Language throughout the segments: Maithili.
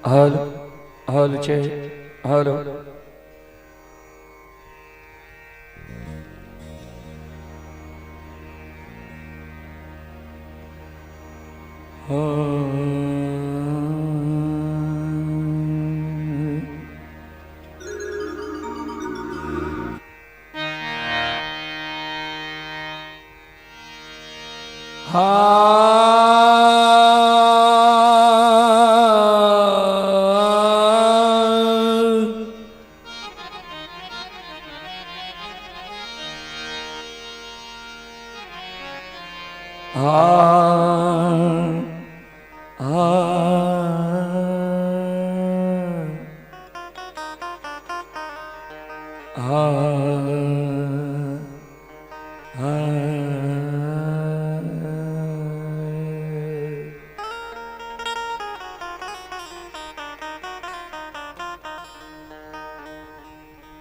हल हल छे हलो।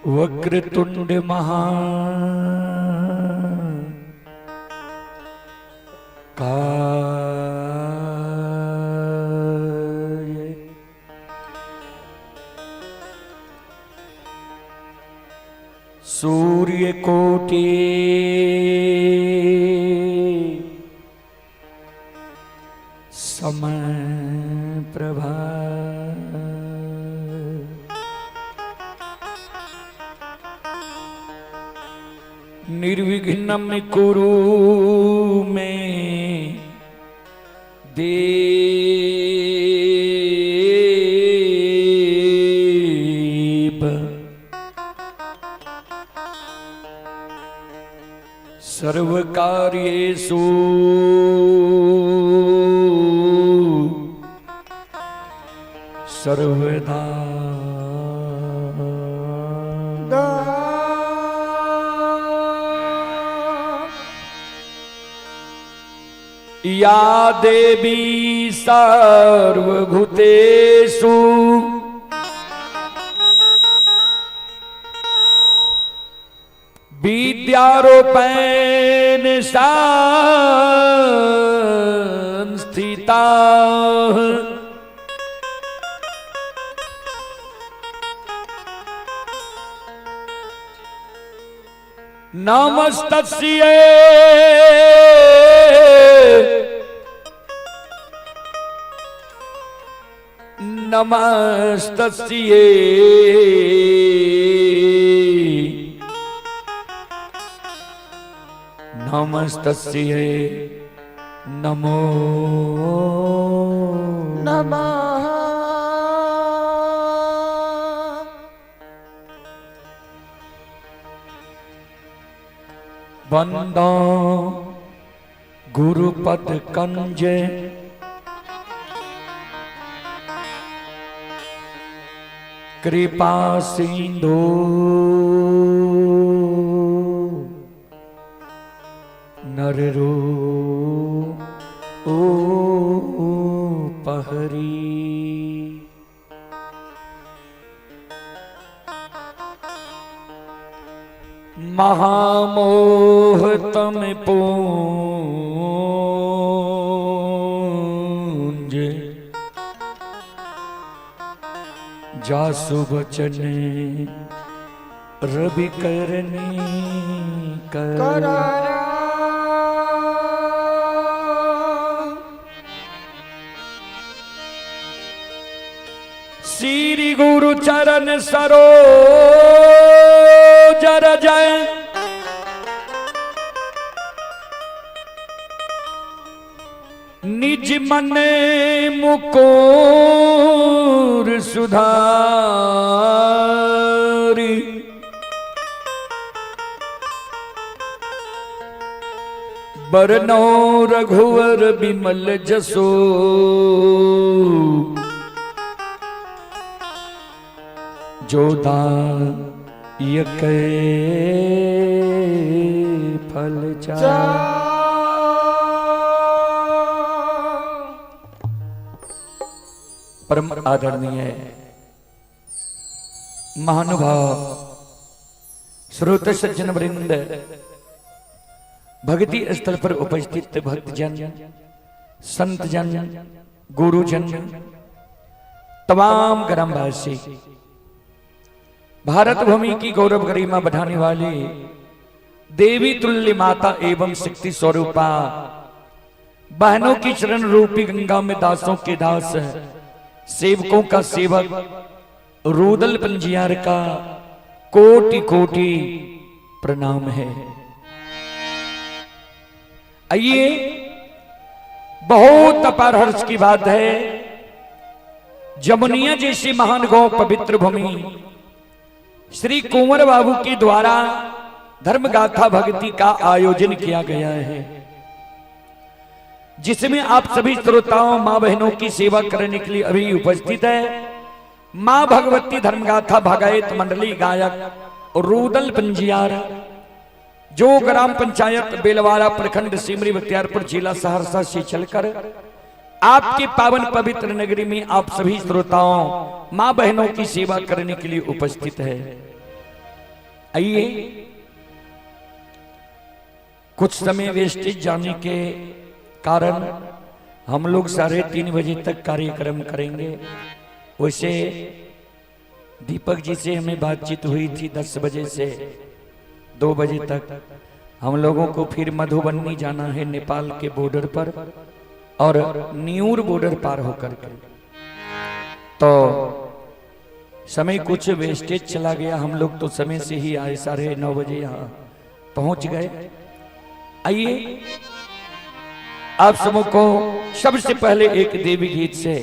वक्रतुंड महा काय सूर्य कोटि समय प्रभा निर्विघ्नं कुरु मे देव सर्वकार्येषु सर्वदा। या देवी सर्वभूतेषु विद्यारूपेण संस्थिता नमस्तस्यै नमस्तस्यै नमस्तस्यै नमो नमः। वंदो गुरुपद कंज कृपा सिंधु नर रूप हरि। महामोह तम पूंज जासु बचन रवि करनी कर। श्री गुरु चरण सरोज रजय निज मन मुकुर सुधारी। बरनो रघुवर बिमल जसो जोदायक फल चार। परम आदरणीय महानुभाव श्रोत सज्जन वृंद, भक्ति स्थल पर उपस्थित भक्तजन, संतजन, गुरुजन तमाम ग्रामवासी, भारत भूमि की गौरव गरिमा बढ़ाने वाली देवी तुल्य माता एवं शक्ति स्वरूपा बहनों की चरण रूपी गंगा में दासों के दास, सेवकों का सेवक रूदल पंजियार का कोटि कोटि प्रणाम है। आइए, बहुत अपार हर्ष की बात है, जमुनिया जैसी महान गौ पवित्र भूमि श्री कुंवर बाबू के द्वारा धर्म गाथा भक्ति का आयोजन किया गया है, जिसमें आप सभी श्रोताओं मां बहनों की सेवा करने के लिए अभी उपस्थित है मां भगवती धर्मगाथा भगायत मंडली गायक रूदल पंजियार, जो ग्राम पंचायत बेलवाड़ा प्रखंड सिमरी बख्तियारपुर जिला सहरसा से चलकर आपके पावन पवित्र नगरी में आप सभी श्रोताओं मां बहनों की सेवा करने के लिए उपस्थित है। आइए, कुछ समय वेस्टेज जाने के कारण हम लोग 3:30 बजे तक कार्यक्रम करेंगे। वैसे दीपक जी से हमें बातचीत हुई थी 10 बजे से 2 बजे तक। हम लोगों को फिर मधुबनी जाना है नेपाल के बॉर्डर पर और न्यूर बॉर्डर पार होकर के, तो समय कुछ वेस्टेज चला गया। हम लोग तो समय से ही आए, 9:30 बजे यहाँ पहुंच गए। आइए, आप सबों को सबसे पहले एक देवी गीत से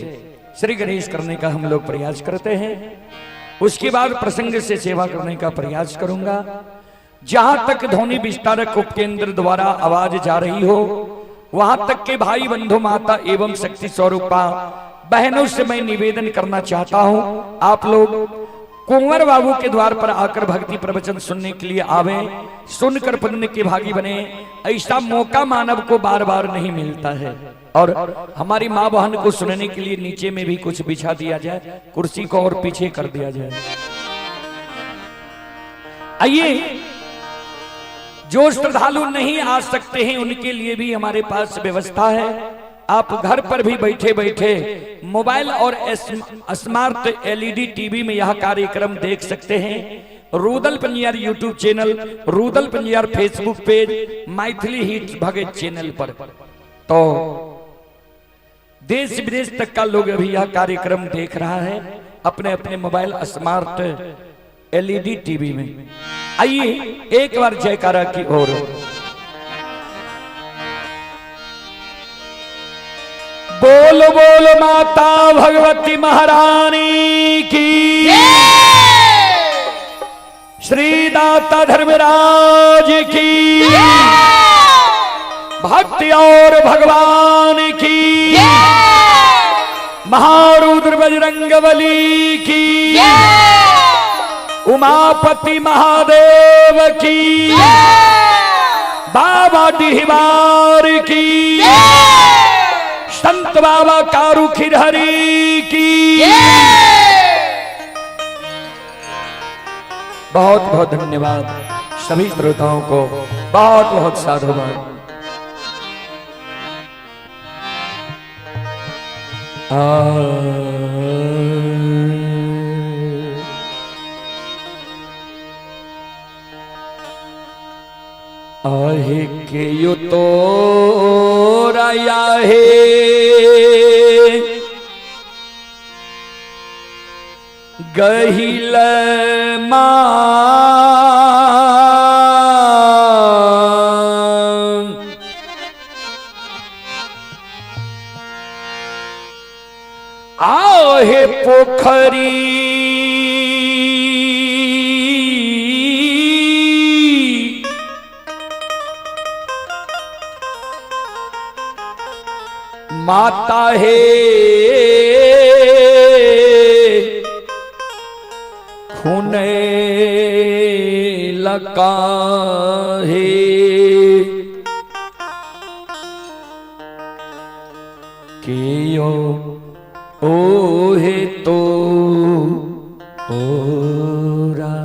श्री गणेश करने का हम लोग प्रयास करते हैं, उसके बाद प्रसंग से सेवा करने का प्रयास करूंगा। जहां तक ध्वनि विस्तारक उपकेंद्र द्वारा आवाज जा रही हो, वहां तक के भाई बंधु माता एवं शक्ति स्वरूपा बहनों से मैं निवेदन करना चाहता हूं, आप लोग कुंवर बाबू के द्वार पर आकर भक्ति प्रवचन सुनने के लिए आवे, सुनकर पुण्य के भागी बने। ऐसा मौका मानव को बार बार नहीं मिलता है। और हमारी माँ बहन को सुनने के लिए नीचे में भी कुछ बिछा दिया जाए, कुर्सी को और पीछे कर दिया जाए। आइए, जो श्रद्धालु नहीं आ सकते हैं उनके लिए भी हमारे पास व्यवस्था है। आप घर पर भी बैठे बैठे मोबाइल और स्मार्ट एलईडी टीवी में यह कार्यक्रम देख सकते हैं। Rudal Panjiyar YouTube channel, Rudal Panjiyar Facebook page, Maithili hit Bhagat channel पर तो देश विदेश तक का लोग अभी यह कार्यक्रम देख रहा है अपने अपने मोबाइल स्मार्ट एलईडी टीवी में। आइए एक बार जयकारा की ओर। बोल बोल माता भगवती महारानी की, श्री दाता धर्मराज की, भक्ति और भगवान की, महारुद्र बजरंग बली की, उमापति महादेव की, बाबा डिहबार की, संत बाबा कारू खिरहरी की। बहुत बहुत धन्यवाद सभी श्रोताओं को, बहुत बहुत साधुवाद। आहे के यो तो राया है गहिल मां, आहे पोखरी माता है खूने लका है कियो ओहे तो ओरा।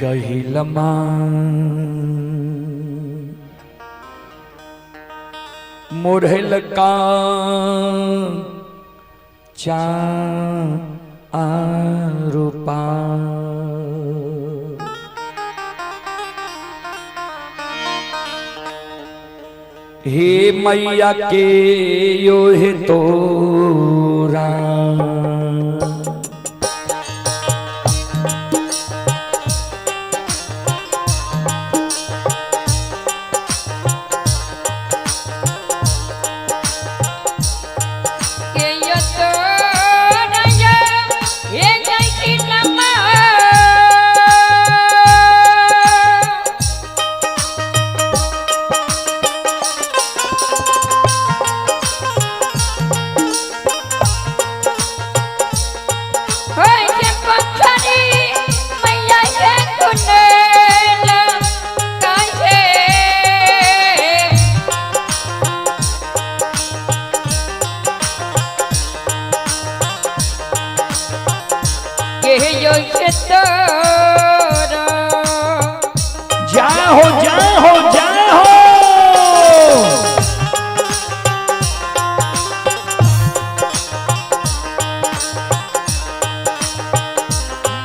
गहिलमा मोरहल का चारू पार। हे मैया के यो हे तोरा। के यो तोरा हे जय की नमा। होय के पखरी मैया के कुनेल काहे। के यो के तोरा। जय हो जय हो जय हो।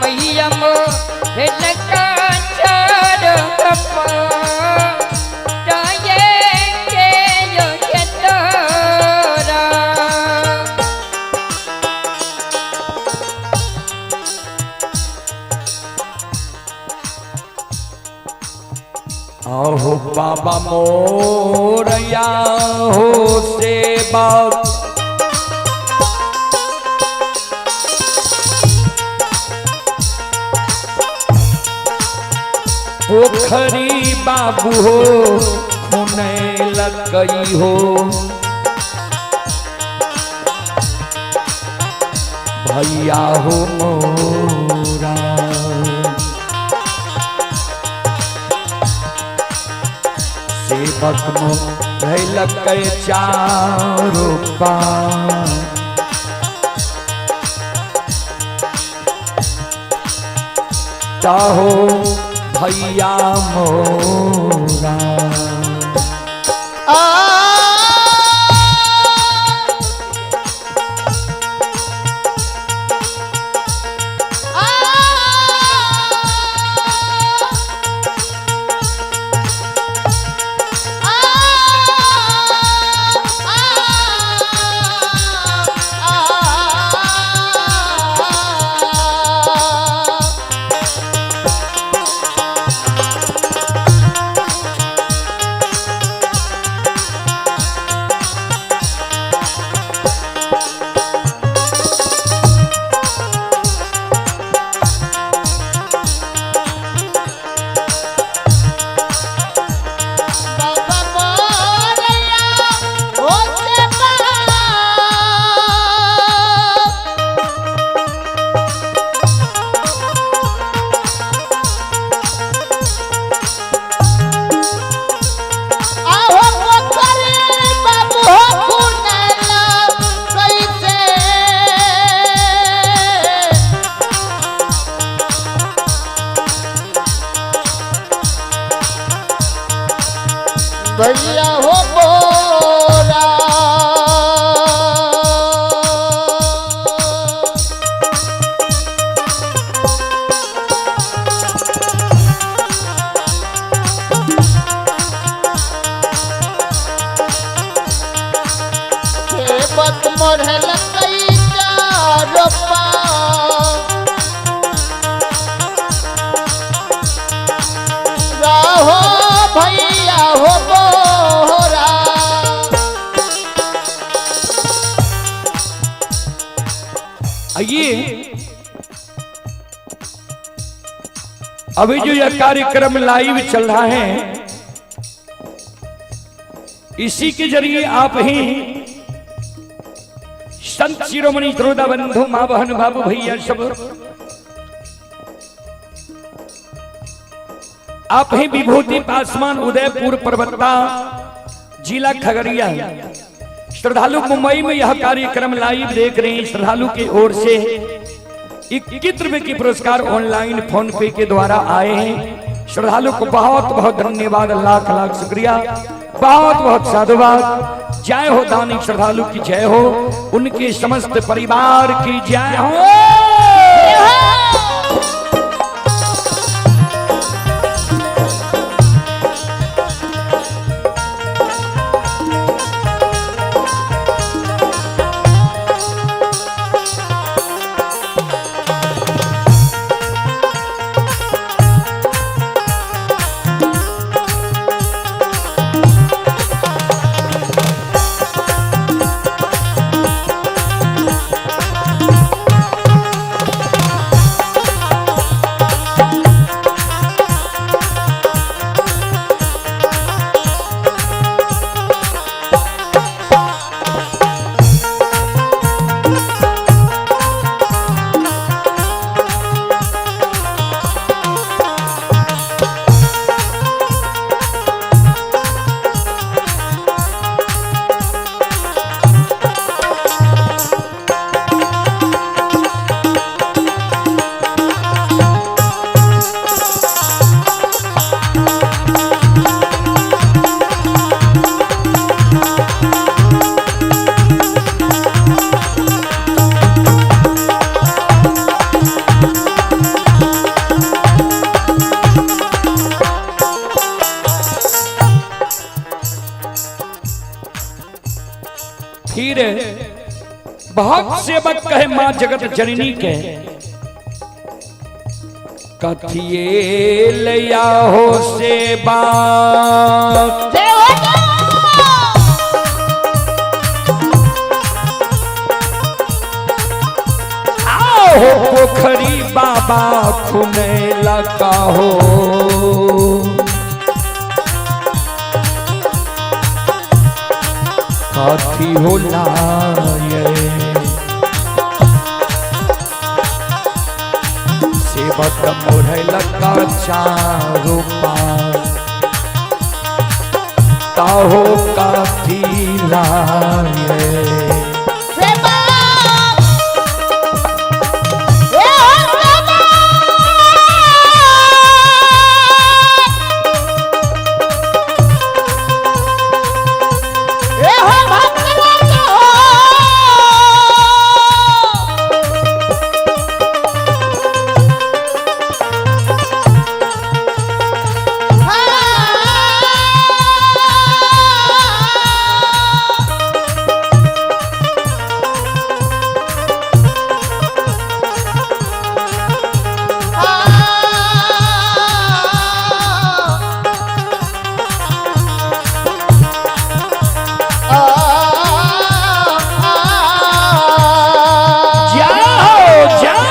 मैया मोर कांचर जाए के यो के तोरा। आहो बाबा मोरया हो सेवा पोखरी बाबू हो खुने लकई हो भैया हो मोरा। सेवक मो भैलक चारो पार। चाहो भैया मोरा। बाबा मोरया ओ सेवा। आहो पोखरी बाबू हो खुनला कैसे। भैया हो मोरा। सेवक मोरहल कई चारो पाँव। राहो भैया हो मोरा। आइए अभी जो यह कार्यक्रम लाइव चल रहा है इसी के जरिए आप ही संत शिरोमणि श्रोता बंधु माँ बहन बाबू भैया सब आप ही विभूति पासवान उदयपुर परबत्ता जिला खगड़िया श्रद्धालु मुंबई में यह कार्यक्रम लाइव देख रहे हैं। श्रद्धालु की ओर से 21 रुपए की पुरस्कार ऑनलाइन फोन पे के द्वारा आए हैं। श्रद्धालु को बहुत बहुत धन्यवाद, लाख लाख शुक्रिया। बहुत बहुत साधुवाद। जय हो दानी श्रद्धालु की जय हो, उनके समस्त परिवार की जय हो। फिर बहुत सेवक कहे मां जगत जननी के, कथिए लया हो सेवा। जय हो। आओ पोखरी बाबा खुने लगा हो, काथी हो लाए सेवक मोरे लगा चारो पार, ताहो काथी लाए। जाओ जाओ।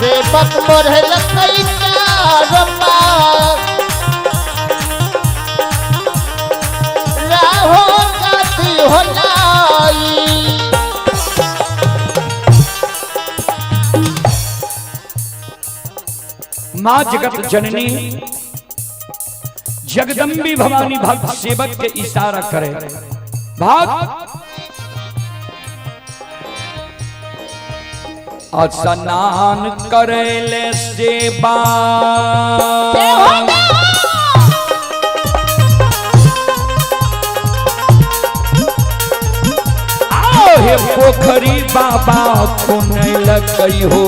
सेवक मोरहल कई चार राहो काती हो लाई। मां जगत जननी जगदम्बी भवानी भक्त सेवक के इशारा करे, भक्त स्नान करे ले सेवा। आओ हे पोखरी बाबा खुने लकई हो,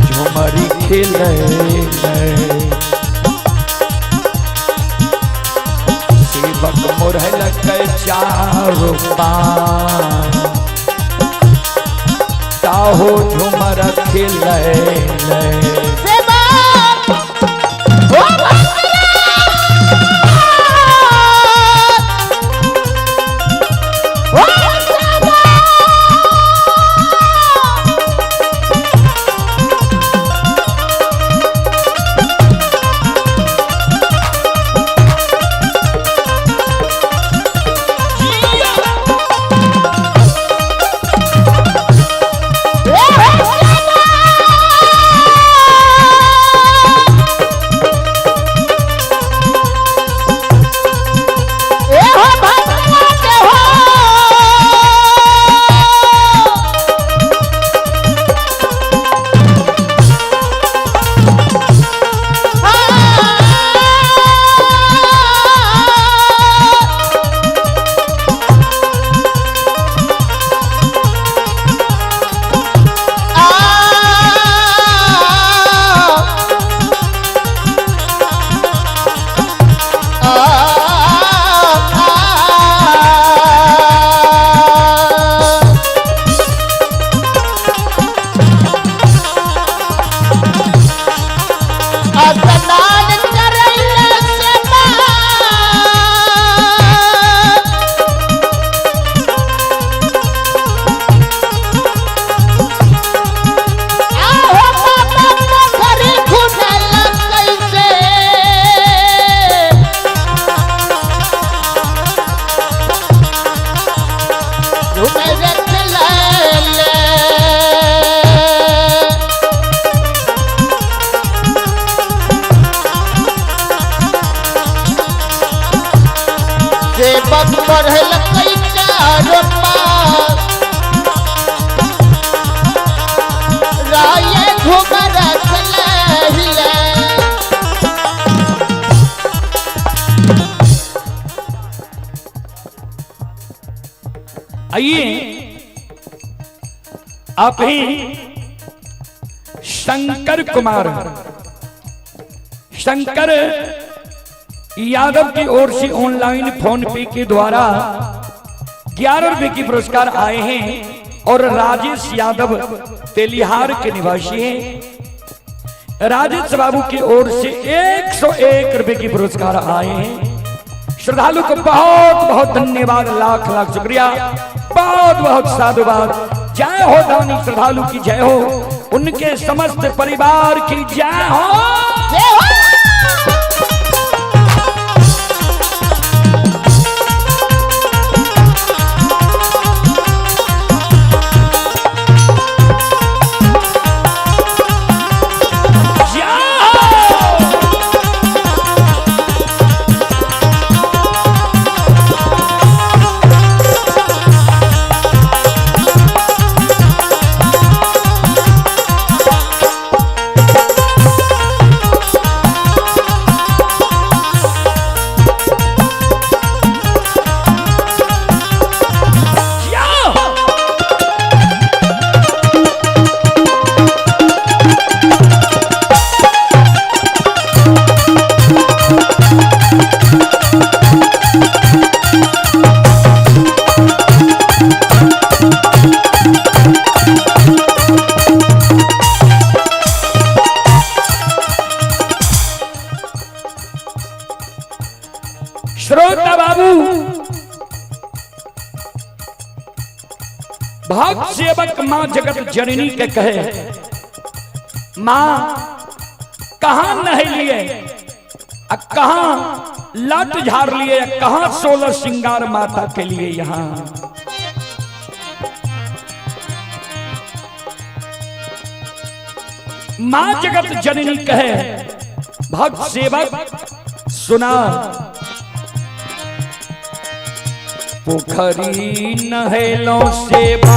झुमरी खेले सेवक मोरहल के चारो पार, ताहो झुमर खेले। सेवक ओ। आइए आप ही शंकर कुमार शंकर यादव की ओर से ऑनलाइन फोन पे के द्वारा 11 रुपए की पुरस्कार आए हैं और राजेश यादव तेलिहार के निवासी हैं। राजेश बाबू की ओर से 101 रुपए की पुरस्कार आए हैं। श्रद्धालु को बहुत बहुत धन्यवाद, लाख लाख शुक्रिया, बहुत बहुत साधुवाद। जय हो दानी श्रद्धालु की जय हो, उनके समस्त परिवार की जय हो। जय हो। जय हो। जय हो। श्रोता बाबू, भक्त सेवक मां जगत जननी के कहे, मां कहां नहलिए, कहां लट झाड़ लिए, कहां 16 श्रृंगार माता के लिए यहां। मां जगत जननी कहे, भक्त सेवक सुना, पोखरी नहलो सेवा,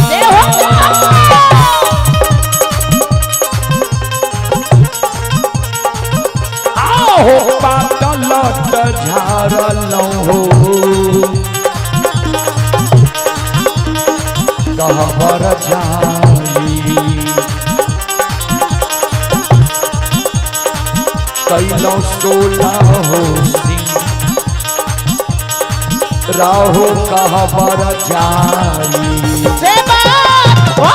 जय हो। आहो पात लट झारलो हो, गहबर जाई कैलो 16 हो सिंह राहो कहबर जाई। सेवा ओ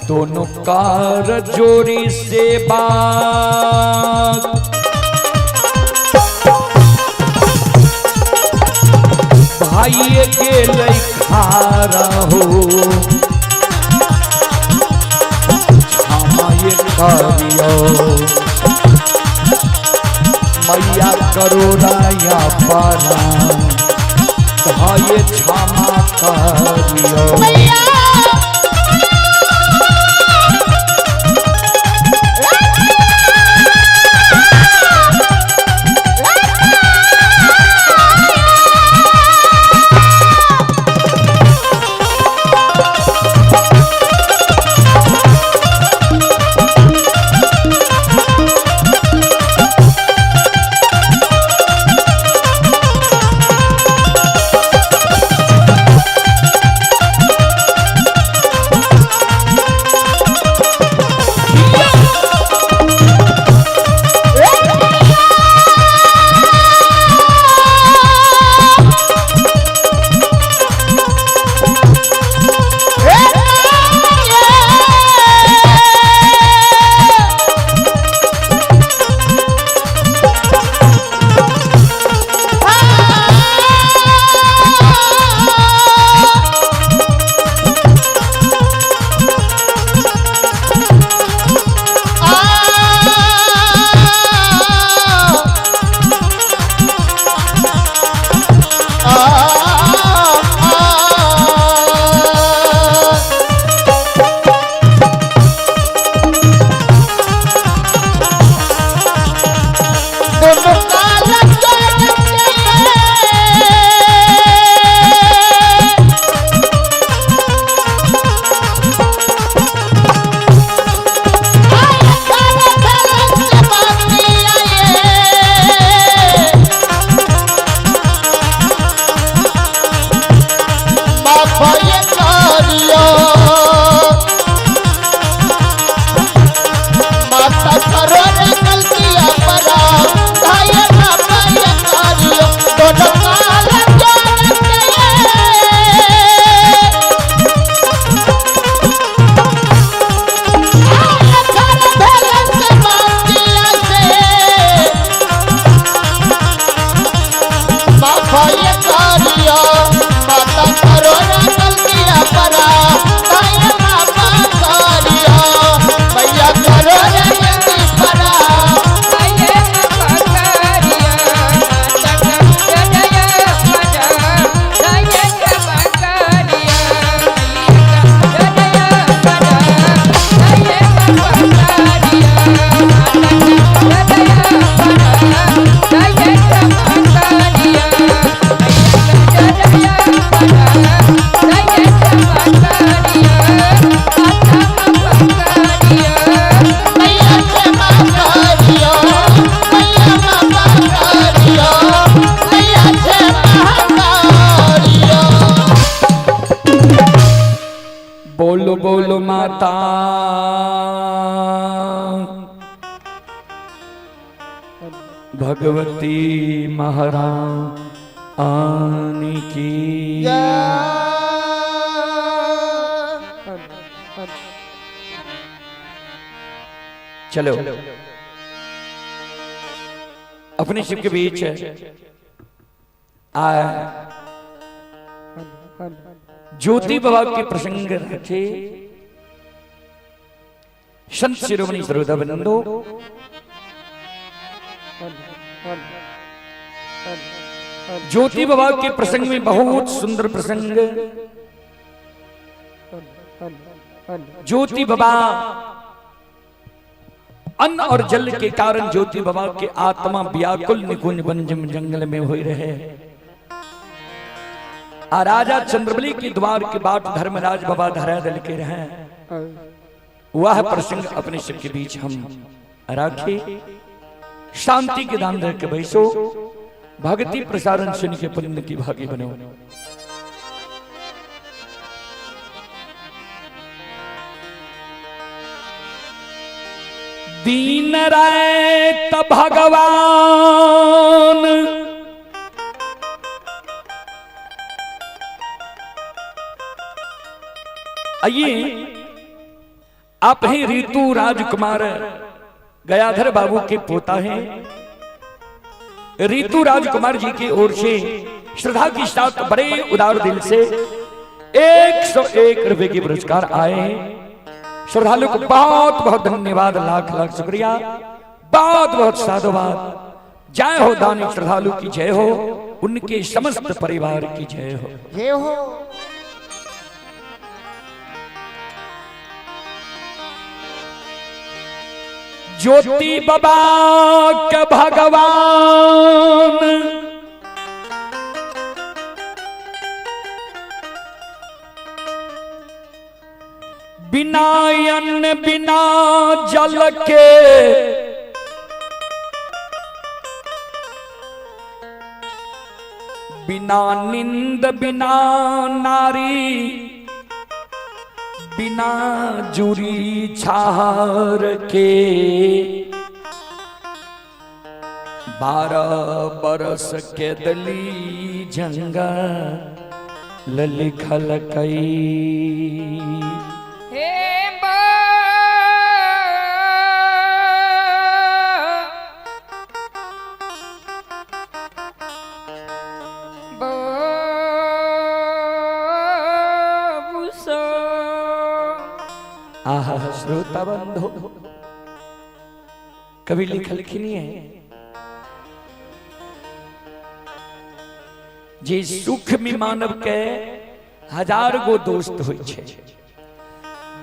दोनों कार जोरी से बाग, भाई के लई खारा हो, क्षमा ये करियो मैया करो राया पारा धाये क्षमा करियो। मैया बोलो बोलो माता भगवती महारानी की। चलो अपने शिव के बीच आ ज्योति बाबा के प्रसंग रखे संत शिरोमणि श्रोता बंधु, ज्योति बाबा के प्रसंग में बहुत सुंदर प्रसंग। ज्योति बाबा अन्न और जल के कारण ज्योति बाबा के आत्मा व्याकुल निकुंज वन जंगल में हो रहे। आ राजा चंद्रबली के द्वार के बाट धर्मराज बाबा धरा दल के रहे। वह प्रसंग अपने सबके बीच हम राखे। शांति के दान रख के बैसो, भक्ति प्रसारण सुन के पुण्य की भागी बनो। दीन रात भगवान आइए, आप ही रितु राजकुमार गयाधर बाबू के पोता हैं। रितु राजकुमार जी की ओर से श्रद्धा के साथ बड़े उदार दिल से 101 रुपए के पुरस्कार आए हैं। श्रद्धालु को बहुत बहुत धन्यवाद, लाख लाख शुक्रिया, बहुत बहुत साधुवाद। जय हो दानी श्रद्धालु की जय हो, उनके समस्त परिवार की जय हो। जय हो। ज्योति बाबा के भगवान बिना अन्न बिना जल के बिना निंद बिना नारी बिना जुरी छार के 12 बरस के दली जंगा लिखल कई। हे बाबू आह श्रोता बंधु, कभी लिखल की नहीं है जे सुख में मानव के 1000 गो दोस्त होइ छै,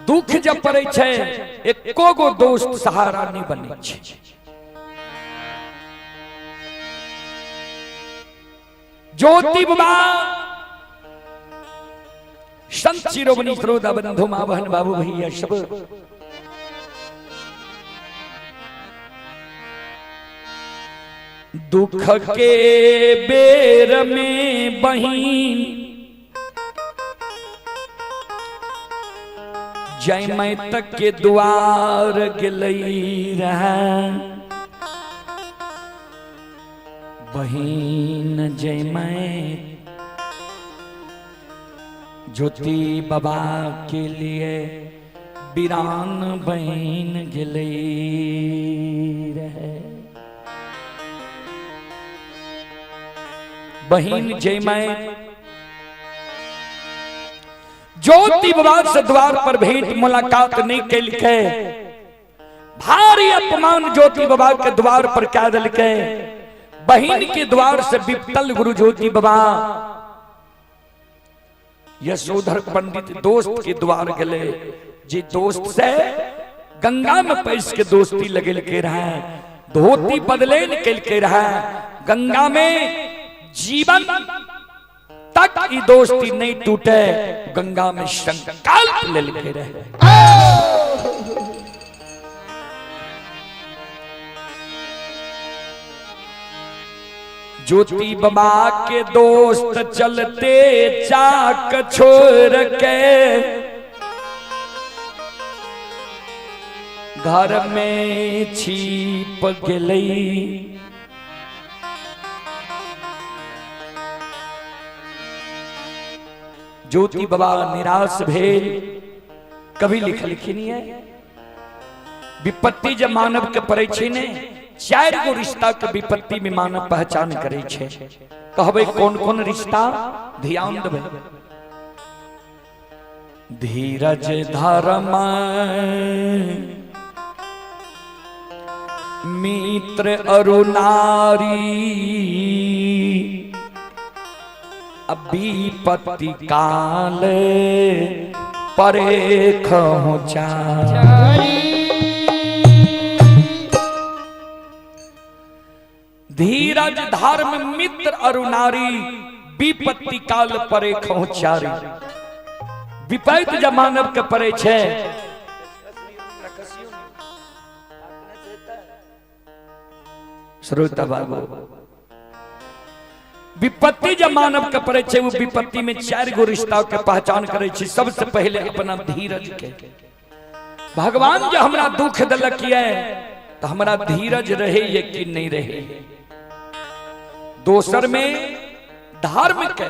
दुख जब पड़े छै एको गो दोस्त सहारा नहीं बने छै। ज्योति बाबा संत शिरोमणि श्रोता बंधु माँ बहन बाबू भैया सब दुख के बेर में बहिन जय मैं तक के द्वार गेलई रहा, बहिन जय मैं ज्योति बाबा के लिए वीरान बहन गेलई रहे। बहिन जय मैं ज्योति बाबा से द्वार पर भेंट मुलाकात नहीं कैलकै, भारी अपमान ज्योति बाबा के द्वार पर क्या दिलकै। बहिन के द्वार से विपतल गुरु ज्योति बाबा यशोधर पंडित दोस्त के द्वार गले, जे दोस्त से गंगा में पैस के दोस्ती लगल के रहा, धोती बदले निकल के रहा, गंगा में जीवन तक ई दोस्ती नहीं टूटे, गंगा में संकल्प ले के रहे। ज्योति बाबा के दोस्त चलते चाक छोड़ के घर में छिप गई। ज्योति बाबा निराश भेल, कभी लिख लिखी नहीं है। विपत्ति जब मानव के पड़े छै ने, 4 गो रिश्ता के विपत्ति में मानव पहचान करे छै। कहबै कौन कौन रिश्ता, ध्यान देबै। धीरज धर्म मित्र अरु नारी, विपत्ति काल परे खहुचा। धीरज धर्म मित्र अरु नारी, विपत्ति काल परे खहुचारी। विपत्ति जब मानव के पड़े छै, श्रोता बाबू, विपत्ति जब मानव के पड़े छै, वो विपत्ति में 4 गो रिश्ता के पहचान करे छै। सबसे पहले अपना धीरज के, भगवान जो हमरा दुख दिलक ये तो हमरा धीरज रहे ये कि नहीं रहे। दोसर में धर्म के,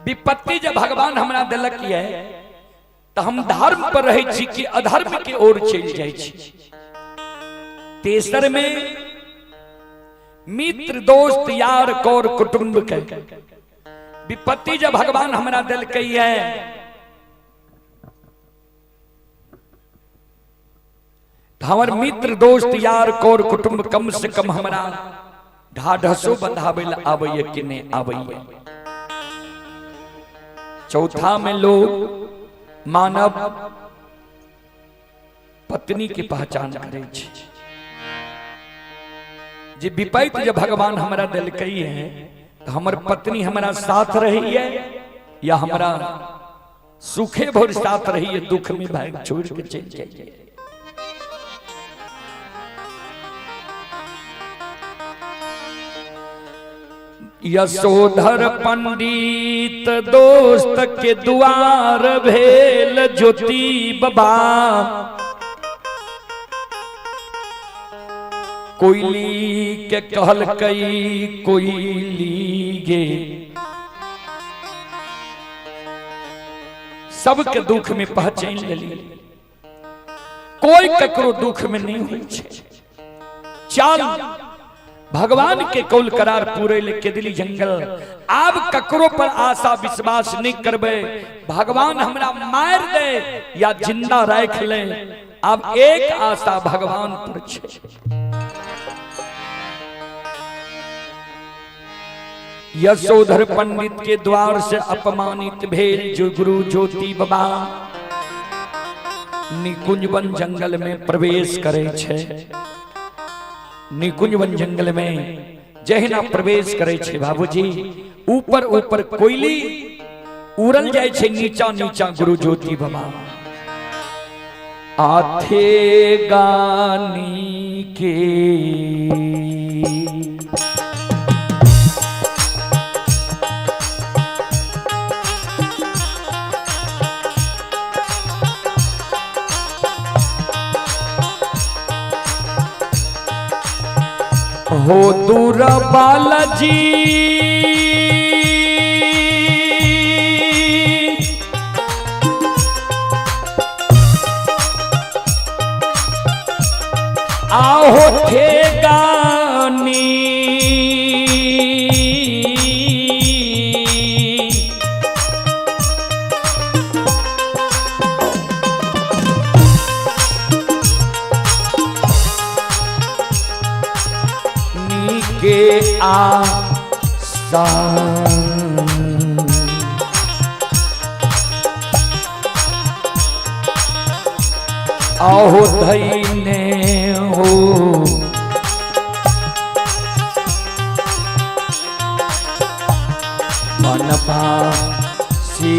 विपत्ति जब भगवान हमरा दिलक ये तो हम धर्म पर रहे छी कि अधर्म के ओर चल जाय छी। तेसर में मित्र दोस्त यार कौर कुटुंब के, विपत्ति जब भगवान हमरा दिलकै है तो हमर मित्र दोस्त यार कौर कुटुंब कम से कम हमरा ढाढसो बंधाबै लए आबैए कि नहि आबैए। चौथा में लोग मानव पत्नी के पहचान करै छै। जे विपैत जे भगवान हमरा देलकै है तो हमर पत्नी हमरा साथ रहैए या हमरा सुखे भर साथ रहिए, दुख में भाग छोड़ के चलि जाइए। यशोधर पंडित दोस्त के दुआर भेल ज्योति बाबा, कोयली के कहलकै कोयली गे, सबके दुख में पहचान लेली, कोई ककरो दुख में नहीं होइ छै। चल भगवान के कौल करार पूरे ले के दिली जंगल, आब ककरो पर आशा विश्वास नहीं करबे, भगवान हमरा मार दे या जिंदा राख ले, आब एक आशा भगवान पर छै। यशोधर पंडित के द्वार से अपमानित भेल जो गुरु ज्योति बाबा निकुंज वन जंगल में प्रवेश करे छै। निकुंज वन जंगल में जहिना प्रवेश करे छै बाबूजी, ऊपर ऊपर कोयली उड़ल जाय छै, नीचा नीचा गुरु ज्योति बाबा। आथे गानी के हो दूर बालाजी आहो थे गानी के आसान आहो धैने हो मनपा सी।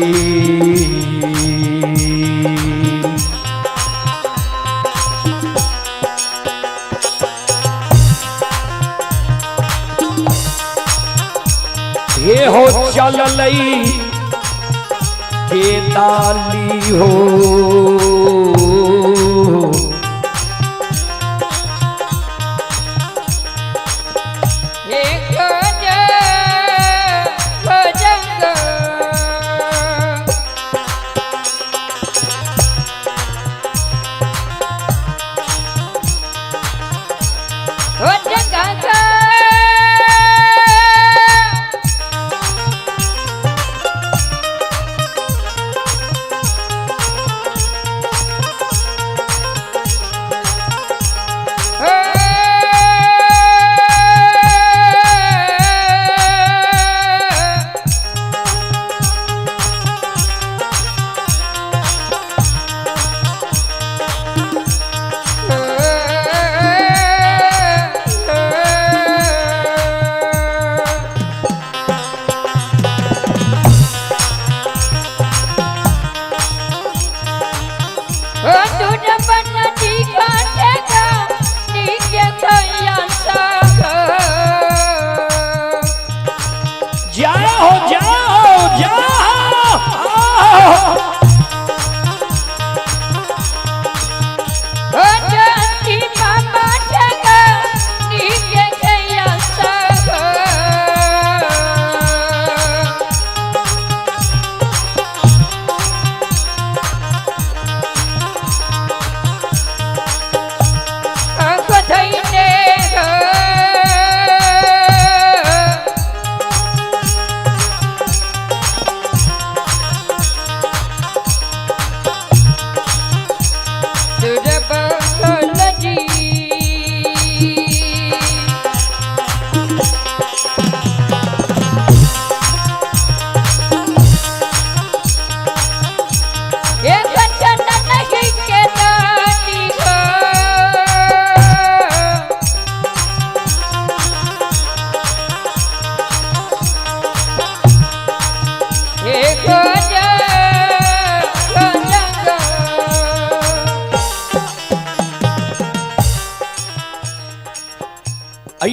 हे हो चललई के ताली हो एक जंग हो जंग।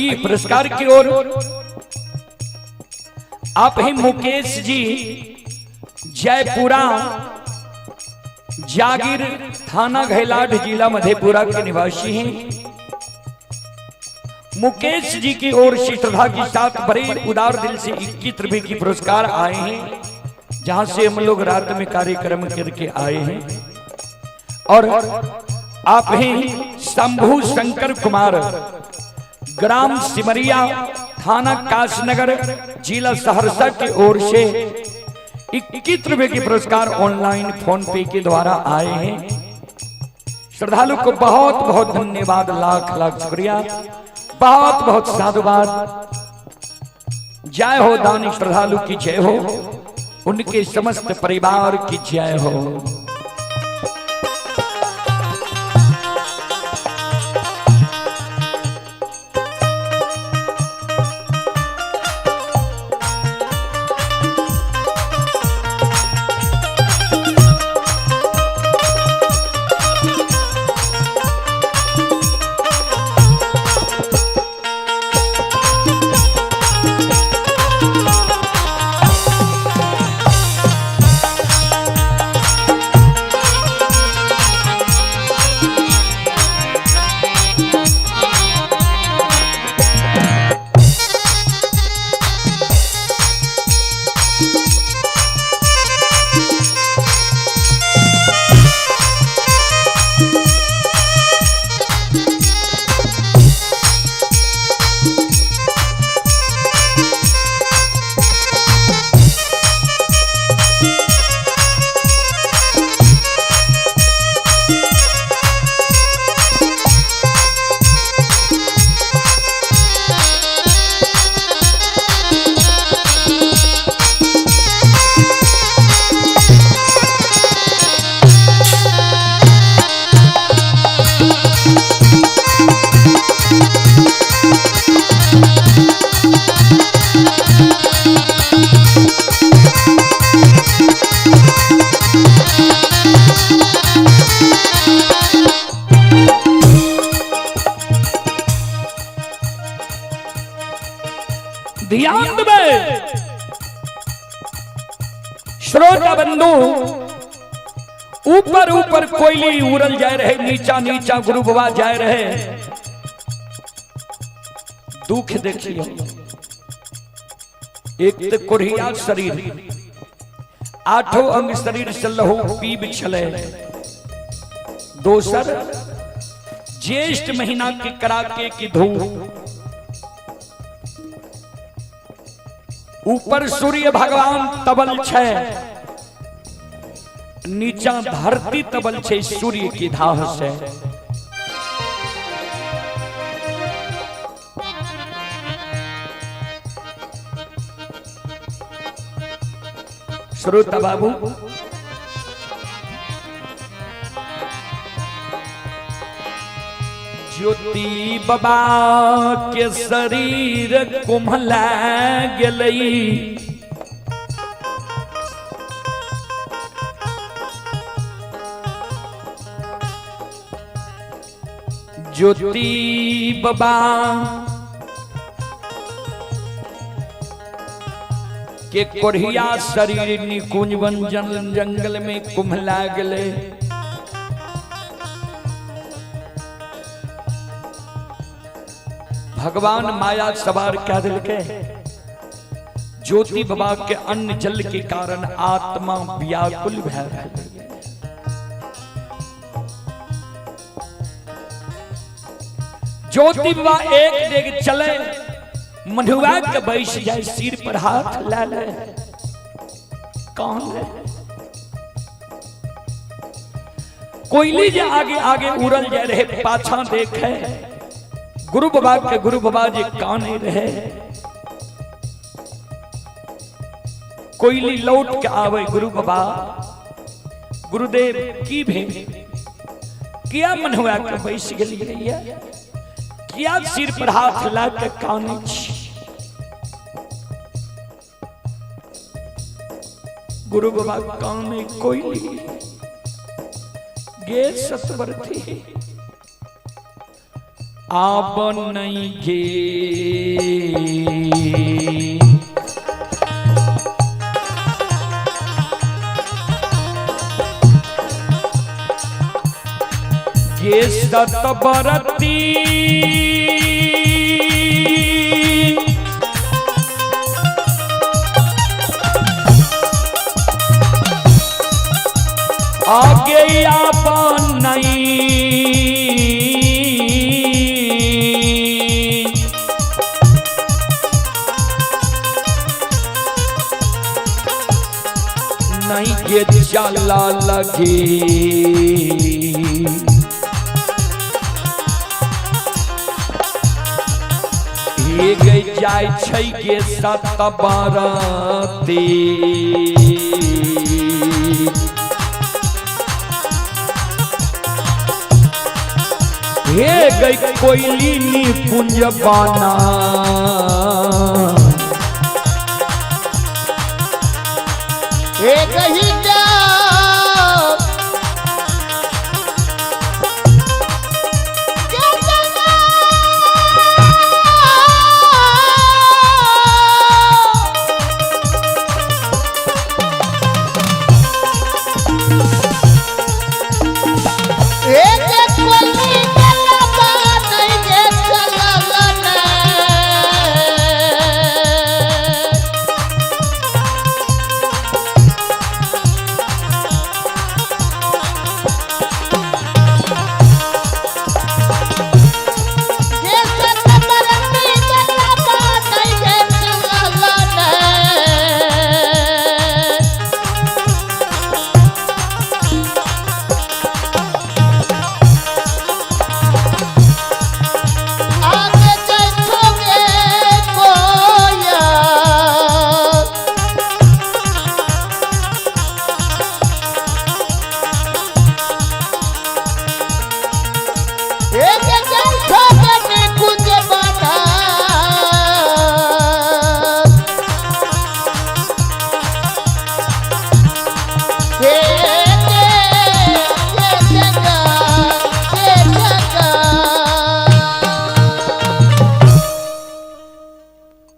आइए पुरस्कार की ओर। आप ही मुकेश जी, जयपुरा, जागीर, थाना घैलाढ़, जिला मधेपुरा के निवासी हैं। मुकेश जी की ओर से श्रद्धा के साथ बड़े उदार दिल से 21 रुपए की पुरस्कार आए हैं, जहां से हम लोग रात में कार्यक्रम करके आए हैं। और आप ही शंभू शंकर कुमार, ग्राम सिमरिया, थाना काशनगर, जिला सहरसा की ओर से 21 रुपए के पुरस्कार ऑनलाइन फोन पे के द्वारा आए हैं। श्रद्धालु को बहुत बहुत धन्यवाद, लाख लाख शुक्रिया, बहुत बहुत साधुवाद। जय हो दानी श्रद्धालु की जय हो, उनके समस्त परिवार की जय हो। ध्यान देवे श्रोता बंधु, ऊपर ऊपर कोयली उड़ल जाए रहे, नीचा नीचा गुरु बाबा जाए रहे। दुख देखियो, एक तो कोढ़िया शरीर, आठों अंग शरीर से लहू पीब छले, दोसर ज्येष्ठ महीना के कड़ाके की धूप, ऊपर सूर्य भगवान तबल छे, नीचा धरती तबल छे सूर्य की धाह से। श्रोता बाबू, ज्योति बाबा के शरीर कुम्हला गेलई, ज्योति बाबा के कोढ़िया शरीर निकुंज वन जंगल में कुम्हला गेलै। भगवान माया सवार क्या दिल के ज्योति बाबा के अन्न जल के कारण आत्मा व्याकुल भय गेलै। ज्योति बाबा एक डेग चले, मनुआ के बैस जाए, सिर पर हाथ ला ले, कौन ले कोयली जे आगे आगे उड़ल जाए रहे, पाछा देखे गुरु बाबा के गुरु बाबा जी काने रहे। कोयली लौट के आवे, गुरु बाबा गुरुदेव की भेल, किया मनुआ के बैस गेलियै, किया सिर पर हाथ ला के काने छी। गुरु बाबा काने कोयली गे सतवरती, आब नहीं गे। ये सतबरती आगे आप नहीं नहीं के जाला लगे। ये गई जाय छै के सतबरती। हे गई कोयली नी कुंज बाना। हे गही जा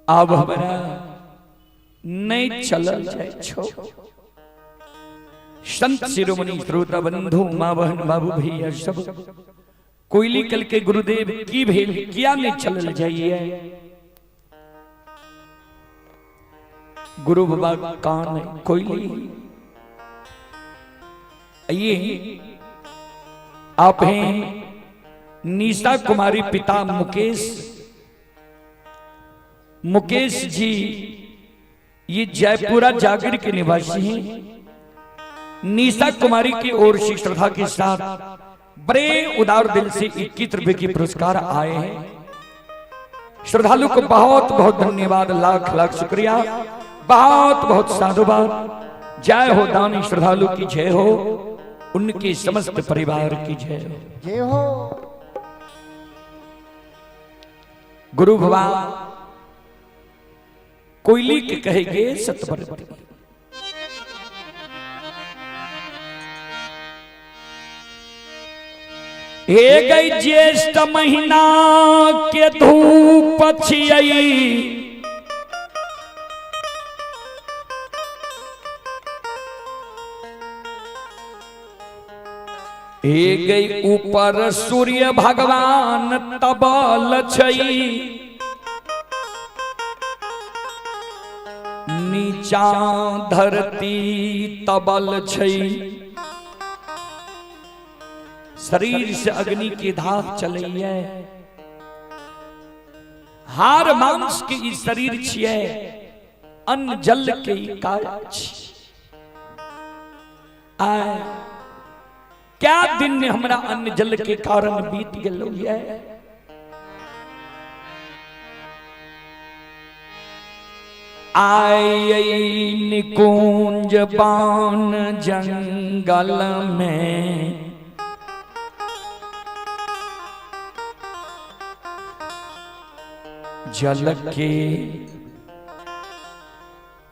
अब हमरा नहीं चलल जाय छो। संत शिरोमणि श्रोता बंधु माँ बहन बाबू भैया सब कोयली कल के गुरुदेव की भेल किया नहीं चलल जाइए। गुरु बाबा कान कोयली ये आप हैं निशा कुमारी पिता मुकेश मुकेश जी, ये जयपुरा जागीर के निवासी हैं। निशा कुमारी की ओर से श्रद्धा के साथ बड़े उदार दिल से 21 रुपए की पुरस्कार आए हैं। श्रद्धालु को बहुत बहुत धन्यवाद, लाख लाख शुक्रिया, बहुत बहुत साधुवाद। जय हो दानी श्रद्धालु की जय हो, उनके समस्त परिवार की जय हो, जय हो। गुरु भगवान कोयली के कहेंगे सतबरती। हे गई ज्येष्ठ महीना के धूप छियई, हे गई ऊपर सूर्य भगवान तबल छई, नीचा धरती तबल छई। शरीर से अग्नि की धार चलैये, हार मांस के ई शरीर छिये, अन्न जल के ई काया छी। आय क्या दिन ने हमरा अन्न जल के कारण बीत गेलो ये। आय निकुंज बान जंगल में, जल के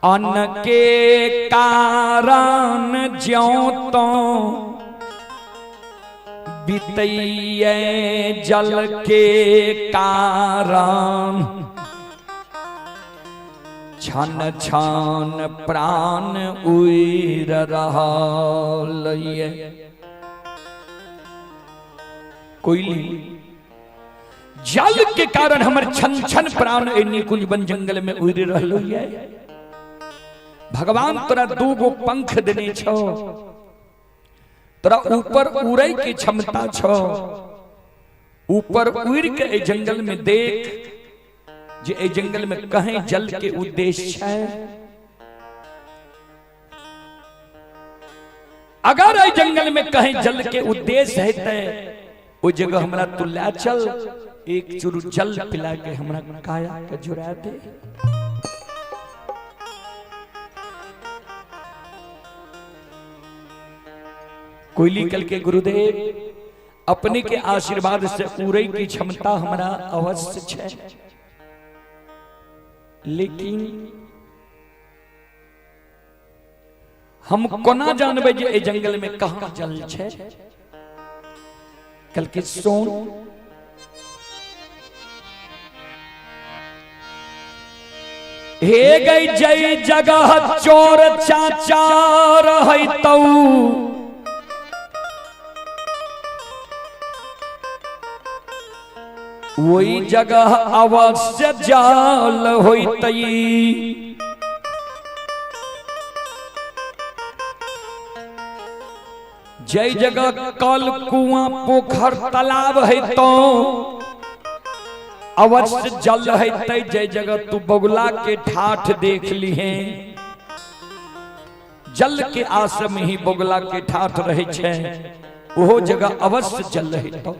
अन्न के कारण ज्यों तो बीतैये जल के कारण, छन छन प्राण उड़ रहल ये। कोयली जल के कारण हमर छन छन प्राण ए निकुंज वन जंगल में उड़ रहल ये। भगवान तोरा दू गो पंख देने छो, तोरा ऊपर उड़े के क्षमता छो, ऊपर उड़ के ए जंगल में देख जे ए जंगल में कहीं जल के उद्देश्य है। अगर ए जंगल में कहीं जल के उद्देश्य है ते ओ जगह हमरा तू ला चल, एक चुरू जल पिला के हमरा काया के जुड़ा दे। कोयली कल के गुरुदेव अपने के आशीर्वाद से उड़े की क्षमता हमरा अवश्य है, लेकिन हम कोना जानबे जे ए जंगल में कहां जल छै। कल के सोन हे गई जय जगह चोर चाचा रहै तऊ, वही जगह अवश्य जाल होतई। जय जगह कल कुआं पोखर तालाब है तो अवश्य जल है। जय जगह तू बगुला के ठाठ देख ली है, जल के आस में ही बगुला के ठाठ रहे छे, वो जगह अवश्य जल है। तो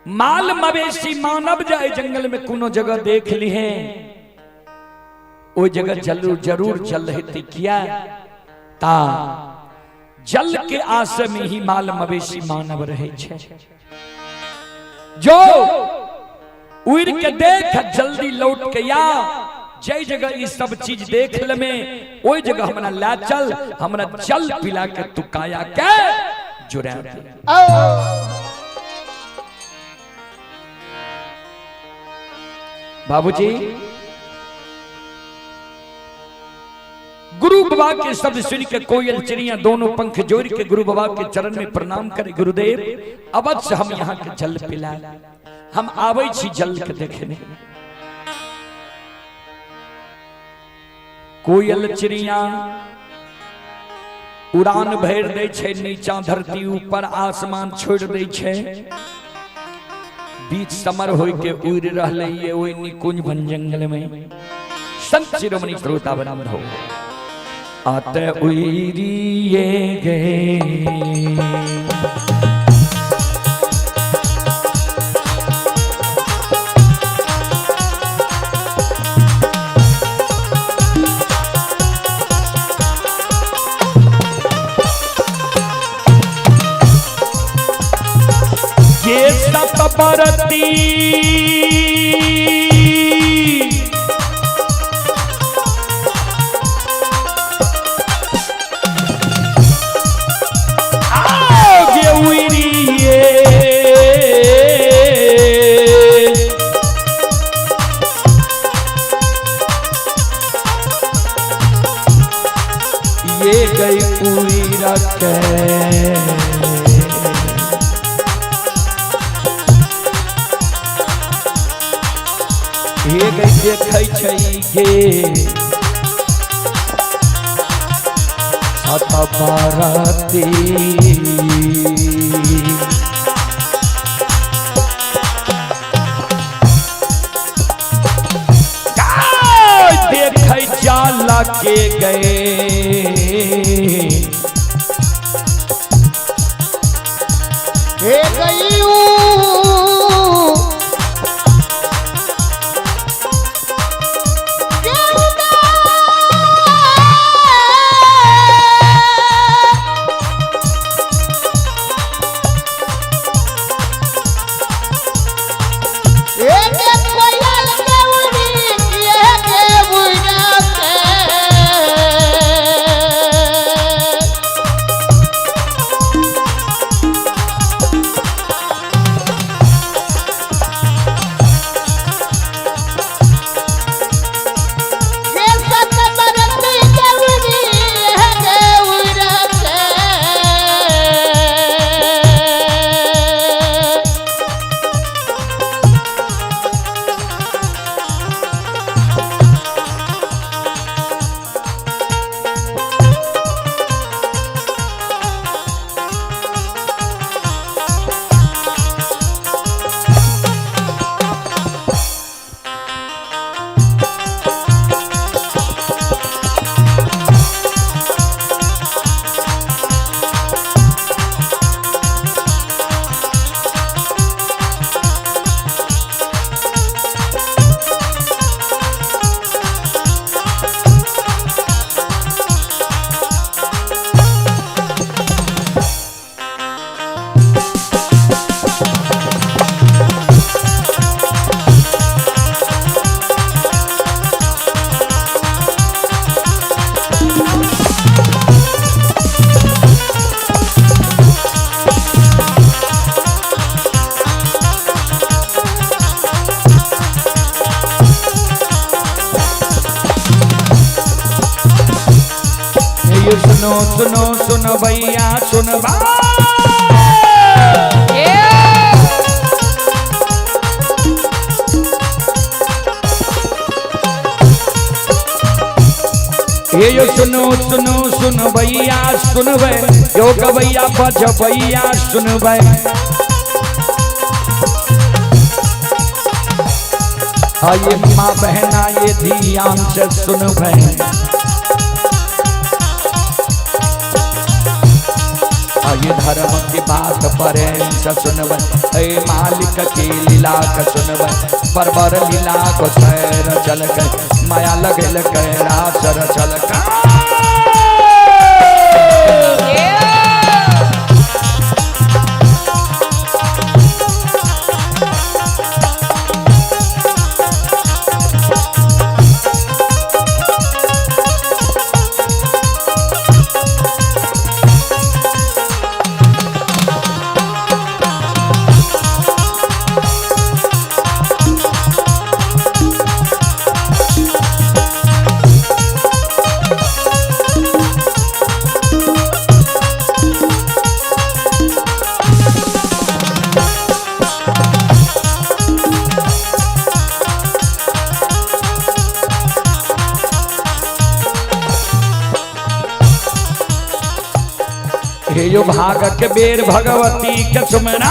माल मवेशी मानव जाए जंगल में कोनो जगह देख ली है, वो जगह जरूर जरूर जल है। किया ता जल के आस में ही माल मवेशी मानव रहे छे। जो उड़ के देख जल्दी लौट के या, जय जगह ये सब चीज देख ले में ओई जगह हमरा ला चल, हमरा जल पिला के तू काया के जुड़ा दे। बाबूजी गुरु बाबा के शब्द सुन के कोयल चिड़िया दोनों पंख जोड़ के गुरु बाबा के चरण में प्रणाम करे। गुरुदेव अवश्य हम यहाँ के जल पिला, हम आवे छी जल के देखने। कोयल चिड़िया उड़ान भर दे छे, नीचा धरती ऊपर आसमान छोड़ दे छे, बीच समर होई के उड़ रहले ये ओई निकुंज वन जंगल में। संत शिरोमणि श्रोता बराबर हो आते उड़िए गए। ये सतबरती आगे उड़िए, ये गई पूरी रखे। ये गई देखै छै गे सतबरती। देखै जाला के गए हे गई ये सुनो सुनो सुनो भैया सुनबा। ये सुनो सुनो सुनो भैया सुनबे, यो गवैया बजबैया सुनबे। आइए माँ बहना ये ध्यान से सुनबे। आइए धर्म की बात प्रेम से सुनबे, ऐ मालिक की लीला का सुनबे। बरबर लीला को सैर चल के माया लगल के रासर चल के। हे यो भाग के बेर भगवती के सुमना।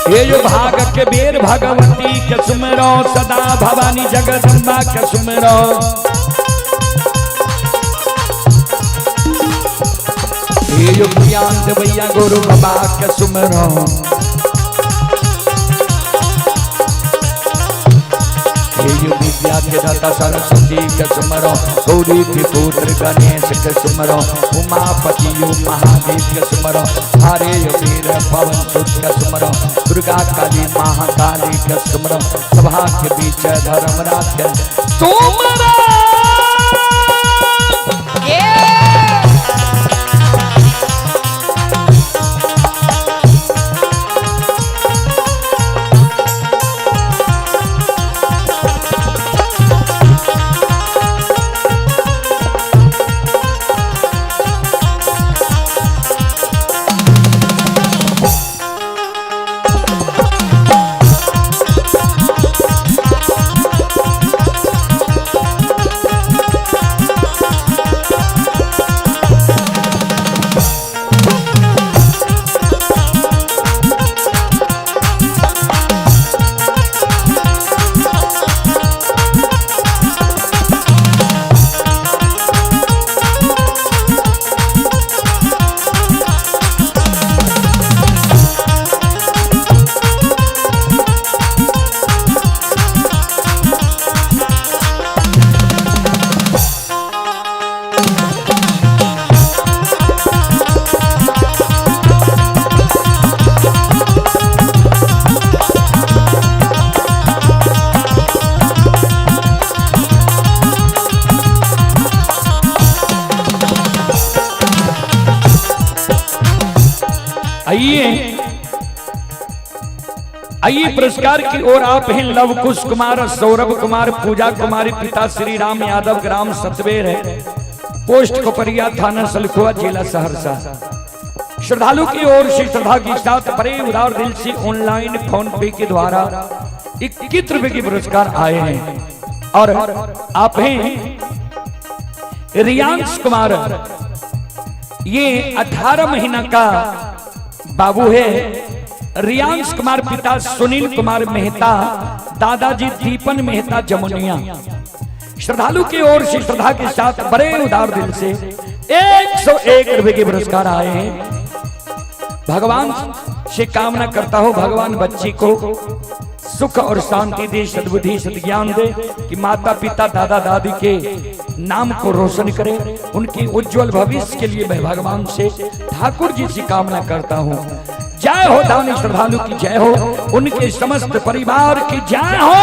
हे यो भाग के बेर भगवती के सुमरो, सदा भवानी जगदम्बा के सुमरो। हे यो ज्ञान देवैया गुरु बाबा के सुमरो। विद्या के दाता सरस्वती के सुमरो, गौरी के पुत्र गणेश के सुमरो, उमापति यो महादेव के सुमरो, हरे वीर पवन सुत के सुमरो, दुर्गा काली महाकाली के सुमरो, सभा के बीच धर्मराज के सुमरो। आइए आइए पुरस्कार की ओर आप हैं लव कुश कुमार, सौरभ कुमार, पूजा कुमारी, पिता श्री राम यादव, ग्राम सतवेर है, पोस्ट कोपरिया, थाना सलखुआ, जिला सहरसा। श्रद्धालु की ओर से श्रद्धा के साथ बड़े उदार दिल से ऑनलाइन फोन पे के द्वारा 21 रुपए के पुरस्कार आए हैं। और आप हैं रियांश कुमार, ये 18 महीना का बाबू है। रियांश कुमार पिता सुनील कुमार मेहता, दादाजी दीपन मेहता जमुनिया। श्रद्धालु की ओर से श्रद्धा के साथ बड़े उदार दिल से 101 रुपए के पुरस्कार आए हैं। भगवान से कामना करता हूं भगवान बच्ची को सुख और शांति दे, सद्बुद्धि सद्ज्ञान दे कि माता पिता दादा दादी के नाम को रोशन करे, उनके उज्जवल भविष्य के लिए मैं भगवान से ठाकुर जी से कामना करता हूँ। जय हो दानी श्रद्धालु की जय हो, उनके समस्त परिवार की जय हो।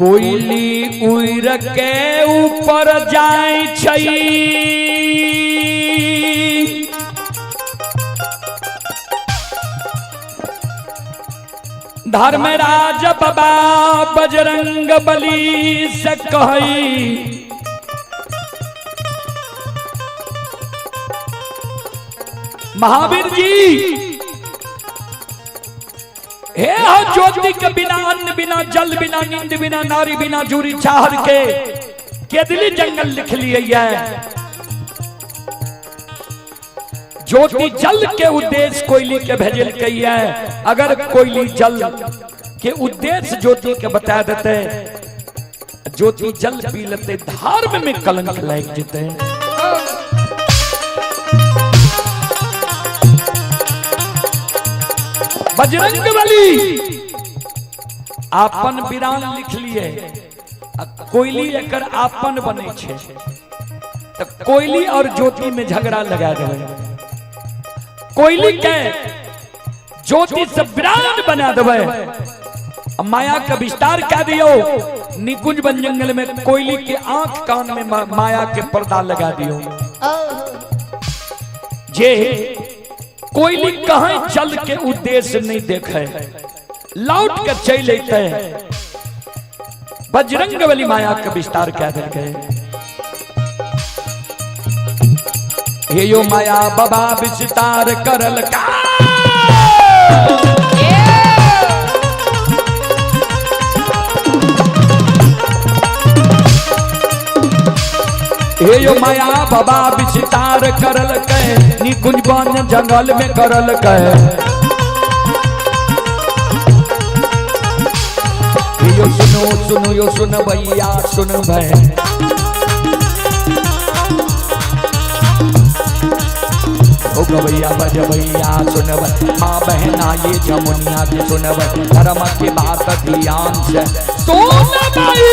कोयली उड़ के ऊपर जाय छै, धर्मराज बाबा बजरंग बली से कहई, महावीर जी हे हो ज्योति के बिना अन्न बिना जल बिना नींद बिना नारी बिना जूरी चाहर के केदली जंगल लिख लिए है। ज्योति जल के उद्देश्य कोयली के भेजल के है। अगर कोयली जल के उद्देश्य ज्योति के बता देते, ज्योति जल पी लेते, धर्म में कलंक लग जेते। बजरंग बली आपन बिरान लिख लिए, कोयली एकर आपन बने छे, तो कोयली और ज्योति में झगड़ा लगा देवे, कोयली के ज्योति से बिरान बना देवे, माया का विस्तार कर दियो। निकुंज वन जंगल में कोयली के आंख कान में माया के पर्दा लगा दियो। जे कोयली कहीं चल के उद्देश्य नहीं देखे, लौट के चल लेते, बजरंग बली माया के विस्तार कह देते। हे यो माया बाबा विस्तार करल का, हे यो माया बाबा विस्तार करल के, निकुंज वन जंगल में करल के। हे यो सुनो सुनो यो सुन भैया सुन भै, ओ गवैया बजबैया सुन भै, माँ बहना ये जमुनिया के सुन भै, धर्म की बात ध्यान से सुन भाई।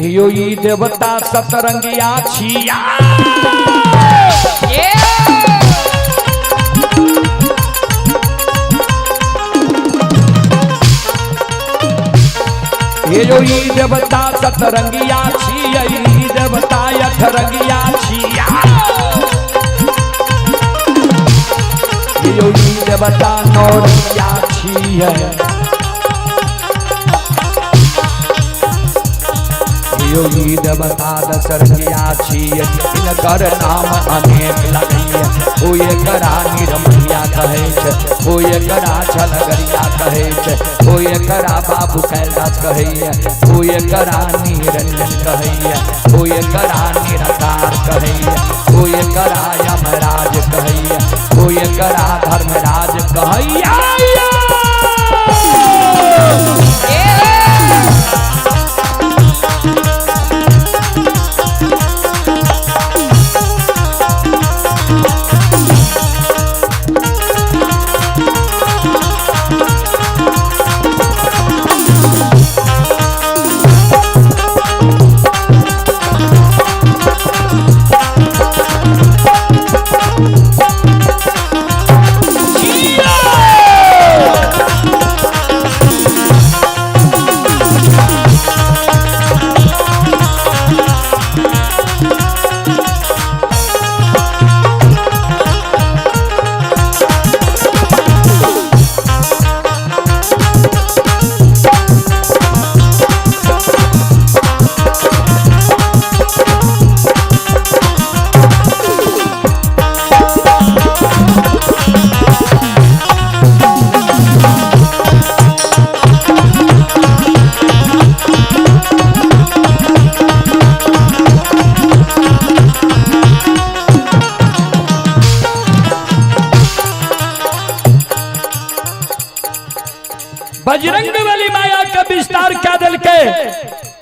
यो ई देवता सतरंगिया छिया, यो ई देवता सतरंगिया छिया, ई देवता अठरंगिया छिया, यो ई देवता नौरंगिया छिया, योगी देवता दशरंगिया छियै, हिनकर नाम अनेक लगैया, ओ एकरा निरमैया कहै छै, ओ एकरा छलगरिया कहै छै, ओ एकरा बाबू कैलाश कहैया, ओ एकरा निरंजन कहैया, ओ एकरा निराकार कहैया, ओ एकरा यमराज कहैया, ओ एकरा धर्मराज कहैया।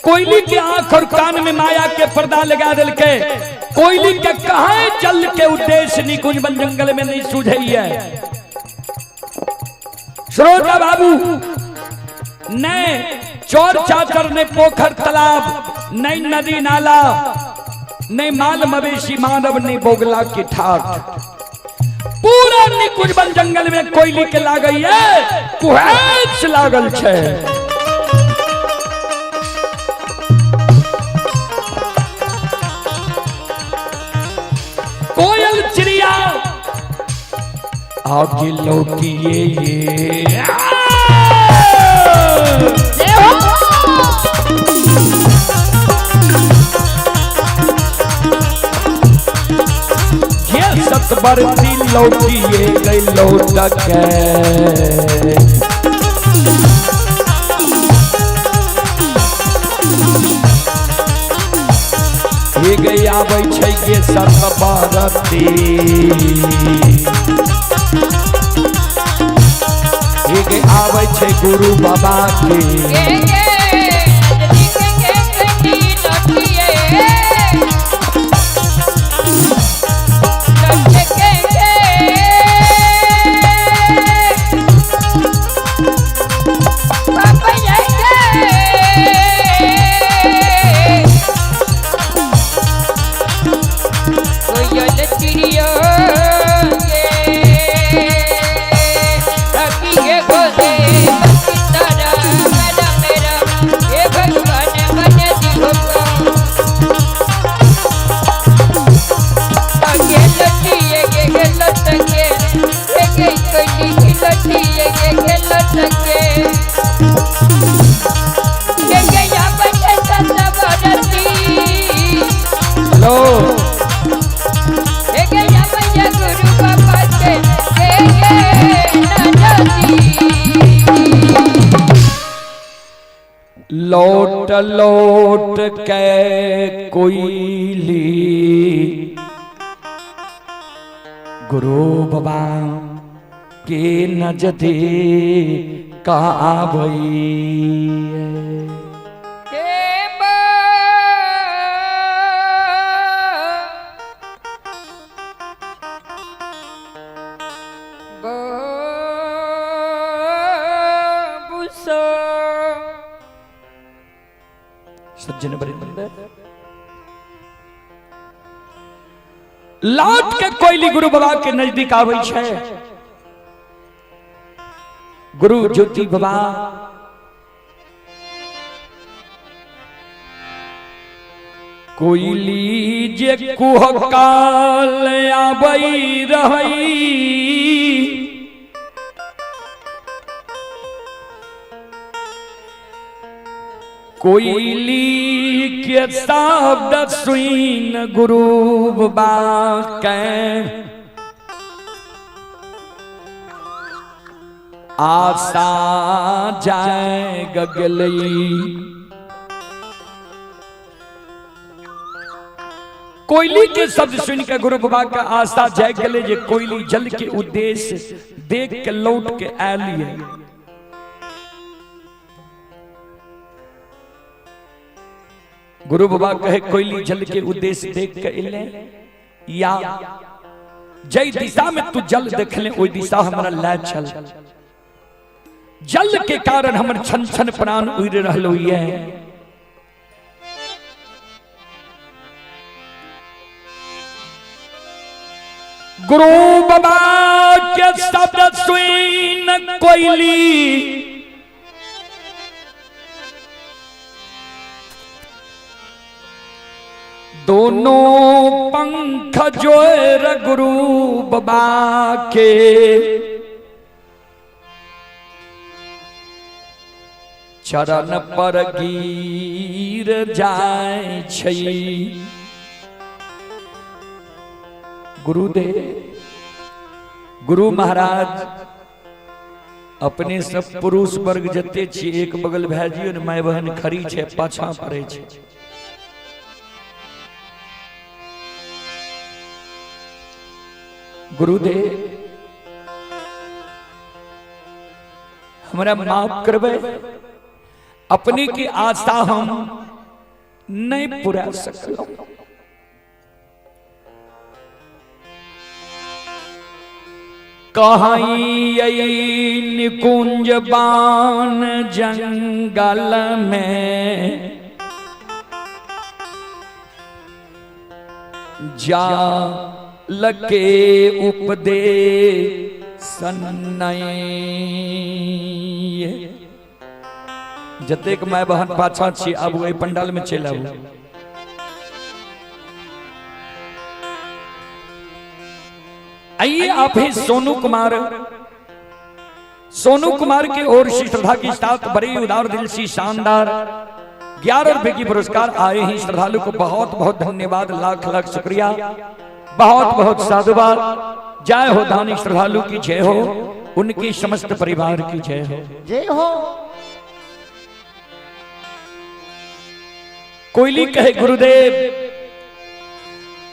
कोयली के आंख और कान में माया के पर्दा लगा दिलके। कोयली के कहे जल के उद्देश्य निकुंज वन जंगल में नहीं सूझे है। श्रोता बाबू, नए चोर चाचर ने पोखर तालाब, नई नदी नाला, नई माल मवेशी मानव ने बोगला की ठाक। पूरा निकुंज वन जंगल में कोयली के लागई है कुहैच लागल छे। कोयल चिड़िया आगे लौकिए ये जय हो। ये सतबरती लौटिए गई लौट के। ये गई आबै छै ये सतबरती, ये गई आबै छै गुरु बाबा के। के के नजदीक के कटी लौटिए लौट के के पापा जाए के कोयल चिड़िया के रखी के गोदे तारा मेरा मेरा हे भगवान बन दिहो आगे लटिए के के लटके के के कोई लटिए के के लटके के के या बचे सतवरती। हेलो के के या बचे गुरु बाबा के के के नजदी। लौट लौट के कोयली गुरु बाबा के नजदीक आबै। हे बा बाबूसो सज्जन वृंद, लौट के कोयली गुरु बाबा के नजदीक आबै छै। गुरु ज्योति बाबा कोयली जे कुहकाल आबै रहै, कोयली के शब्द सुन गुरु बाबा के आशा जाय गगलई। कोयली के शब्द सुन के गुरु बाबा के आशा जाग गेलै जे कोयली जल के उद्देश्य देख के लौट के आयल ये। गुरु बाबा कहे कोयली जल के उद्देश्य देख के एले या जय दिशा में तू जल देखले ओहि दिशा हमरा लय चल। जल के कारण हमर छन छन प्राण उड़ रहलो ये। गुरु बाबा के शब्द सुन कोयली दोनों पंख जोर गुरु बाबा के चरण पर गिर जाय छै। गुरुदेव गुरु महाराज अपने सब पुरुष वर्ग जते छी एक बगल भए जियो ने my बहन खड़ी छै पाछा पड़े छै। गुरुदेव हमरा माफ करबै, अपने की आशा हम नहीं पूरा सकलहुँ। कहीं निकुंज बान जंगल में जा लके उपदेश नहीं। जतेक my बहन पाछा छी, आब ओहि पंडाल में चलि आबू। आइए आप ही सोनू कुमार, सोनू कुमार की ओर से श्रद्धा के साथ बड़े उदार दिल से शानदार 11 रुपए की पुरस्कार आए हैं। श्रद्धालु को बहुत बहुत धन्यवाद, लाख लाख शुक्रिया, बहुत बहुत साधुवाद। जय हो दानी श्रद्धालु की जय हो, उनकी समस्त परिवार की जय हो, जय हो। कोयली कहे गुरुदेव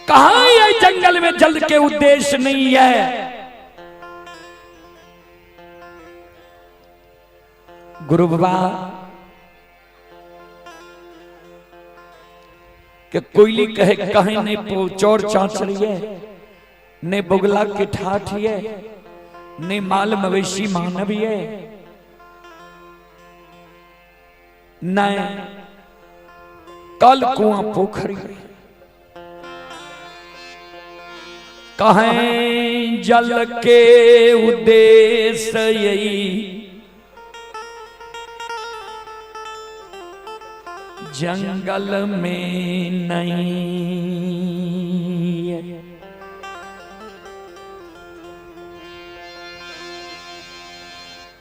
कहा ये जंगल में जल के उद्देश्य नहीं है। गुरु बाबा के कोयली कहे कहीं नहीं चोर चांचर है, ने बगुला के ठाठ है, ने माल मवेशी मानव है, न कल कुआं पोखरी। कहें जल के उद्देश्य यही जंगल में नहीं है।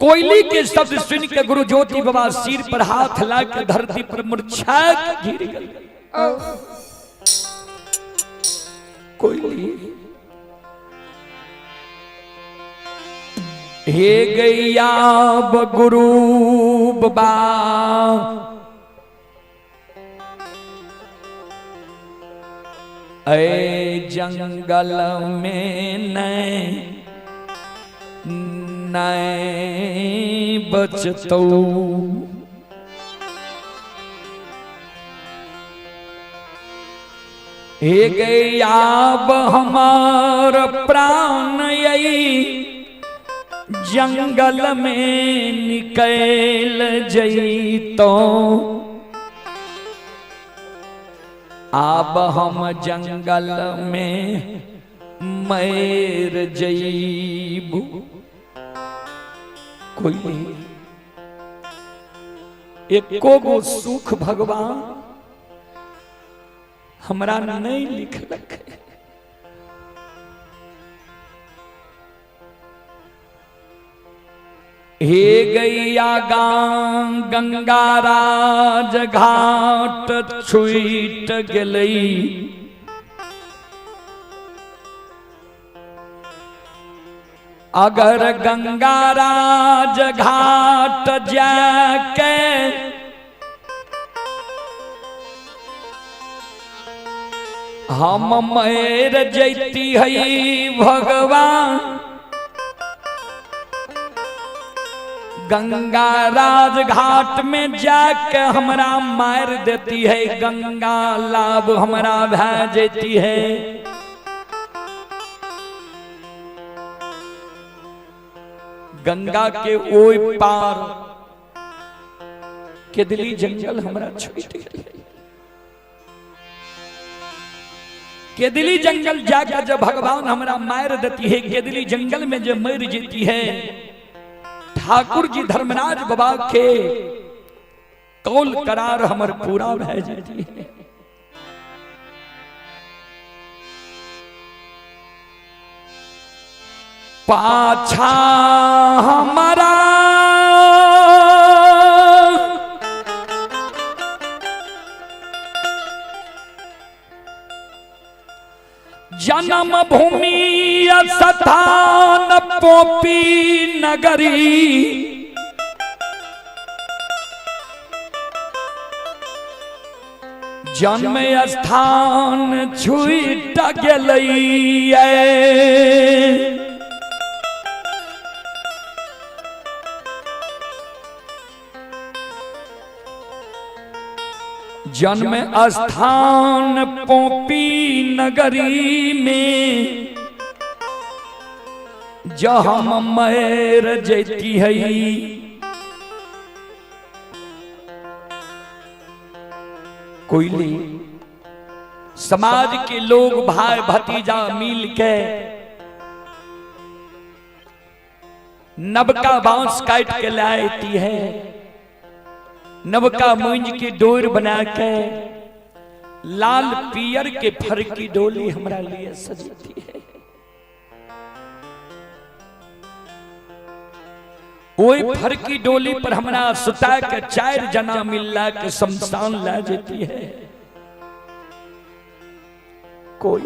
कोयली के शब्द सुन के गुरु ज्योति बाबा सिर पर हाथ ला के धरती पर मूर्छा के गिर गई। कोयली हे गैया गुरु बाबा ऐ जंगल में नहीं नहीं बचतो। हे गैया हमार प्राण यही जंगल में निकल जईतो। अब हम जंगल में मर जईबू। कोई एको गो सुख भगवान हमरा नहीं लिखलक। हे गैया गांग गंगा राज घाट छूट गेलई। अगर गंगा राज घाट जाके हम मर जैती है भगवान, गंगा राज घाट में जाके हमरा मार देती है, गंगा लाभ हमरा भै जेती है। गंगा के ओई पार केदली जंगल हमरा छूट गई। केदली जंगल जाकर जब भगवान हमरा मार देती है, केदली जंगल में जब मर जेती है, ठाकुर जी धर्मराज बाबा के कौल करार हमर पूरा भै जेती है। पाछा हमारा जन्म भूमि स्थान पोपी नगरी, जन्म स्थान छूट गेलई। जन्म स्थान पोपी नगरी में जहाँ मैर जैती है। कोयली समाज के लोग भाई भतीजा मिल के नबका बांस काट के लाती है, नबका मूंज की डोर बना के लाल पियर के फर की डोली हमरा लिए सजती है। ओई फर की डोली पर हमरा सुता के 4 जना मिलला के शमशान ला जेती है। कोई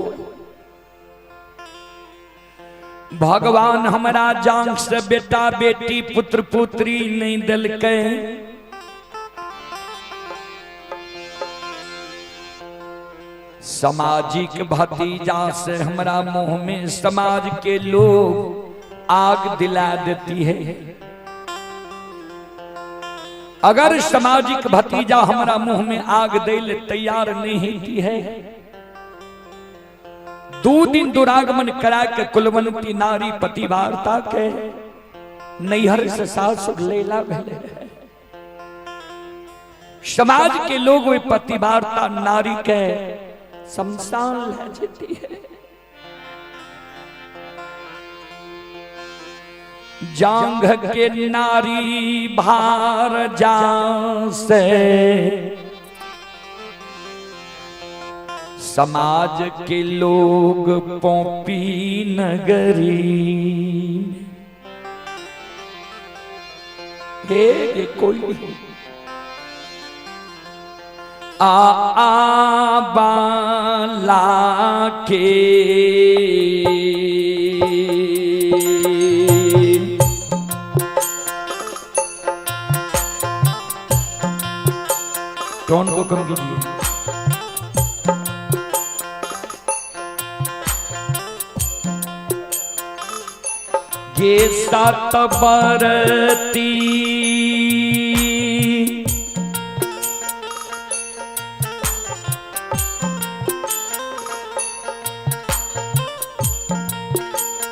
भगवान हमरा जांग से बेटा बेटी पुत्र पुत्री नहीं दिलके। सामाजिक भतीजा से हमरा मुंह में समाज के लोग आग दिला देती है। अगर सामाजिक भतीजा हमरा मुंह में आग दे ले तैयार नहीं होती है, 2 दिन दुरागमन करा के कुलवंती नारी पति वार्ता के नैहर से सासुर लेला भेले। समाज के लोग वे पति वार्ता नारी के शमशान ले जाती है। जांघ के नारी भार जा से समाज के लोग पोपी नगरी हे कोई आ आ बाला के टोन को कम कीजिए। ये सात बरती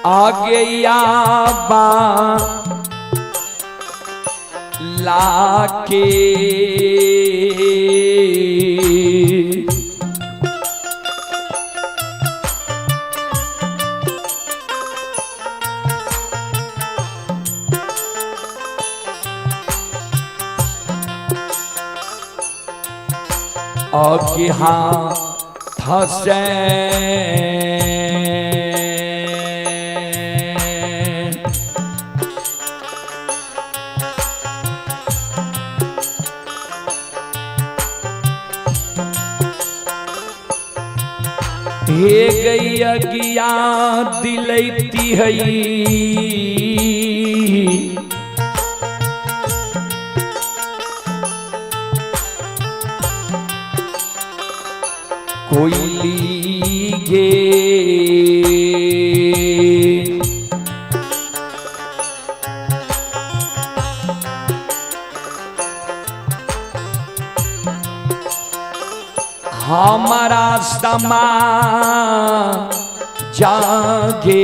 आगे या बा लाके आगे हाँ थसे हे गई अगिया दिलैती है। कोयली गे हमारा समा जागे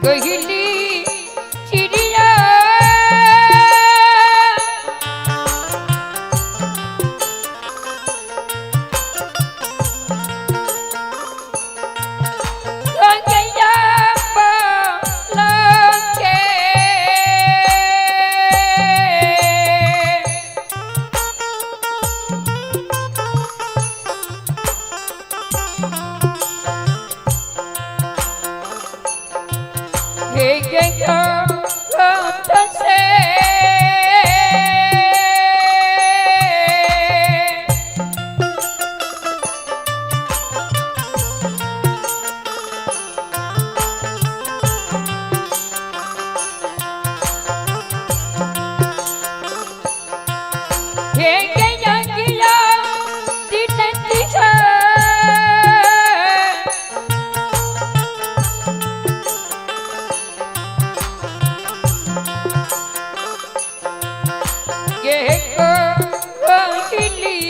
कहली चिड़िया गैया पलके। हे गैया हाथ से हे गैया गिया दिन दिशा ये कोकिली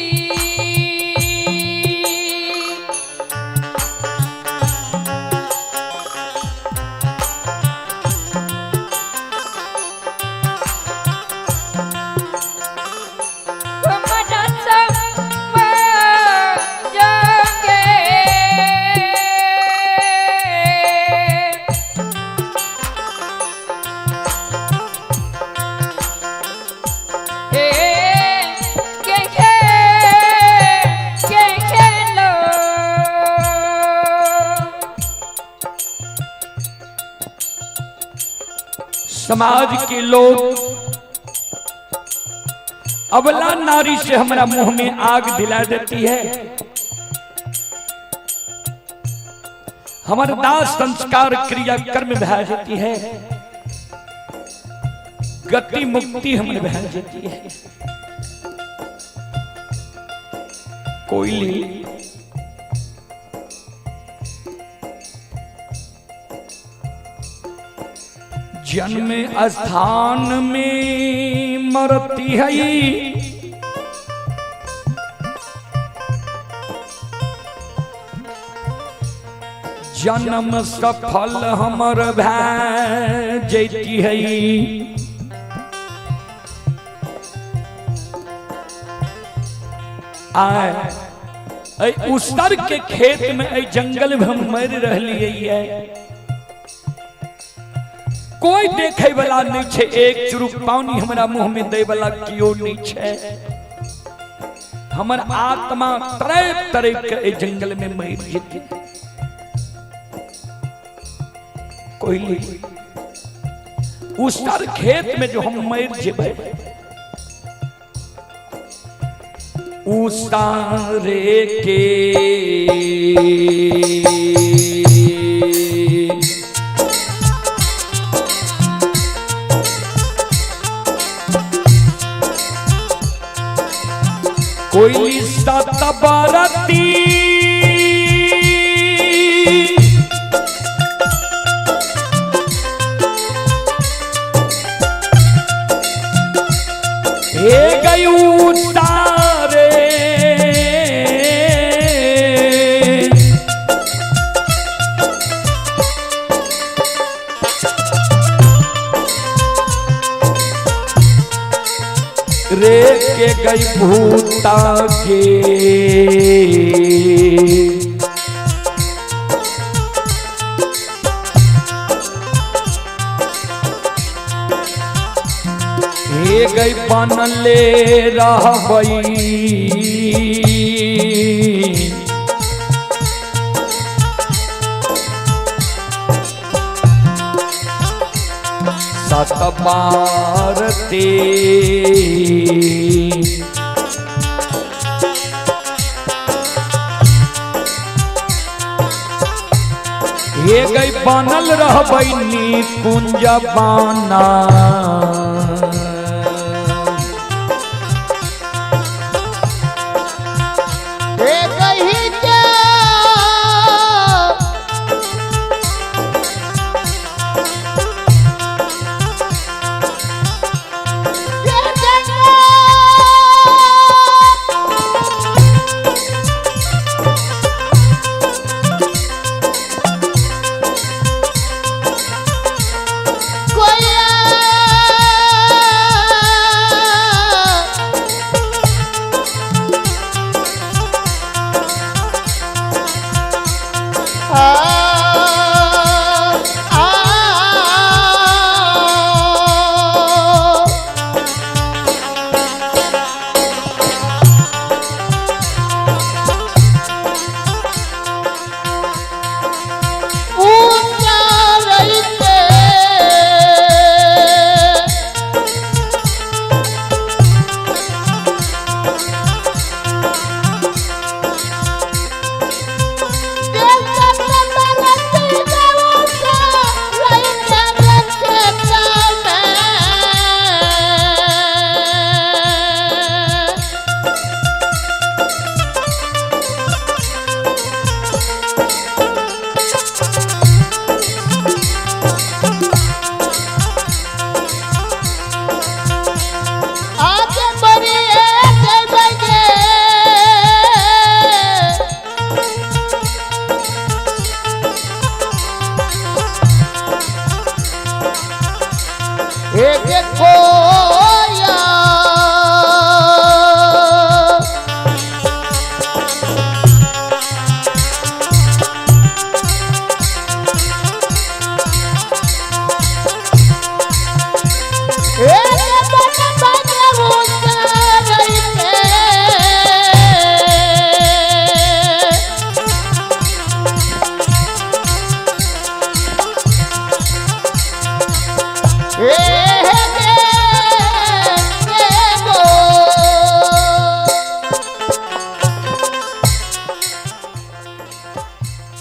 हमरा सब जागे। हे के के खेलो समाज के लोग अबला नारी से हमारा मुंह में आग दिला देती है। हमारे दाह संस्कार क्रिया कर्म बहा देती है, गति मुक्ति हमें बहा देती है। कोयली जन्म स्थान में मरती है, जन्म सफल हमर भै जैती है। आय ऐ उसर के खेत में ऐ जंगल में हम मर रहलियै है, कोई देखे वाला नहीं छे, एक चुरुक पानी हमरा मुंह में दे वाला कियो नहीं छे। हमर आत्मा तड़प तड़प के ए जंगल में मर जेतै। कोयली उसर खेत में जो हम मर जेबै, उसारे के कोई सतबरती हे गयू तारे रे के गई भूता के हे गई बनले रहबई सत बारती हे गई बनल रहबै कुंज बाना। हे कही के ये जंगल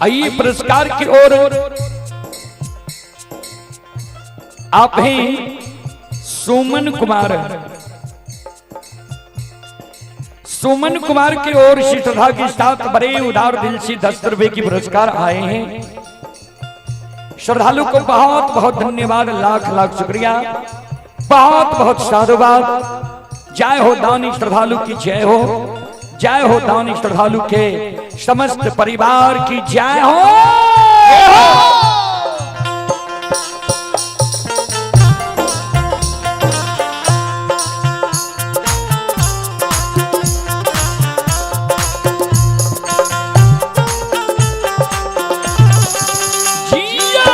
आइए पुरस्कार की ओर आप हैं सुमन कुमार। सुमन कुमार की ओर से श्रद्धा के साथ बड़े उदार दिल से 10 रुपए की पुरस्कार आए हैं। श्रद्धालु को बहुत बहुत धन्यवाद, लाख लाख शुक्रिया, बहुत बहुत साधुवाद। जय हो दानी श्रद्धालु की जय हो, जय हो दानी श्रद्धालु के समस्त परिवार की जय हो। जियो।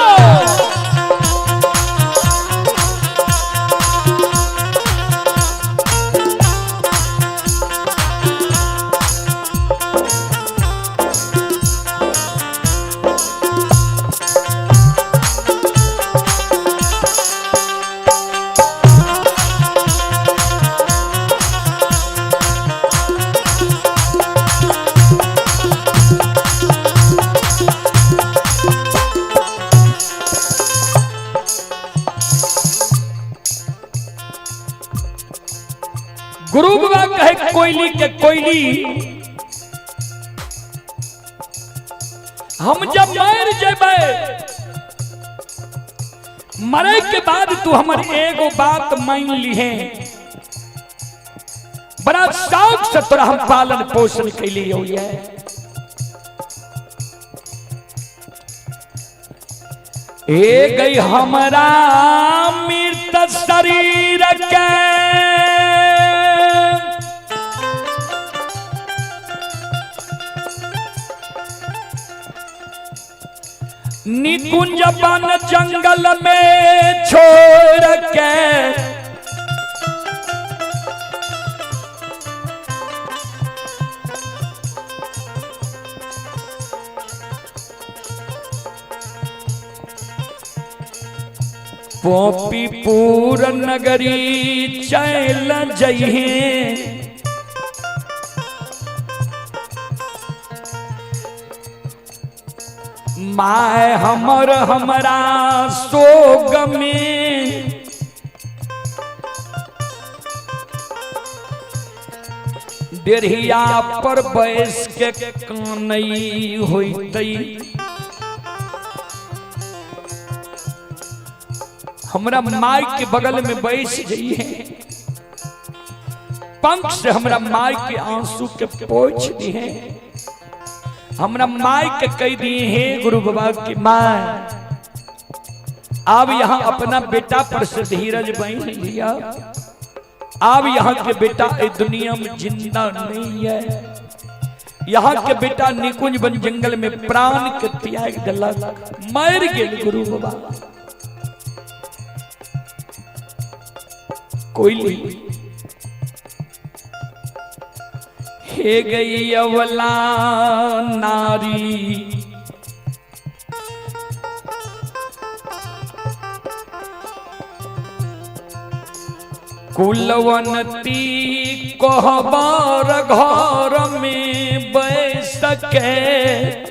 गुरु बाबा कहे कोयली के कोयली, हम जब मर जेबे, मरे के बाद तू हमर एगो बात मान लीहे। बड़ा शौक से तोरा हम पालन पोषण कैली हो। ए गई हमारा मृत शरीर के निकुंज वन जंगल में छोड़ के पोपीपुर नगरी चल जइहे। My हमर हमरा सोग में डेढ़िया पर बैस के कानई होइतई। हमरा माई के बगल में बैस जाइए, पंख से हमरा माई के आंसू के पोंछ दिए, हमरा माई के कह दिए हे गुरु बाबा की माँ, अब यहाँ अपना बेटा पर से धीरज बन लिया, अब यहाँ के बेटा इस दुनिया में जिंदा नहीं है, यहाँ के बेटा निकुंज वन जंगल में प्राण के त्याग दिलक, मर गेल गुरु बाबा। कोयली हे गई अवला नारी, कुलवंती कोहबर घर में बैस के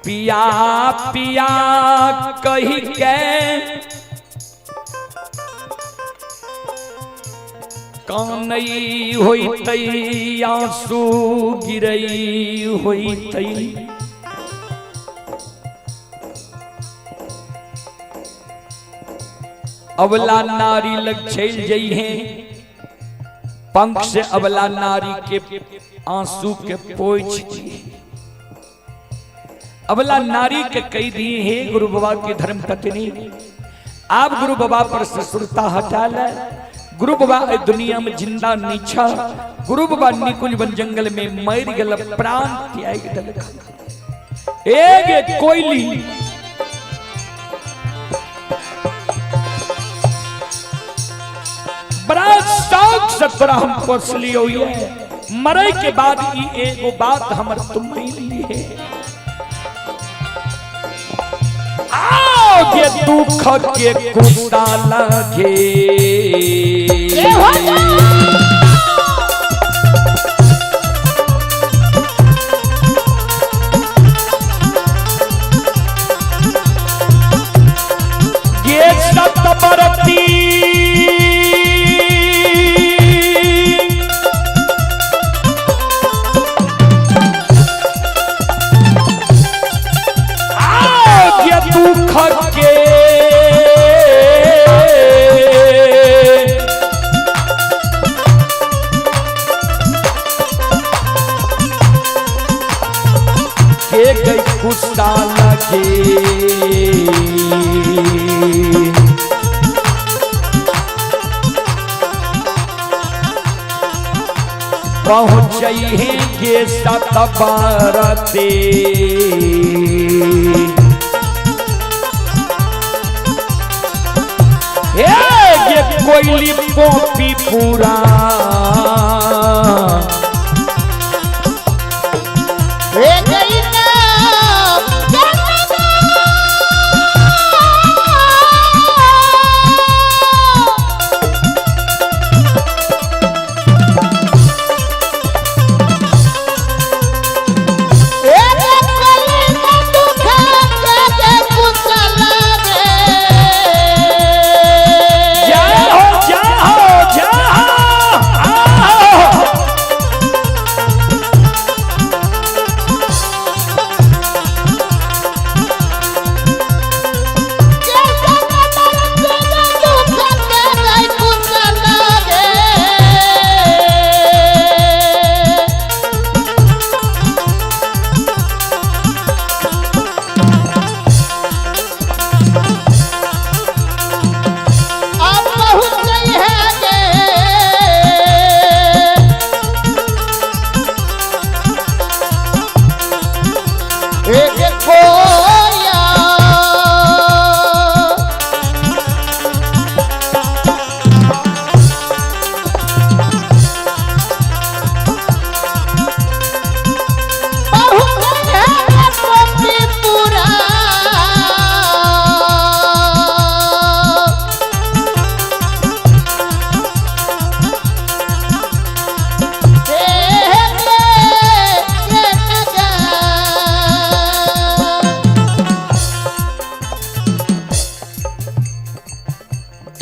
पिया पिया कही के कानई होइतई, आंसू गिरई होइतई। अबला नारी लग चल जई है, पंख से अबला नारी के आंसू के पोंछ अबला नारी के कह दिए हे गुरु बाबा की धर्म पत्नी, आप गुरु बाबा पर ससुरता हटा ले, गुरु बाबा दुनिया में जिंदा नीचा, गुरु बाबा निकुंज वन जंगल में मर गल, प्राण त्याग दिलक। एक कोयली बड़ा शौक से तोरा हम पोस लियो, मरे के बाद ई एगो बात हमर तुम ही है। आओ के दुख के कुत्ता लगे, पहुँचे सतबारते। ये कोयली पोपी पूरा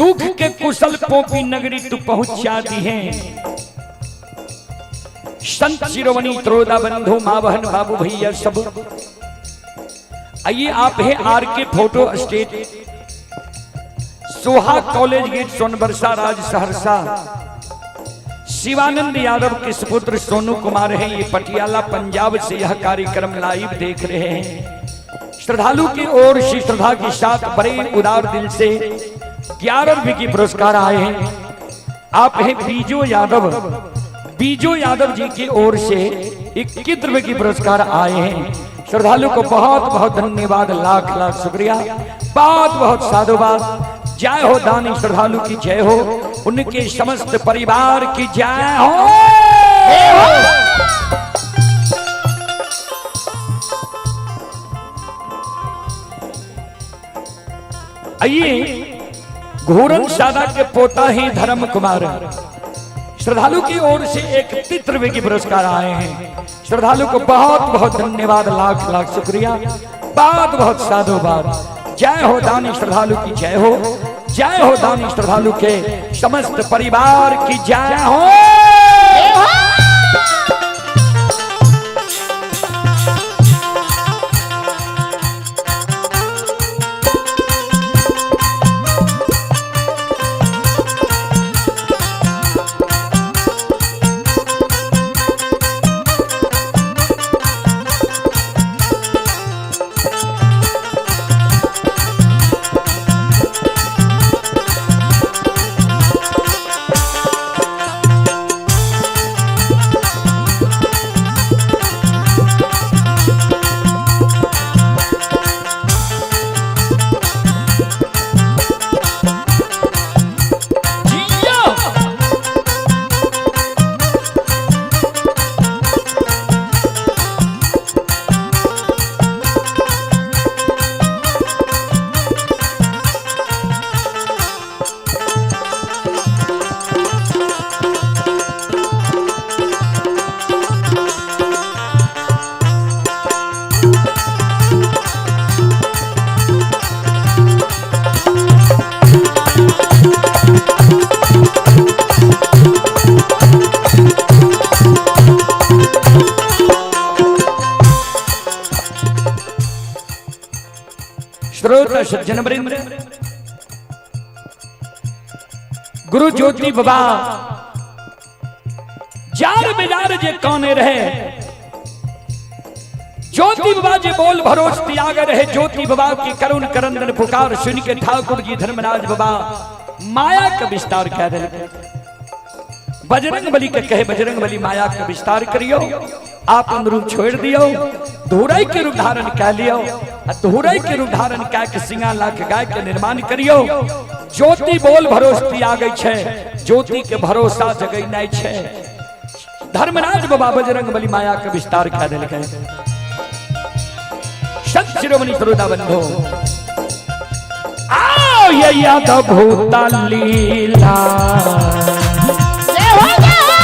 दुख के कुशल पोपी नगरी तू पहुंचा दी है। संत शिरोमणि त्रोदा बंधु माँ बहन बाबू भैया सब आइए। आप है R K photo state, Soha college gate, Sonbarsa Raj, Saharsa. Shivanand Yadav के सुपुत्र सोनू कुमार हैं, ये पटियाला पंजाब से यह कार्यक्रम लाइव देख रहे हैं। श्रद्धालु की ओर से श्रद्धा के साथ बड़े उदार दिल से 11 रुपए की पुरस्कार आए हैं। आप हैं बीजो यादव, बीजो यादव जी की ओर से 21 रुपए की पुरस्कार आए हैं। श्रद्धालु को बहुत बहुत धन्यवाद, लाख लाख शुक्रिया, बहुत बहुत साधुवाद। जय हो दानी श्रद्धालु की जय हो, उनके समस्त परिवार की जय हो। आइए, घूरन सादा के पोता ही धर्म कुमार, श्रद्धालु की ओर से 31 रुपए की पुरस्कार आए हैं। श्रद्धालु को बहुत बहुत धन्यवाद, लाख लाख शुक्रिया, बहुत बहुत साधुवाद। जय हो दानी श्रद्धालु की जय हो, जय हो दानी श्रद्धालु के समस्त परिवार की जय हो। श्रोता सज्जन वृंद, गुरु ज्योति बाबा जार बेजार जे काने रहे, ज्योति बाबा जे बोल भरोस त्याग रहे, ज्योति बाबा की करुण करंदन पुकार सुन के ठाकुर जी धर्मराज बाबा माया का विस्तार कह रहे। बजरंग बली के कहे बजरंग बली माया के विस्तार करियो, आपन रूप छोड़ दियो, धुरई के रूप धारण कै लियो, आ धुरई के रूप धारण कै के सिंगा लाख गाय के निर्माण करियो। ज्योति बोल भरोसती आ गई छे, ज्योति के भरोसा जगई नहीं छे। धर्मराज बाबा बजरंग बली माया के विस्तार कै देलकै। संत शिरोमणि श्रोता बंधु, आओ ये यादव भूता लीला। जय हो जय हो।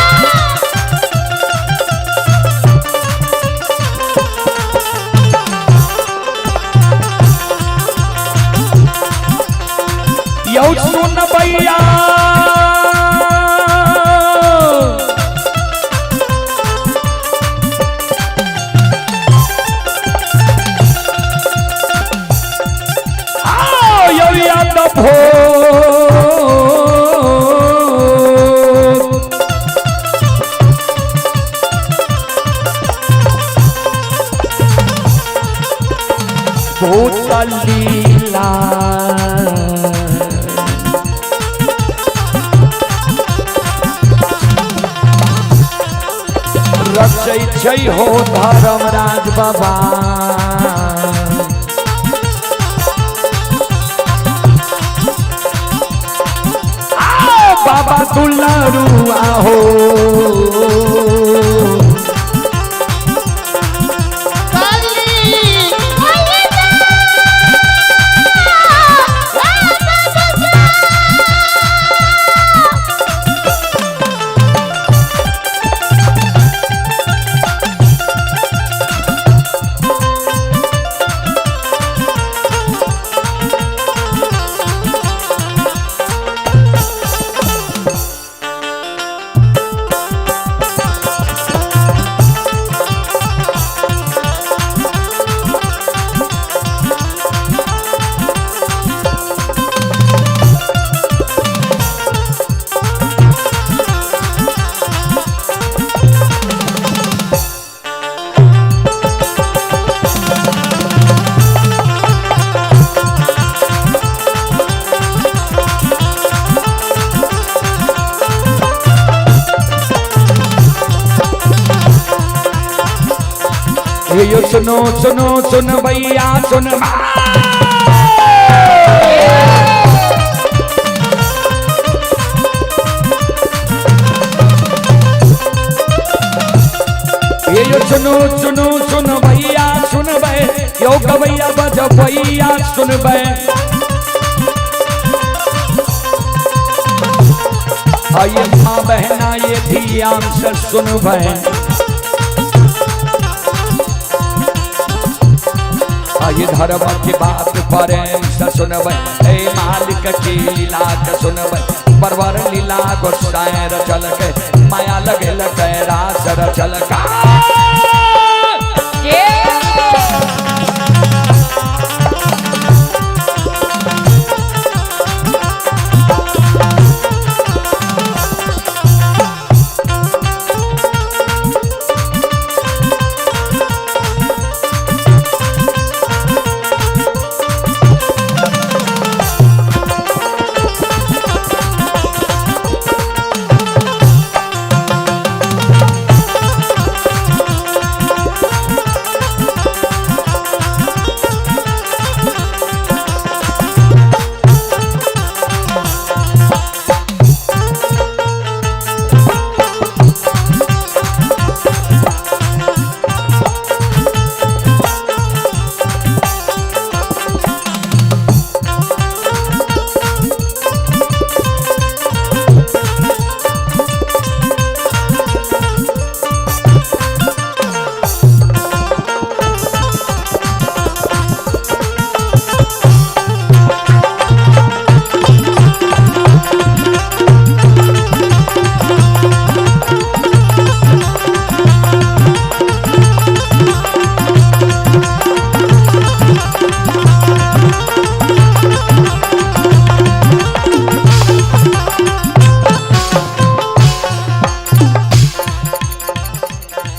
यौ सुन भैया, आओ यौ यादव भूत भूत लीला। रचै छै हो धर्मराज बाबा, आओ बाबा दुलारुआ हो। काली हे यो सुनो सुनो सुन भैया सुन, ये यो सुनो सुनो सुन भैया सुन बे, यो कवैया बज भैया सुन बे। आइए माँ बहना ये धियान से सुन बे। आइए धर्म की बात प्रेम से सुनबै, हे मालिक की लीला के सुनबै। परवर लीला गोसाई रचल के, माया लगे लगे रास रचल का।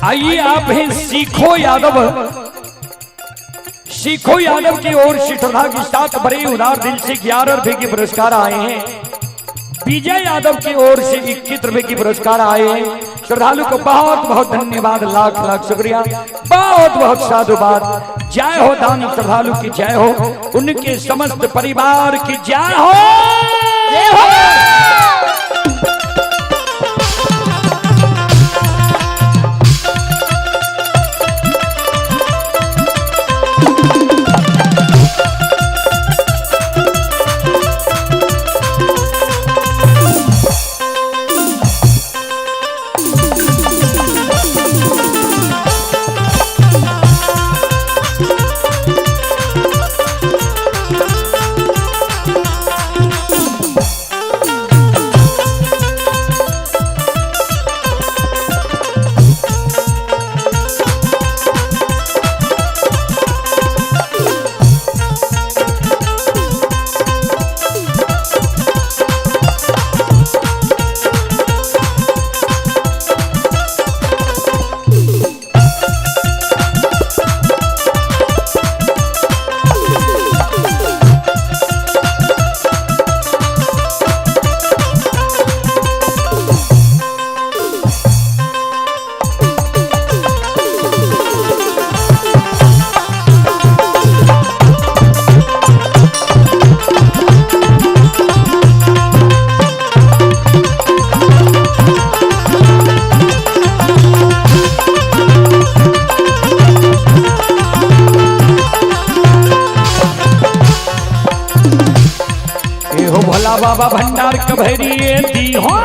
आइए आप हैं सीखो यादव, सीखो यादव की ओर से श्रद्धा के साथ बड़े उदार दिल से 11 रुपए के पुरस्कार आए हैं। विजय यादव की ओर से 21 रुपए की पुरस्कार आए। श्रद्धालु को बहुत बहुत धन्यवाद, लाख लाख शुक्रिया, बहुत बहुत साधुवाद। जय हो दानी श्रद्धालु की जय हो, उनके समस्त परिवार की जय हो। जय हो। हो भोला बाबा भंडार कभरी दी हो।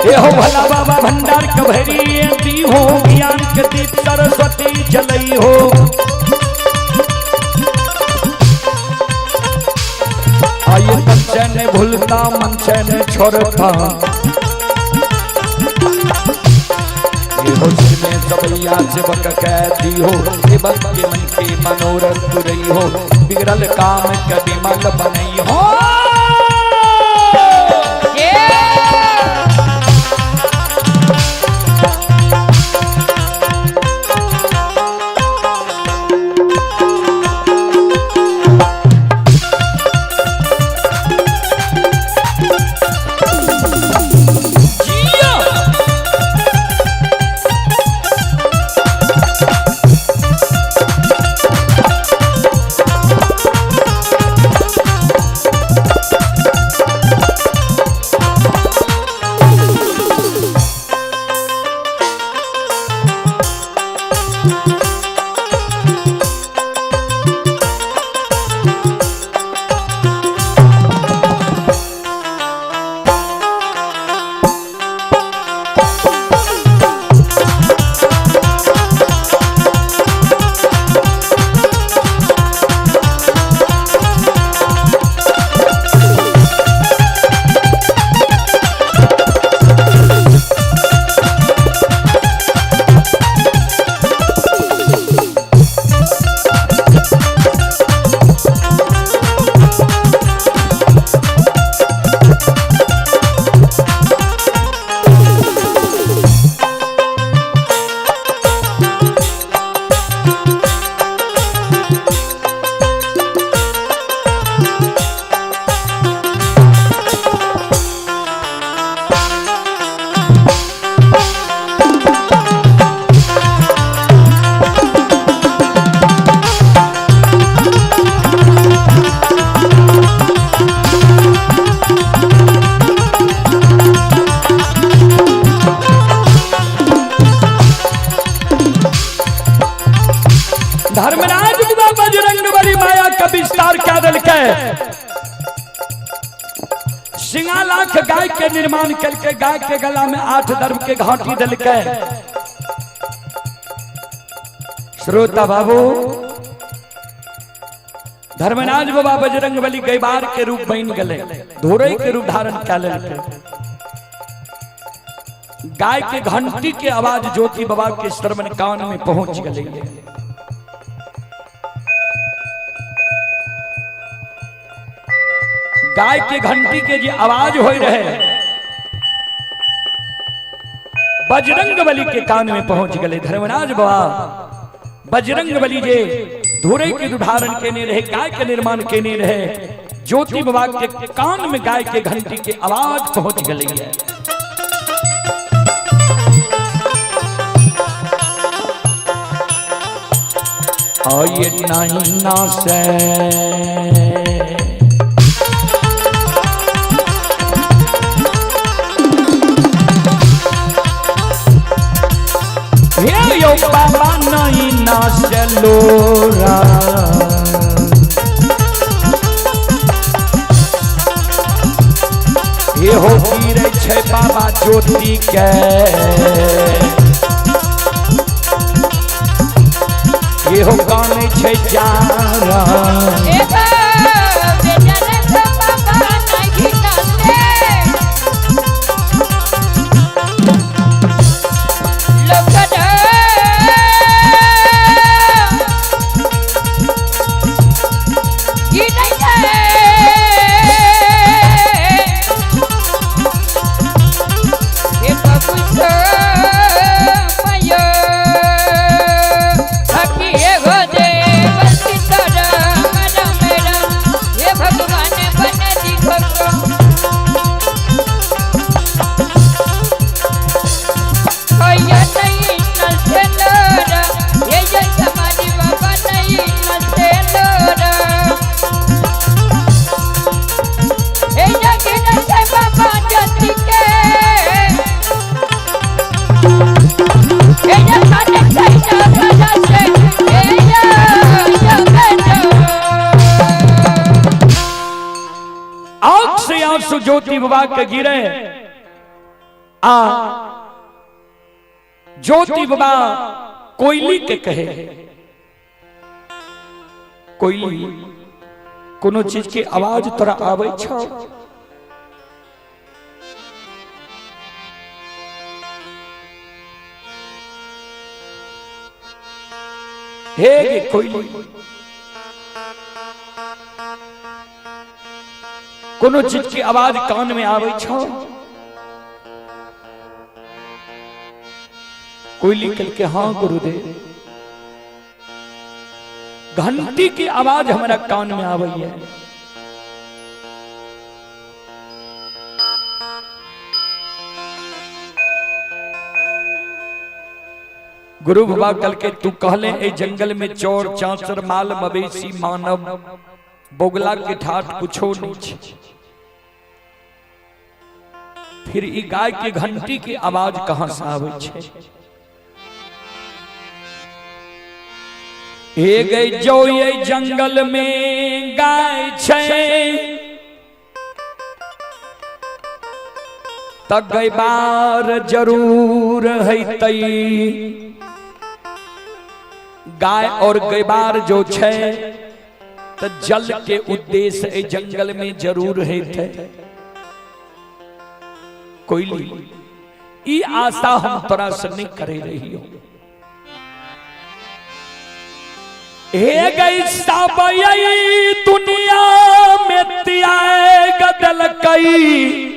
ए हो भोला बाबा भंडार कभरी दी हो, ज्ञान के दीप सरस्वती जलई हो। आइए तन से न भूलता मन से न छोड़ता, में सबैया सेवक कैदी हो, सेवक के मन के मनोरथ पुरई हो, बिगड़ल काम के विमल बनई हो। धर्मराज बाबा बजरंग बली माया का विस्तार क्या दिलकै, सिंगा लाख गाय के निर्माण करके गाय के गला में 8 दर्भ के घाटी दिलकै। श्रोता बाबू, धर्मराज बाबा बजरंग बली गैबार के रूप बन गए, धोरे के रूप धारण कर लेलकै। गाय के घंटी के आवाज ज्योति बाबा के श्रवण कान में पहुंच गई। गाय के घंटी के जो आवाज हो रहे, बजरंग बली के कान में पहुंच गए। धर्मराज बाबा बजरंग बली जे धुरे के दुधारण केने रहे, गाय के निर्माण केने रहे, ज्योति बाबा के कान में गाय के घंटी के आवाज पहुंच गई है। आये नैना से हे यो बाबा नैना से लोरा हे हो गिरे छै बाबा ज्योति के हे हो गाने छै जारा। ए बेटा बाबा नहीं नाचे लोकड की नहीं हे बाबू मयो हकी एगो देव सीताराम राम राम हे भगवान बन दिखो कया नहीं नसे लोरा हे जय समाधि बाबा नहीं नसे लोरा हे जग नसे बाबा ज्योति के हे जग नसे बाबा से हे जग आंख से आंसू ज्योति बाबा के गिरे आ ज्योति बाबा कोयली के कहे, कोयली कोनो चीज के आवाज तोरा आबै छौ? हे गे कोयली, कोनो चीज के आवाज कान में आबै छौ? कोयली कहलकै हाँ गुरुदेव, घंटी की आवाज हमारा कान में आबै है। गुरु बाबा कल के तू कहले ए जंगल में चोर चाचर माल मवेशी मानव बोगला के ठाठ कुछो नहीं छे, फिर ई गाय के घंटी के आवाज कहां से आवे छे? हे गई जो ये जंगल में गाय छे त गई बार जरूर है तई। गाय और गैबार जो छे त जल के उद्देश्य ए जंगल में जरूर है थे। कोयली ई आशा हम तोरा से नहीं करे रही हो। हे गई साबई दुनिया में त्याग दलकई,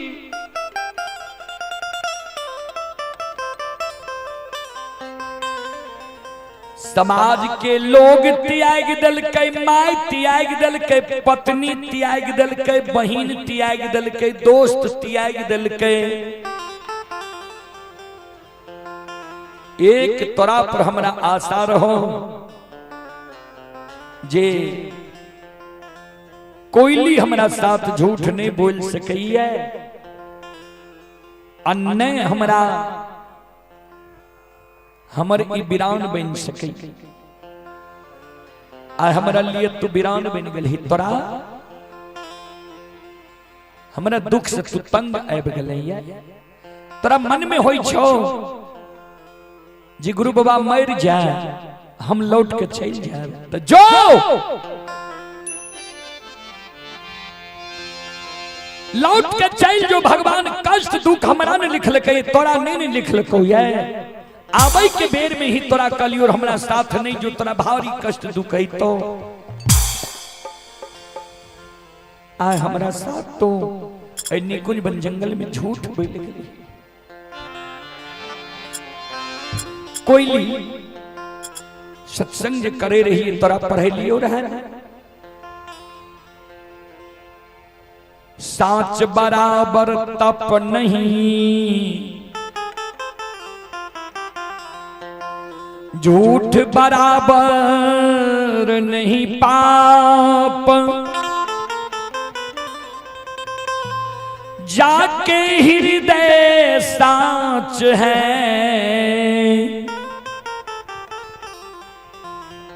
समाज के लोग त्याग दलकै, my त्याग दलकै, पत्नी त्याग दलकै, बहिन त्याग दलकै, दोस्त त्याग दलकै, एक तोरा पर हमरा आशा रहो जे कोयली हमरा साथ झूठ नहीं बोल सकैया, अन्य हमरा हमर ई बिरान बन सकै, आ हमरा लिए तू बिरान बन गेलही, तोरा हमरा दुख से तू तंग आबि गेलैया, तोरा मन में होइ छौ जे गुरु बाबा मर जाए हम लौट के चल जाए, तो जो लौट के चल जो, भगवान कष्ट दुख हमरा ने लिखलकै तोरा नहीं ने लिखलकौ ये, आबै के बेर में ही तोरा कहलियो और हमरा साथ नहीं जो तोरा भारी कष्ट दुख है तो आय हमरा साथ तो निकुंज बन जंगल में झूठ बोल गेली। कोयली सत्संग जे करे रही तोरा पढ़ेलियो रहे। साच बराबर तप नहीं, झूठ बराबर नहीं पाप, जाके हृदय साच है,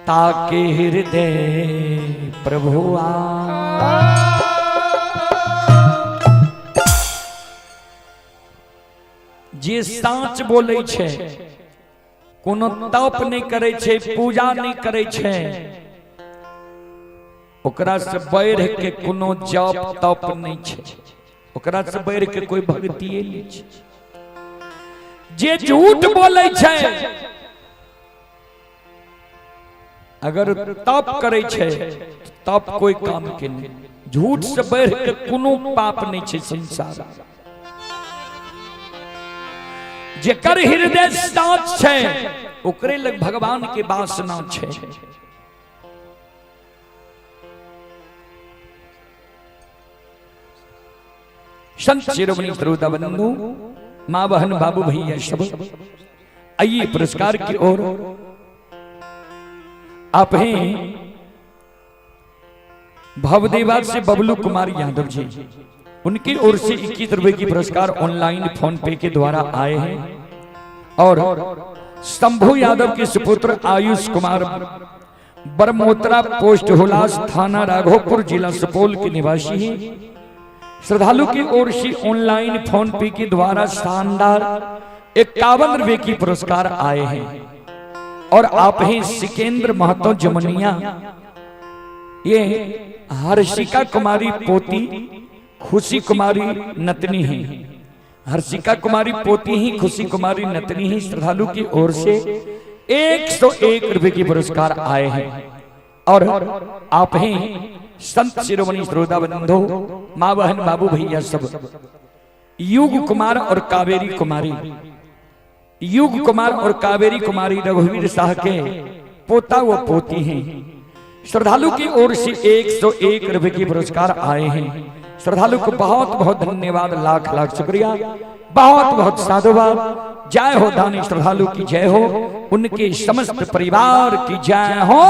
ताके हृदय प्रभु आ। जे साच बोलै छै, कोनो तप नहि करै छै, पूजा नहि करै छै, ओकरा से बढ़ि के कोनो जप तप नहि छै, ओकरा से बढ़ि के कोई भक्तिए नहि छै। जे झूठ बोलै छै, अगर तप करै छै, तप कोई काम के नहि। झूठ से बढ़ि के कोनो पाप नहि छै संसार। जेकर हृदय साच छै, ओकरे लग भगवान के वासना छै। संत शिरोमणि श्रोता बंधु, माँ बहन बाबू भैया सब, आइए पुरस्कार की ओर। आप हैं भवदेवा से बबलू कुमार यादव जी, उनकी ओर से 21 रुपए की पुरस्कार ऑनलाइन फोन पे के द्वारा आए हैं। और शंभू यादव के सुपुत्र आयुष कुमार बरमोत्रा पोस्ट हुलास थाना राघोपुर जिला सुपौल के निवासी हैं। श्रद्धालु की ओर से ऑनलाइन फोन पे के द्वारा शानदार 51 रुपए की पुरस्कार आए हैं। और आप हैं सिकेंद्र महतो जमुनिया, ये हर्षिका कुमारी पोती खुशी कुमारी नतनी है। हर्षिका कुमारी पोती ही खुशी कुमारी नतनी ही। श्रद्धालु की ओर से 101 रुपए की पुरस्कार आए हैं। और आप हैं संत शिरोमणि श्रोता बंधु, माँ बहन बाबू भैया सब, युग कुमार और कावेरी कुमारी, युग कुमार और कावेरी कुमारी रघुवीर शाह के पोता व पोती हैं। श्रद्धालु की ओर से 101 रुपए की पुरस्कार आए हैं। श्रद्धालु को बहुत बहुत धन्यवाद, लाख लाख शुक्रिया, बहुत बहुत साधुवाद। जय हो दानी श्रद्धालु की जय हो, उनके समस्त परिवार की जय हो।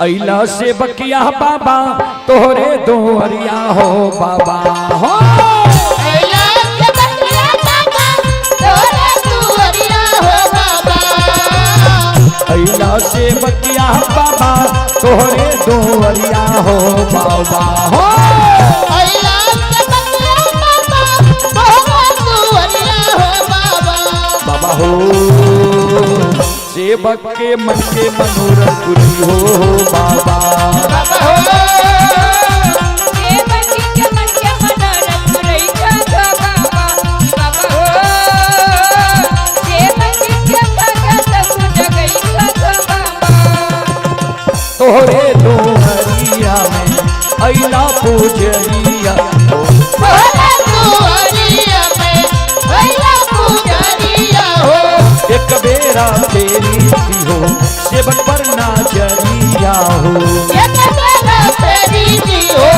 अइला से बकिया बाबा तोहरे दोहरिया हो बाबा हो। अइला से बकिया बाबा तोहरे दुआरिया हो बाबा। अइला से बकिया बाबा तोहरे दोहरिया हो बाबा हो। अइला से बकिया बाबा तोहरे दुआरिया हो बाबा। बाबा हो, सेवक के मन के मनोरथ पुरी हो बाबा। बाबा हो, सेवक के मन के मनोरथ पुरी हो बाबा। बाबा हो, सेवक के भगत सुन गई हो बाबा। तोहरे दोहरिया में अइला पूजरिया हो। तोहरे दुआरिया में अइला पुजरिया हो। एक बेरा तेरी थी हो सेवक पर नाजरिया हो। एक बेरा तेरी थी हो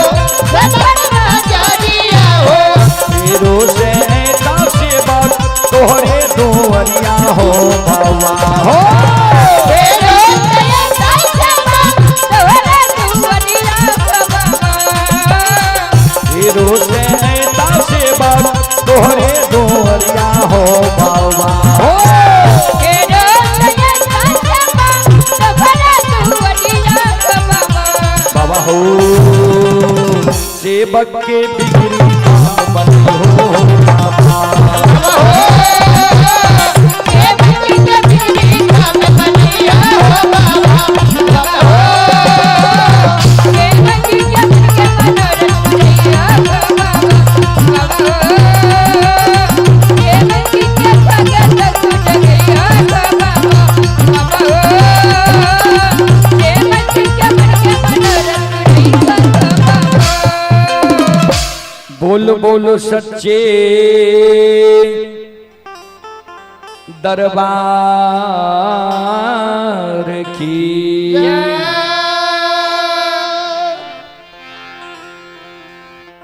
सेवक नाजरिया हो। तेरो से सेवक तोहरे दोहरिया हो बाबा हो। तेरो से सेवक तोहरे दुआरिया हो बाबा। तेरो से सेवक तोहरे दोहरिया हो बाबा हो। तेरो से सेवक तोहरे दुआरिया हो बाबा। बाबा हो, सेवक के बिगड़ी काम बनी हो बाबा। सेवक के बिगड़ी काम बनिया हो बाबा। बाबा हो, सेवक के मन के मनोरथ पुरैया हो बाबा। बाबा हो, सेवक के भगत सुन गैया हो बाबा। बाबा हो, सेवक के मन के मनोरथ पुरैया हो बाबा। बोल बोलो सच्चे दरबार की।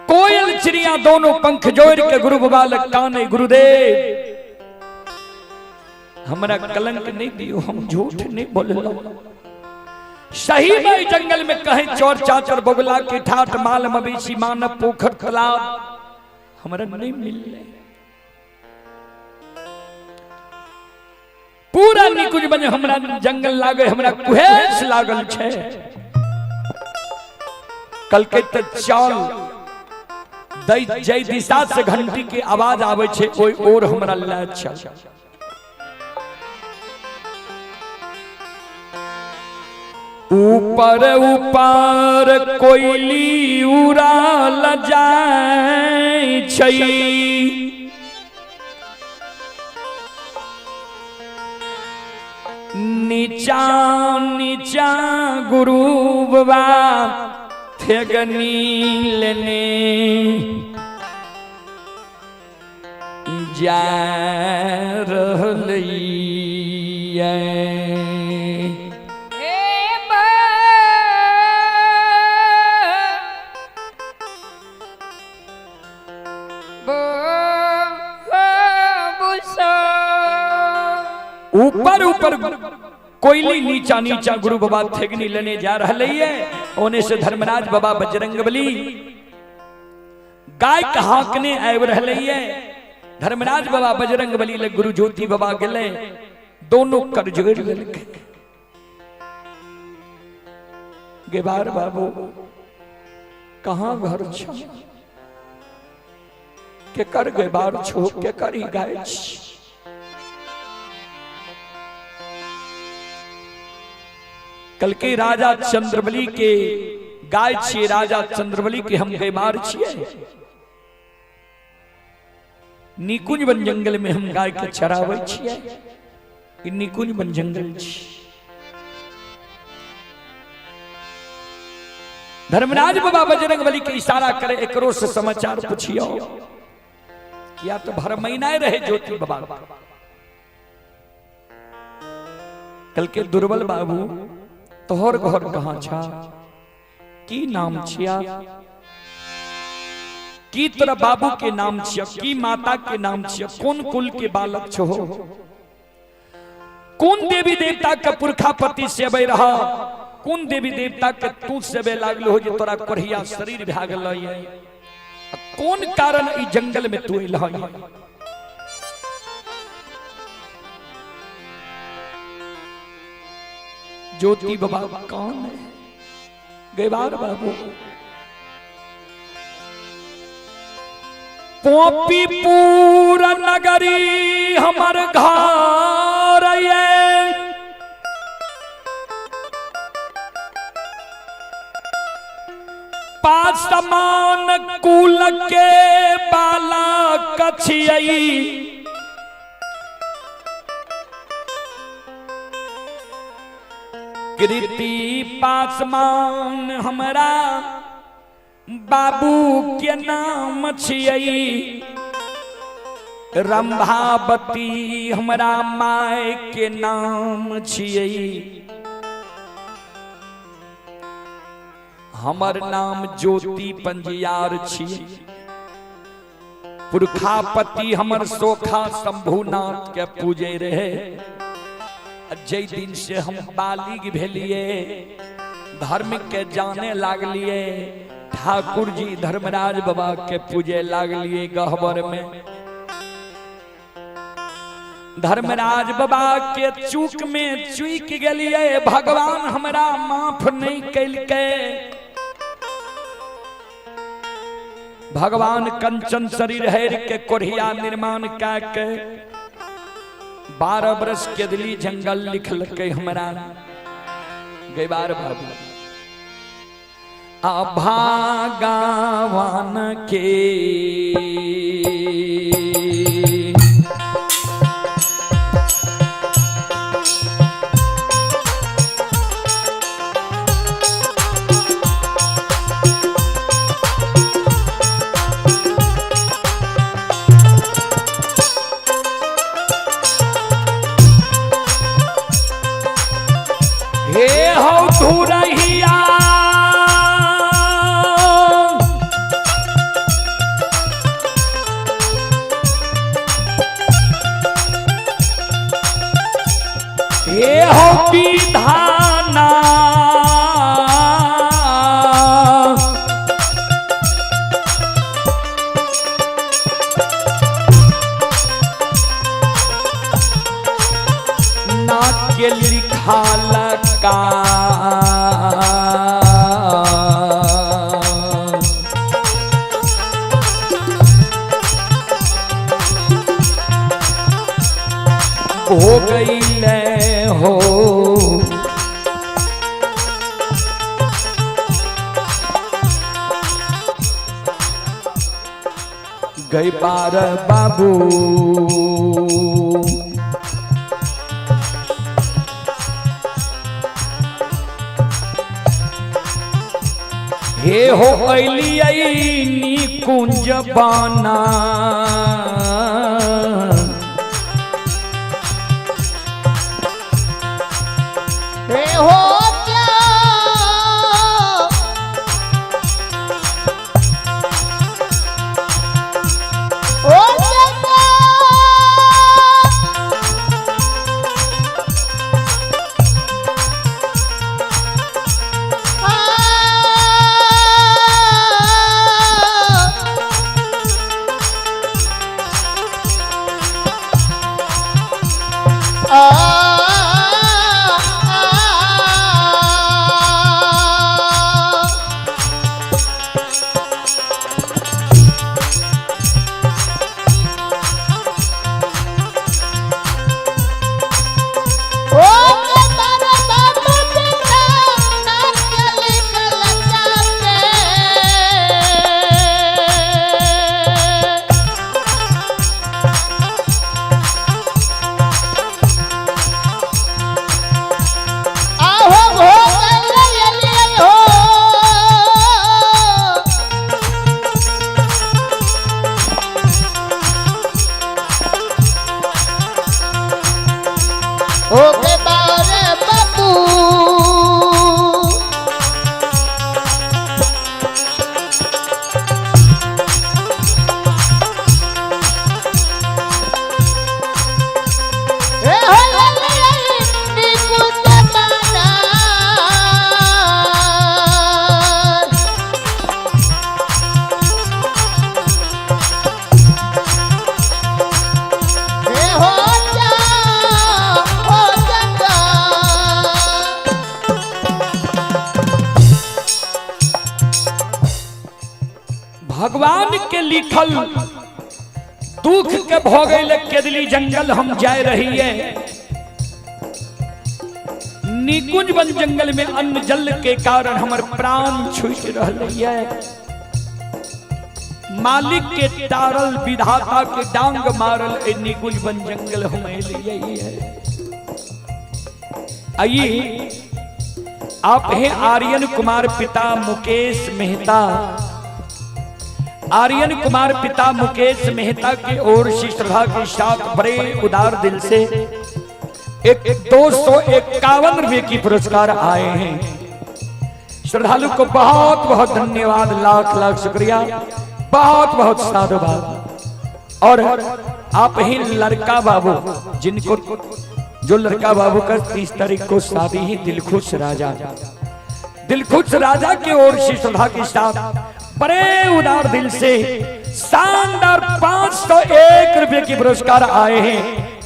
कोयल चिड़िया दोनों पंख जोड़ के गुरु बाबा लग काने, गुरुदेव हमरा कलंक नहीं दियो, हम झूठ नहीं बोललो। सही में जंगल में कहीं चोर चाचर बगुला के ठाट माल मवेशी मानव पोखर तालाब हमरा नहीं मिलले। पूरा निकुंज बने हमरा जंगल लागे, हमरा कुहेस लागल छे। कल के त चल दई जय दिशा से घंटी के आवाज आवे छे ओई और हमरा ले चल। ऊपर ऊपर कोयली उड़ाल जाय छै, नीचा नीचा गुरु बाबा थेगनी लेने जा रहलियै। हे ऊपर ऊपर कोयली नीचा नीचा गुरु बाबा थेगनी लेने जा रहे है। ओने से धर्मराज बाबा बजरंगबली गाय के हाँकने आबि रहे है। धर्मराज बाबा बजरंगबली ले गुरु ज्योति बाबा गेले, दोनों कर जोड़ लेलकै। गेबार बाबू कहाँ घर छो, के कर गेबार छो, के करी गाय छी। कल के राजा चंद्रबली के गाय छिए, राजा चंद्रबली के हम गैमार छिए। निकुंज वन जंगल में हम गाय के चरावे छिए, ई निकुंज वन जंगल छी। धर्मराज बाबा बजरंग बली के इशारा करे एकरो से समाचार पूछियो, किया तो भर महीना रहे ज्योति बाबा। कल के दुर्बल बाबू तोहर घर कहाँ छा, की नाम छिया, की तोरा बाबू के नाम छिया, की माता के नाम छिया, कौन कुल के बालक छो, कौन देवी देवता के पुरखापति सेबै रहा, कौन देवी देवता के तू सेबे लागलो हो जे तोरा कोढ़िया शरीर भए गेल ये, कौन कारण ई जंगल में तू अइलह। ज्योति बाबा कौन है गैबार बाबू, पोपीपुर नगरी हमर घर ये, पासमान कुल के बाला कछियई, कृति पासमान हमरा बाबू के नाम छियई, रंभावती हमरा my के नाम छियई, हमर नाम ज्योति पंजियार छियै, पुरखापति हमर सोखा शंभुनाथ के पूजे रहे। जै दिन से हम बालिग भेलिए, धर्म के जाने लागलिए, ठाकुर जी धर्मराज बाबा के पूजे लागलिए गहबर में। धर्मराज बाबा के चूक में चूक गेलिए, भगवान हमरा माफ नहीं कैलकै। भगवान कंचन शरीर हेर के कोढ़िया निर्माण कै के 12 वर्ष के दिली जंगल लिखलकै हमरा गैबार बाबू। अभागावान के हे हो विधाना ना के लिखाल का हो गई ले हो गई बार बाबू। हे हो अली कुंज बाना हे हो क्या ओ चंदा आ आ ओ बाबा बाबू पिता नाचल कलचा पे। आहो हो गइल हो। ओ के बारे बाबू ए हो निकुंज बाना। ए हो जा ओ चंदा। भगवान के लिखल दुख के भोगैले केदली जंगल हम जाए रही है। निकुंज वन जंगल में अन्न जल के कारण हमर प्राण छूट रहल है। मालिक के तारल विधाता के डांग मारल ए निकुंज वन जंगल हम अलिए है। आइए आप हैं आर्यन कुमार पिता मुकेश मेहता। आर्यन कुमार पिता मुकेश मेहता की ओर से श्रद्धा के साथ बड़े उदार दिल से एक 251 रुपए की पुरस्कार आए हैं। श्रद्धालु को बहुत बहुत धन्यवाद, लाख लाख शुक्रिया, बहुत बहुत साधुवाद। और आप ही लड़का बाबू जिनको जो लड़का बाबू का 30 तारीख को शादी ही दिलखुश राजा, दिलखुश राजा की ओर से श्रद्धा के साथ बड़े उदार दिल से शानदार 501 रुपए की पुरस्कार आए हैं।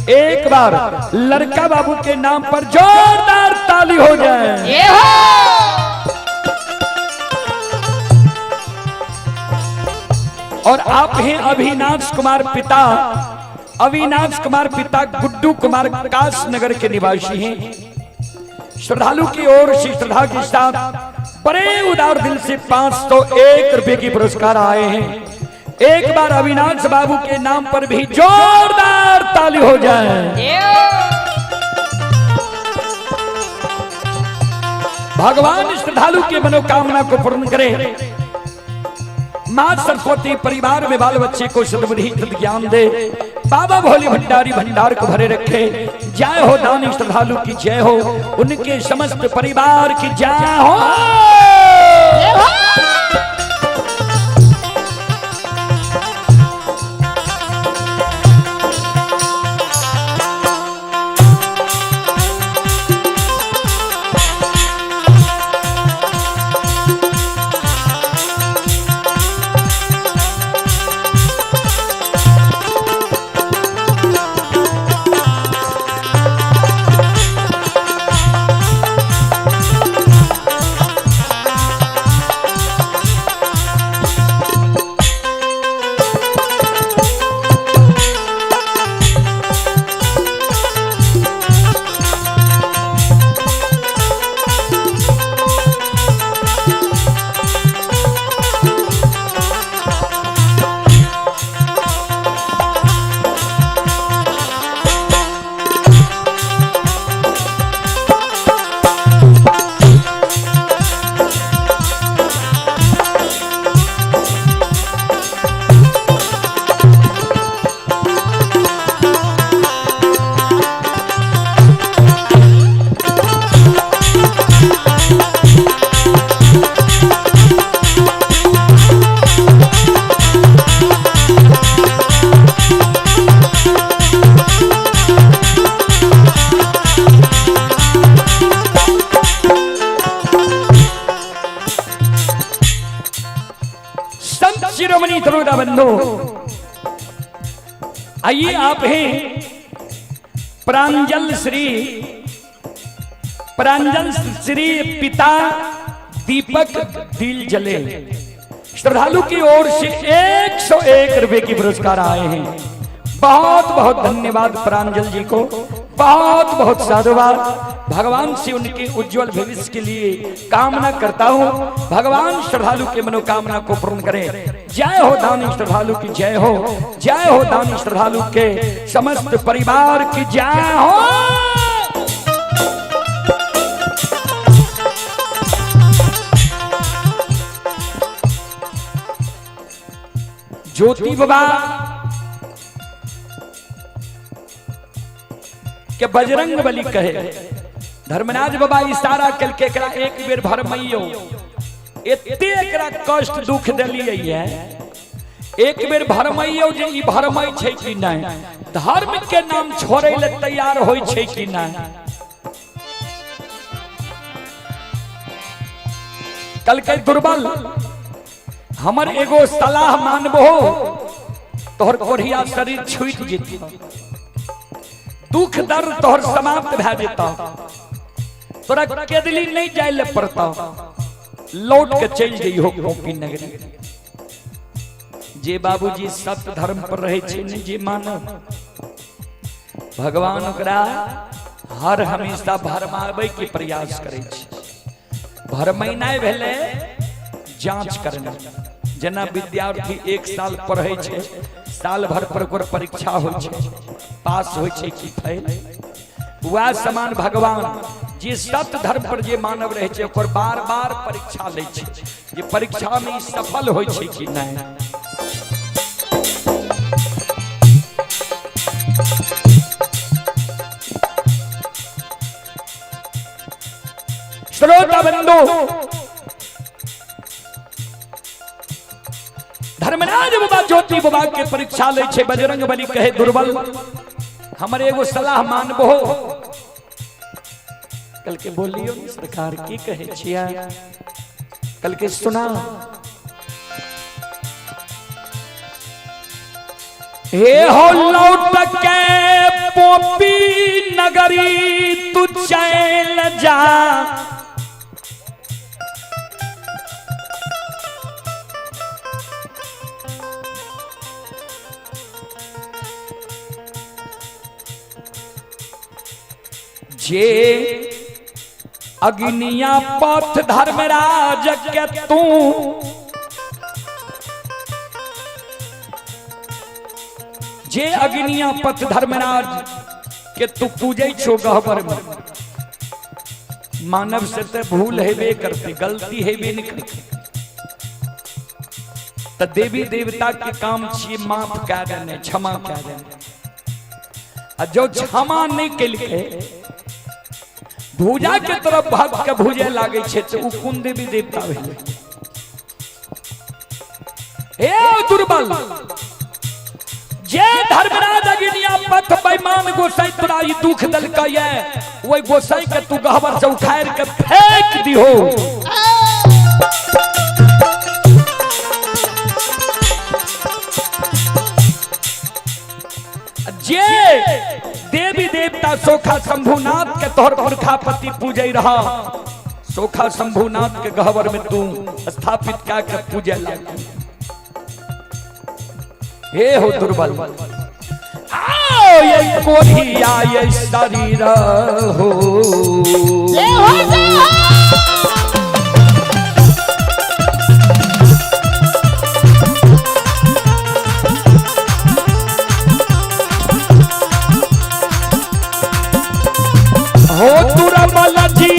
एक बार लड़का बाबू के नाम पर जोरदार ताली हो जाए। ये हो। और आप हैं अविनाश कुमार पिता, अविनाश कुमार पिता गुड्डू कुमार काशनगर के निवासी हैं। श्रद्धालु की ओर से श्रद्धा के साथ बड़े उदार दिल से 501 रुपए की पुरस्कार आए हैं। एक बार अविनाश बाबू के नाम पर भी जोरदार ताली हो जाए। ये हो। भगवान श्रद्धालु के मनोकामना को पूर्ण करे। मां सरस्वती परिवार में बाल बच्चे को सद्बुद्धि ज्ञान दे। बाबा भोले भंडारी भंडार को भरे रखे। जय हो दानी श्रद्धालु की जय हो, उनके समस्त परिवार की जय हो। श्रोता बंधु, आइए आप हैं प्रांजल श्री, प्रांजल श्री पिता दीपक दिल जले श्रद्धालु की ओर से 101 रुपए की पुरस्कार आए हैं। बहुत बहुत धन्यवाद प्रांजल जी को, बहुत बहुत साधुवाद। भगवान से उनके उज्जवल भविष्य के लिए कामना करता हूं। भगवान श्रद्धालु के मनोकामना को पूर्ण करें। जय हो दानी श्रद्धालु की जय हो, जय हो दानी श्रद्धालु के समस्त परिवार की जय हो। ज्योति बाबा के बजरंग बली कहे, धर्मराज बाबा इशारा कल के एकरा एक बेर भरमैयो, एते एकरा कष्ट दुख देलियै है, एक बेर भरमैयो जे ई भरमै छै कि नहीं, धर्म के नाम छोड़ै ले तैयार होय छै कि नहीं। कल के दुर्बल हमर एगो सलाह मानबो तोहर कोढ़िया शरीर छूट जेतौ, दुख दर्द तोहर समाप्त भए जेतौ, तोरा केदली नहीं जाय ले पड़तौ, लौट के चलि जइहो गोपी नगरी। जे बाबूजी सत्य धर्म पर रहे छै ने, जे मानव भगवान ओकरा हर हमेशा भरमाबै के प्रयास करै छै। भरमैनाइ भेलै जांच करना। जेना विद्यार्थी एक साल पढ़ै छै, साल भर पर ओकर परीक्षा होइ छै, पास होइ छै कि फेल, वएह समान भगवान जे सत्य धर्म पर जे मानव रहै छै ओकर बार बार परीक्षा लै छै, जे परीक्षा में ई सफल होइ छै कि नहि। श्रोता बंधु, धर्मराज बाबा ज्योति बाबा के परीक्षा लै छै। बजरंग बली कहे दुर्बल हमर एगो सलाह मानबो। कल के बोलियो ने सरकार की कहे छिया, कल के सुना हे हो लौट के पोपी नगरी तू चल जा, जे अग्निया पथ धर्मराज के तू जे अग्निया पथ धर्मराज के तू पूजै छो गहबर में। मानव से तो भूल हेबे करते, गलती हेबे नहीं करते, तो देवी देवता के काम छिए माफ कए देने, क्षमा कए देने। आ जो क्षमा नहीं केलकै, भूजा के तरफ भाग के भूजे लागे छै, तो उ कोन देवी देवता भेलै? हे दुर्बल, जे धर्मराज अग्निया पथ बेईमान गोसाई तोरा ई दुख देलकै ये, ओहि गोसाई के तू गहबर से उखाड़ के फेंक दिहो। जे देवी देवता सोखा शंभुनाथ के तोहर पुरखापति पूजै रहा, सोखा शंभुनाथ के गहबर में तू स्थापित क्या के पूजे लाग। हे हो दुर्बल, आओ ये कोढ़िया ये शरीर हो, जय हो जय हो। हो दुर्बल जी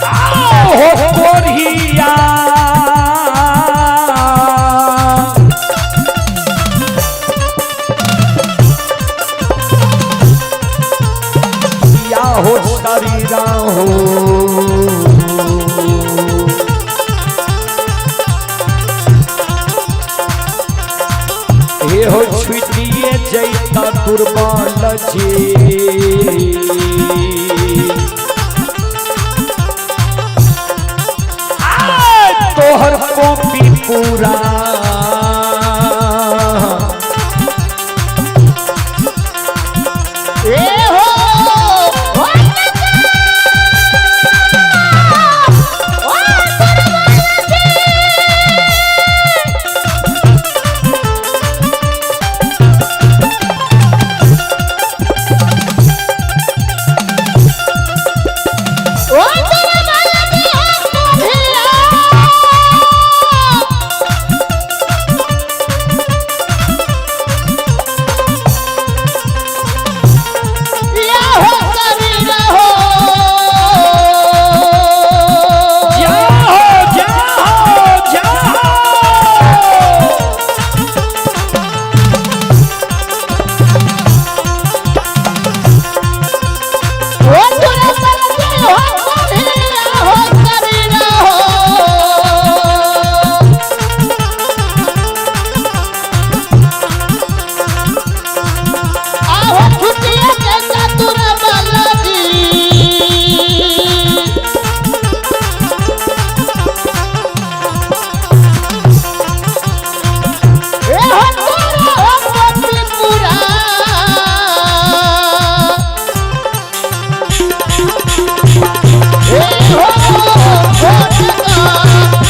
आओ हो कोढ़िया या हो शरीर हो, हे हो छुटिए जैता दुर्बल जी। तोहर कॉपी पूरा ए हो ओ तेरा बालाजी हो कोढ़िया। या हो कबीरा हो। जाओ जाओ जाओ। ओ तेरा बालाजी हो कोढ़िया हो कबीरा हो। आहो छुटिया के चतुर बालाजी। ए हो तोरा हो गोपीपुरा। ए हो गोटका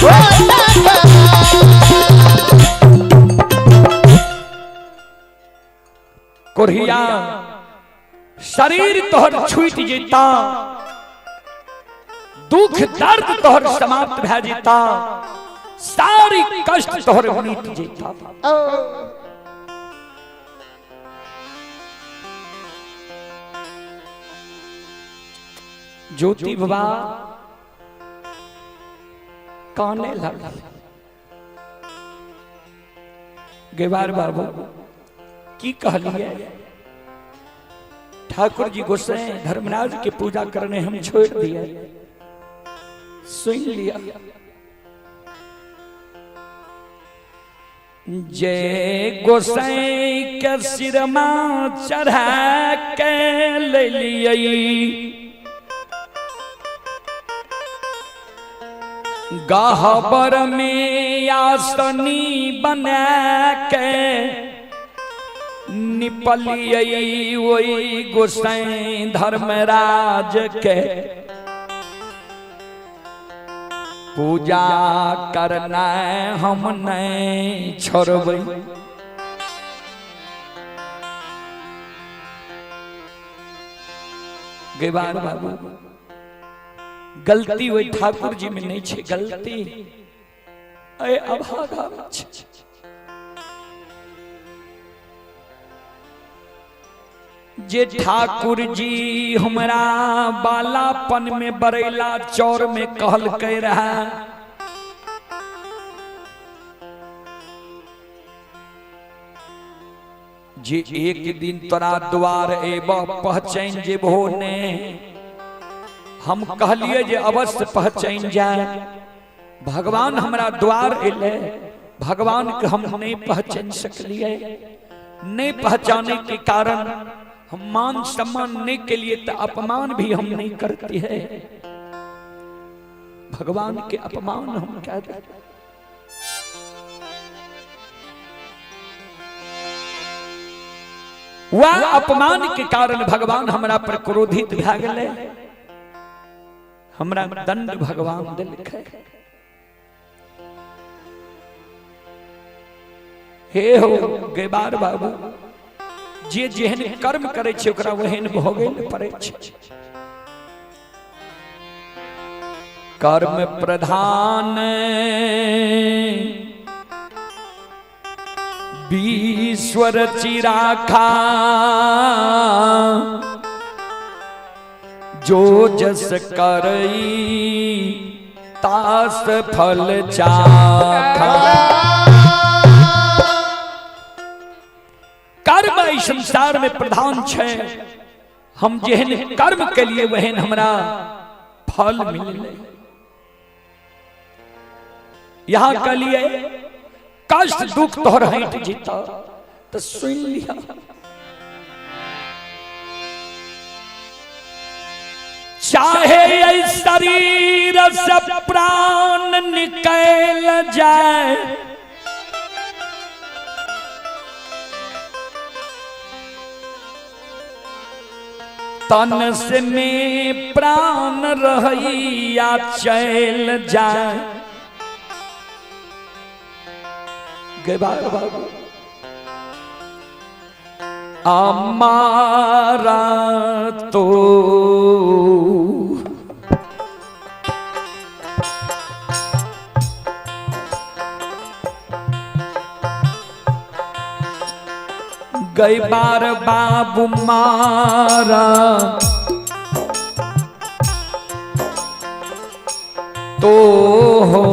गोटका। कोढ़िया शरीर तोहर छूट जेता, दुख दर्द तोहर समाप्त भए जेता, सारी कष्ट तोहर मिट जेता। ज्योति बाबा काने लगल। गेवार बाबू की कहलिए? ठाकुर जी गोसाई धर्मराज के पूजा करने हम छोड़ दिए। सुन लिया जय गोसाई के सिरमा चढ़ा के ले लिये, गहबर में आसनी बना के निपलिए वही गोसाई धर्मराज के पूजा करना हम नहीं छोड़बै। गेवार बाबू गलती वही ठाकुर जी में नहीं छे, गलती अय अभागा में छे। जे ठाकुर जी हमरा बालापन में बरेला चौर में कहल के रहा, जे एक दिन तोरा द्वार एब पहचान जेबहो ने, हम कहलिए जे अवश्य पहचान जाए। भगवान हमरा द्वार एले, भगवान के हम नहीं पहचान सकलिए। नहीं पहचाने के कारण हम मान सम्मान नहीं के लिए तो अपमान भी हम नहीं करते हैं। भगवान के अपमान हम क्या करते? वह अपमान के कारण भगवान हमरा पर क्रोधित भए गेलै, हमरा दंड भगवान देलकै। हे हो गेबार बाबू, जे जेहन कर्म करे छै ओकरा ओहन भोगै लए पड़ै छै। कर्म प्रधान ईश्वर चिराखा, जो जस करई तास फल चाखा। कर्म इस संसार में प्रधान छे, हम जेहन कर्म के लिए वहन हमरा फल मिलले। यहाँ के लिए कष्ट दुख तोहर हट जीता तो सुन लिया। चाहे ये शरीर से प्राण निकल जाए, तन से में प्राण रहिया चल जाए। गए बाबू हमारा तो गई बार बाबू मारा तो हो।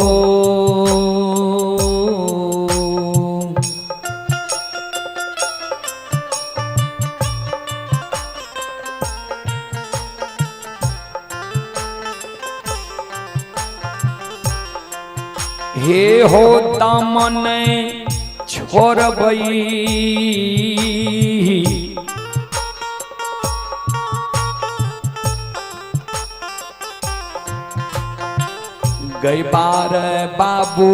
हे हो दामन छोड़बई गई बार बाबू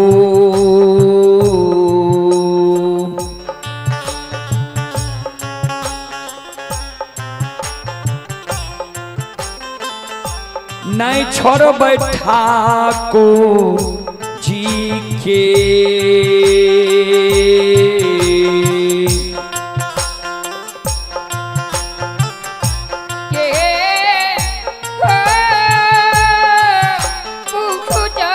नहीं छोड़बै ठाकुर जी के। के हो पूजा।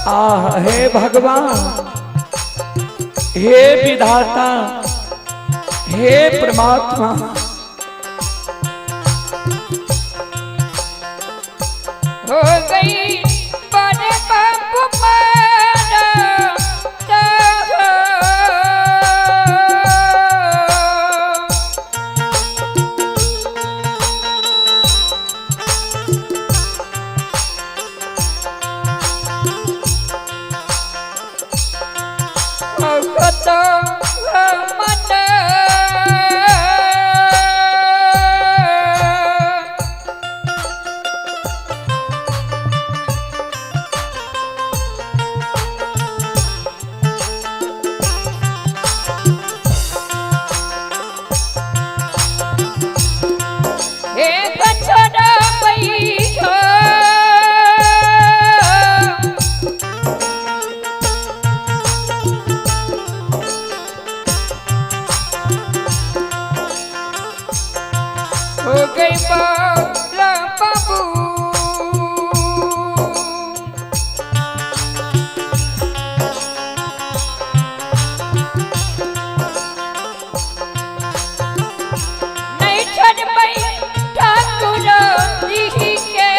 आह हे भगवान, हे विधाता, हे परमात्मा, हो गई बड़े बाबू मारा तो हो। भगत मन हे कछड़ा पैसा। हो गई बाला बाबू। नहीं छोड़ पाई ठाकुर जी के।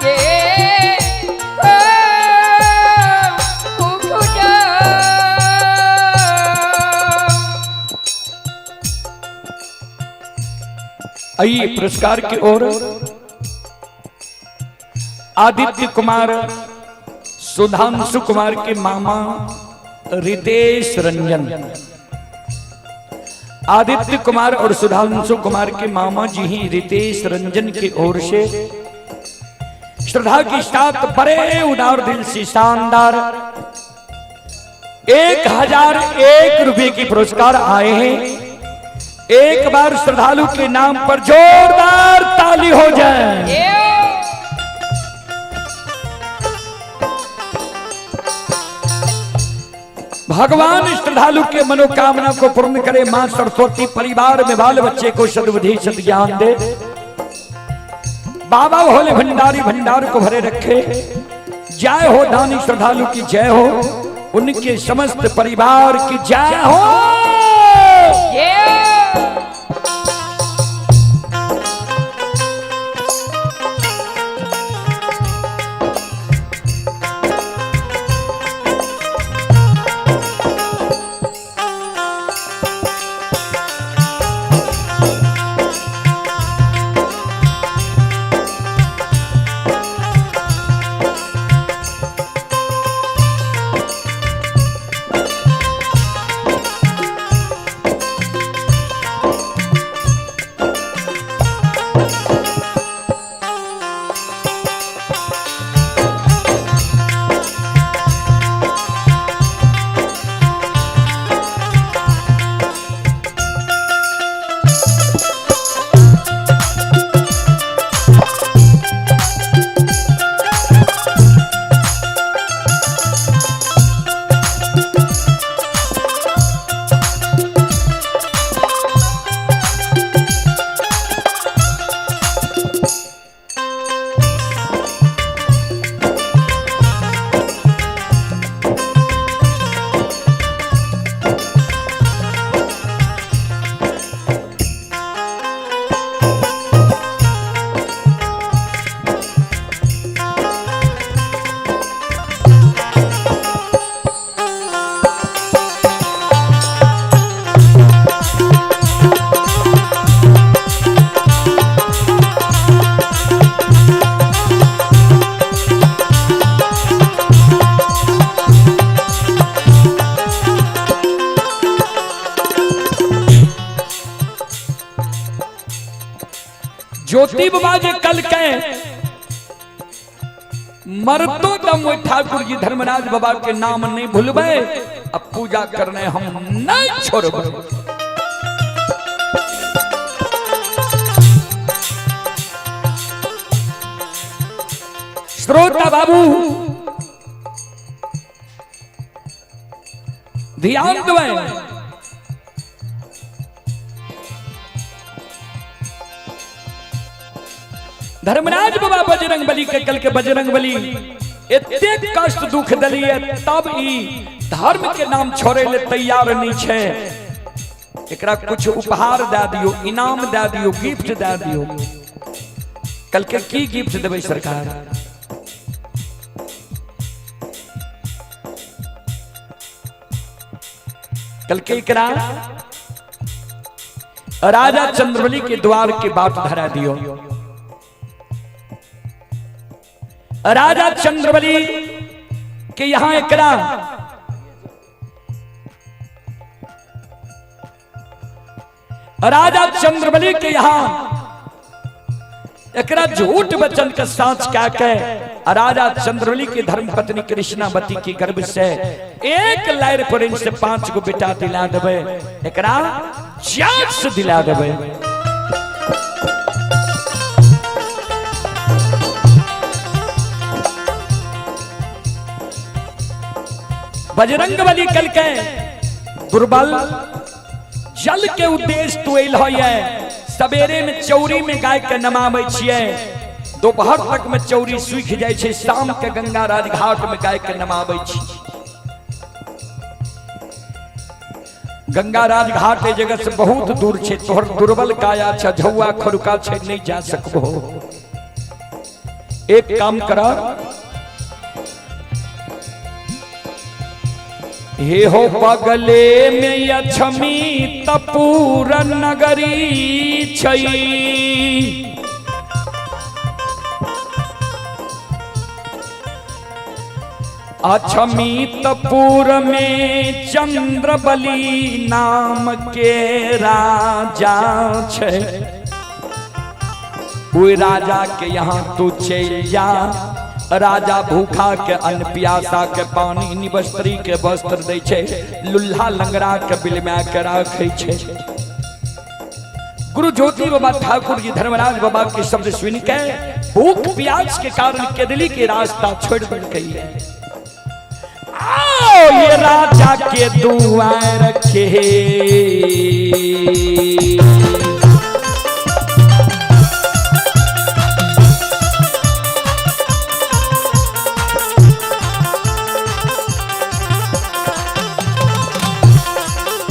के हो खुदा। आइए पुरस्कार की ओर आदित्य कुमार, सुधांशु कुमार के मामा रितेश रंजन, आदित्य कुमार और सुधांशु कुमार के मामा जी ही रितेश रंजन की ओर से श्रद्धा के साथ बड़े उदार दिल से शानदार 1001 रुपए की पुरस्कार आए हैं। एक बार श्रद्धालु के नाम पर जोरदार ताली हो जाए। भगवान श्रद्धालु के मनोकामना को पूर्ण करे। मां सरस्वती परिवार में बाल बच्चे को सद्बुद्धि सद्ज्ञान दे। बाबा भोले भंडारी भंडार को भरे रखे। जय हो दानी श्रद्धालु की जय हो, उनके समस्त परिवार की जय हो। ज्योति बाबा जे कल के मरतो दम वो ठाकुर जी धर्मराज बाबा के नाम नहीं भूलबे। अब पूजा करने हम नहीं छोड़बे। श्रोता बाबू ध्यान देबै। धर्मराज बाबा बजरंग बली के कल के बजरंग बली एतेक कष्ट दुख दलिए तब ई धर्म के नाम छोड़े ले तैयार नहीं छे। एकरा कुछ उपहार दे दियो, इनाम दे दियो, गिफ्ट दे दियो। कल के की गिफ्ट देबै सरकार? कल के एकरा राजा चंद्रबली के द्वार के बाट धरा दियो। राजा चंद्रबली के यहां एकरा राजा चंद्रबली के यहां एकरा झूठ वचन के साँच क्या के राजा चंद्रबली के धर्मपत्नी कृष्णावती के गर्भ से एक लायर पर से 5 गो बेटा दिला देबै, एकरा जांच दिला देबै। बजरंग बली कल के दुर्बल जल के उद्देश्य तू अल है। सवेरे में चौरी में गाय के नमाबै छियै, दोपहर तक में चौरी सूखि जाइ छै, शाम के गंगा राजघाट में गाय के नमाबै छी। गंगा राजघाट ए जगह से बहुत दूर छै, तोहर दुर्बल काया छै, झौआ खरुका छै, नहीं जा सकबो। एक काम कर, हे हो बगले में लक्ष्मी तपूर नगरी छई, अक्षमितपुर में चंद्रबली नाम के राजा छे। ओहि राजा के यहाँ तू चलि जा। राजा भूखा के अन्न, प्यासा के पानी, निवस्त्री के वस्त्र दै छै, लुल्हा लंगड़ा के बिलमा के राखै छै। गुरु ज्योति बाबा ठाकुर जी धर्मराज बाबा के शब्द सुन के भूख प्यास के कारण केदली के रास्ता छोड़ देलकै। आओ ये राजा के दुआर के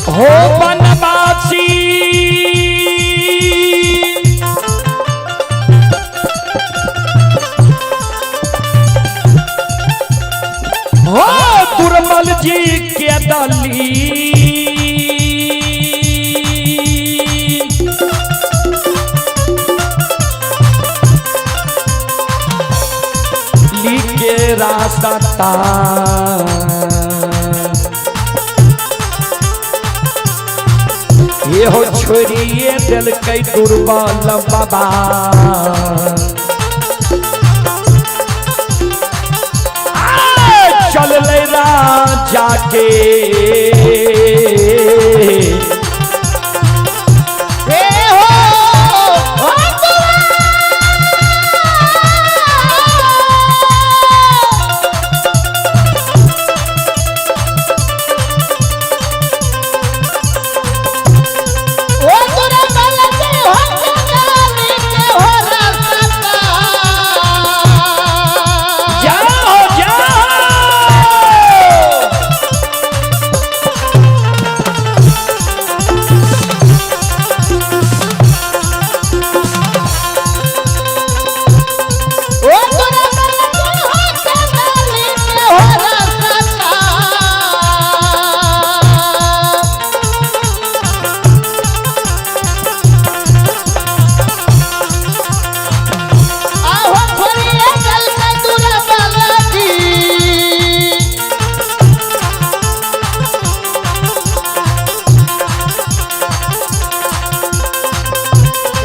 हो बनवासी हो दुर्मल जी के दली लिखे रास्ता ये हो छोड़िए दिलकै दुर्बल बाबा। चललै राजा के हे हो ओ दुआ। ओ तोरा बल के हो डाली के हो रास्ता। जाओ जाओ। ओ तोरा बल के हो डाली के हो रास्ता। आहो छोड़िए चल के दूरा बालाजी।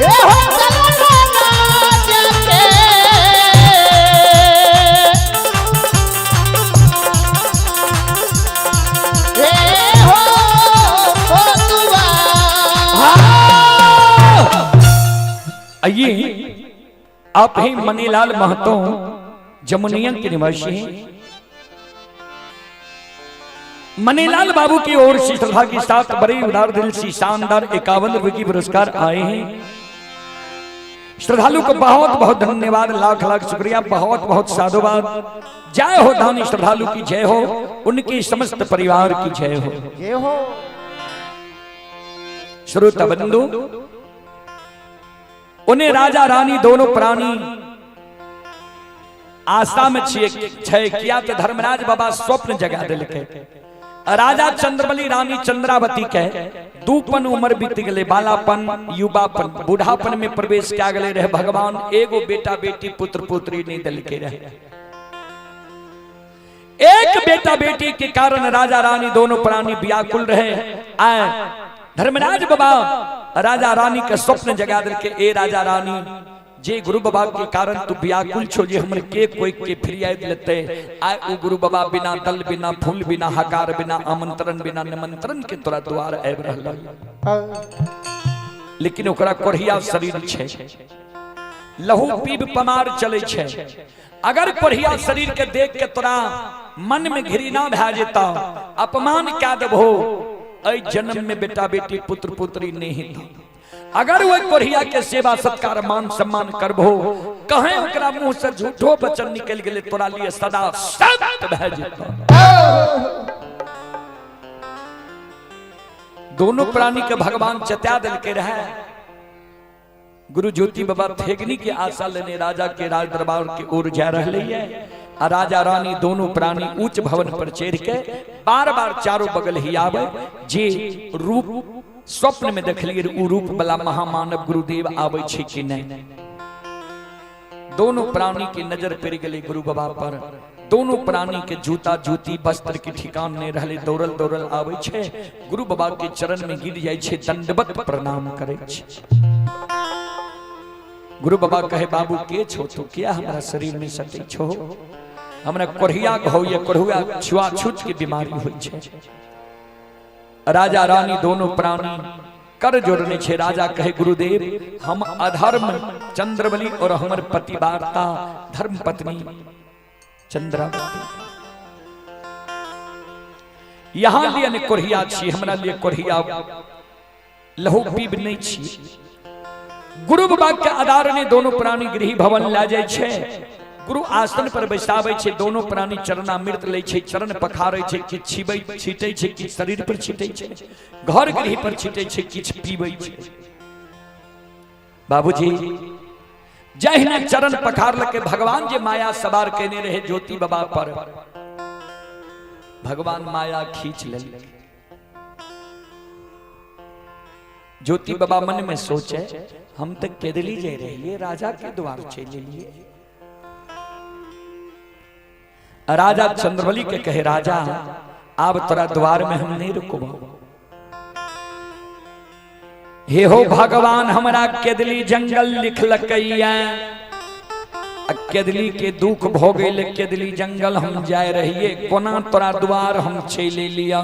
ए हो चलो राजा के। ए हो ओ दुआ। आइए आप ही मनीलाल महतो जमुनिया के निवासी हैं। मनीलाल बाबू की ओर से श्रद्धा के साथ बड़े उदार दिल से शानदार 51 रुपए की पुरस्कार आए हैं। श्रद्धालु को बहुत बहुत धन्यवाद, लाख लाख शुक्रिया, बहुत बहुत साधुवाद। जय हो दानी श्रद्धालु की जय हो, उनकी समस्त परिवार की जय हो। जय हो। श्रोता बंधु, उन्हें राजा रानी दोनों प्राणी आशा में छिए छै, किया तो धर्मराज बाबा स्वप्न जगा दिलकै। राजा चंद्रबली रानी चंद्रावती के दूपन उम्र बीत गेलै, बालापन युवापन बूढ़ापन में प्रवेश क्या गेलै रहे। भगवान एगो बेटा बेटी पुत्र पुत्री नहीं दिलके रहे। एक बेटा बेटी के कारण राजा रानी दोनों प्राणी व्याकुल रहे। आए धर्मराज बाबा राजा रानी के स्वप्न जगा दिलके, ए राजा रानी जे गुरु बाबा के कारण तू व्याकुल छो, जे हमर के कोई के फरियाद लेते आए उ गुरु बाबा बिना दल बिना फूल बिना हकार बिना आमंत्रण बिना निमंत्रण के तोरा द्वार आबि रहल। लेकिन ओकरा कोढ़िया शरीर छै, लहू पीब पमार चले छै। अगर कोढ़िया शरीर के देख के तोरा मन में घृणा भए जेता, अपमान क्या देबहो, एहि जन्म में बेटा बेटी पुत्र पुत्री नहीं हेतौ। अगर वह कोढ़िया के सेवा सत्कार मान सम्मान करबहो, कहें ओकरा मुंह से झूठो वचन निकल गेले, तोरा लिए सदा सत्य भए जेतौ। दोनों प्राणी के भगवान चता दिलके रहे। गुरु ज्योति बाबा थेगनी के आशा लेने राजा के राज दरबार के ओर जा रहे है आ राजा रानी दोनों प्राणी ऊंच भवन पर चढ़ के बार बार चारों बगल ही आवे, जे रूप स्वप्न में देखलिए उ रूप वाला महामानव गुरुदेव आवे छै कि नहीं। दोनों प्राणी के नजर पड़ गई गुरु बाबा पर। दोनों प्राणी के जूता जूती वस्त्र के ठिकान नहीं रहले, दौड़ल दौड़ल आवे छै, गुरु बाबा के चरण में गिर जाय छै, दंडवत प्रणाम करे छै। गुरु बाबा कहे बाबू के छो तू, क्या हमरा शरीर में सटै छो? हमरा कोढ़िया होइए, कोढ़िया छुआछूत के बीमारी होइ छै। राजा रानी दोनों प्राणी कर जोड़ने छे। राजा कहे गुरुदेव हम अधर्म चंद्रबली और हमर पति वार्ता धर्म पत्नी चंद्रावती यहाँ लिए ने कोढ़िया छी, हमरा लिए कोढ़िया लहू पीब नहीं छी। गुरु बाबा के आधार ने दोनों प्राणी गृह भवन ला जाय छे, गुरु आसन पर बैसाबै छे, दोनों प्राणी चरणामृत लै छे, चरण पखारै छे, किछु छिबै छीटै छे, किछु शरीर पर छीटै छे, घर गृह पर छीटै छे, किछु पीबै छे। बाबूजी जहिना चरण पखार लके भगवान जे माया सवार केने रहे ज्योति बाबा पर, भगवान माया खींच लेलकै। ज्योति बाबा मन में सोचे हम तो केदली जे रहिए, राजा के द्वार चल लिए। राजा चंद्रबली के कहे राजा अब तोरा द्वार में हम नहीं रुकबो। हे हो भगवान हमरा केदली जंगल लिखलकैया, केदली के दुख भ गेल, केदली जंगल हम जाय रहिए, कोना तोरा द्वार हम चलि लिया।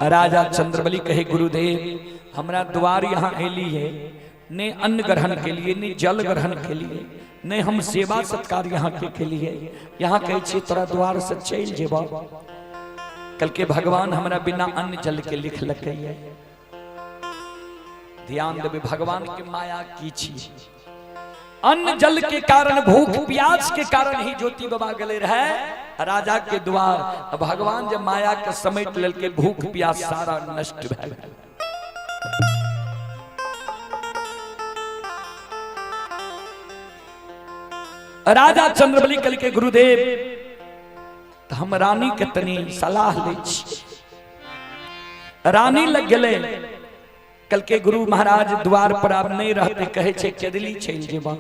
राजा चंद्रबली कहे गुरुदेव हमरा द्वार यहाँ एली है, ने अन्न ग्रहण के लिए, ने जल ग्रहण के लिए, ने हम सेवा सत्कार यहाँ के लिए, यहाँ कहे छी तोरा द्वार से चलि जेबा। कल के भगवान हमरा बिना अन्न जल के लिख लकैया। ध्यान देबे भगवान के माया की छी, अन्न जल के कारण भूख प्यास के कारण ही ज्योति बाबा गले रहे राजा के द्वार। भगवान जब माया के समेट लेलके भूख प्यास सारा नष्ट भए गेल। राजा चंद्रबली कल के गुरुदेव त हम रानी के तनी सलाह लै छी। रानी लग गेलै, कल के गुरु महाराज द्वार पर आब नहीं रहते, कहे छे केदली चलि जेबा।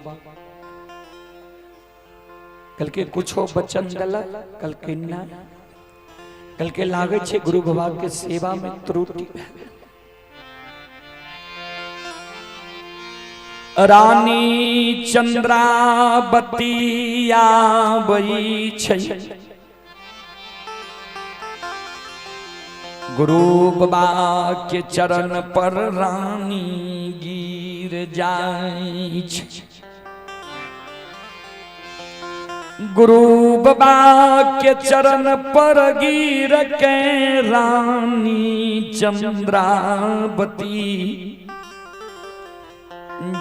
कल के कुछो वचन देलक, कल के ना, कल के लागे छे गुरु बाबा के सेवा में त्रुटि भए गेल। रानी चंद्रावती आबै छै, गुरु बाबा के चरण पर रानी गिर जाय छै। गुरु बाबा के चरण पर गिर के रानी चंद्रावती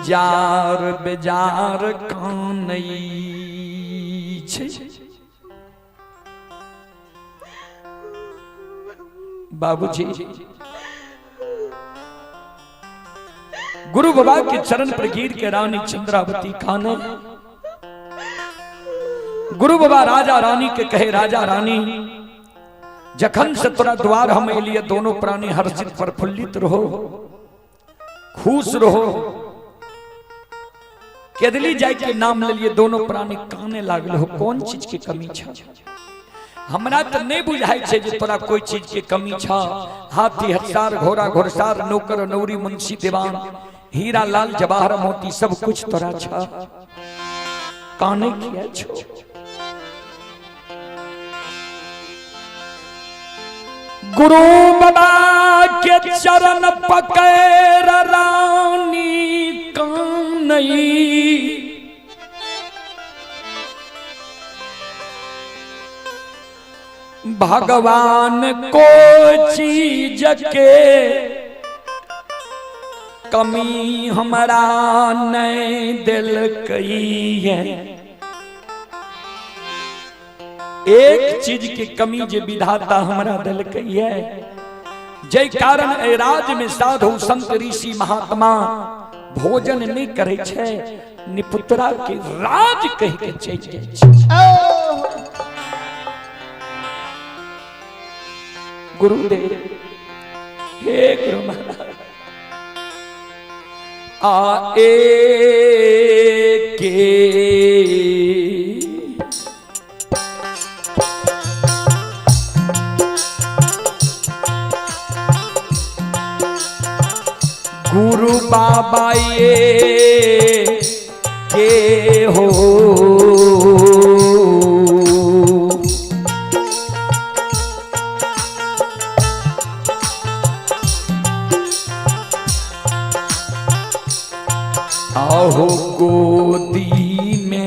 जार बेजार कानै छै। बाबूजी गुरु बाबा के चरण पर गिर के रानी चंद्रावती काने। गुरु बाबा राजा रानी के कहे राजा रानी जखन से तोरा द्वार हम एलिए दोनों प्राणी हर्षित प्रफुल्लित रहो, खुश रहो। केदली जाय के नाम ले लिए दोनों प्राणी काने लागल हो, कौन चीज के कमी छ? हमरा तो नहीं बुझाई छे जे तोरा कोई चीज के कमी छ। हाथी हथसार घोड़ा घोड़सार नौकर नौरी मुंशी दीवान हीरा लाल जवाहर मोती सब कुछ तोरा छ, काने किया छो? गुरु बाबा के चरण पकड़ रानी कानई, भगवान को चीज के कमी हमरा नहीं दिलकई है। एक चीज के कमी जे विधाता हमरा दिलकई है, जय कारण ए राज में साधु संत ऋषि महात्मा भोजन नहीं करे छे, निपुत्रा के राज कह के चलि जाइ छै। गुरुदेव हे गुरु महाराज आ ए के गुरु बाबा ये के हो। आहो गोदी में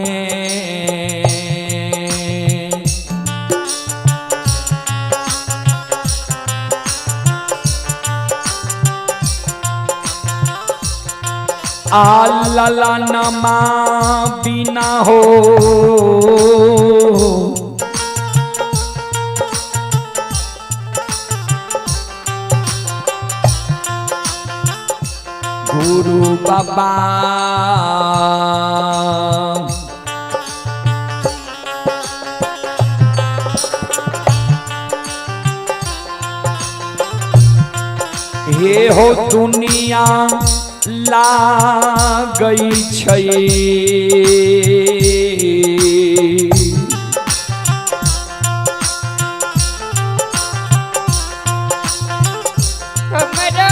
आ लला नमा बिना हो। गुरु बाबा हे हो दुनिया लागई छै। हमरा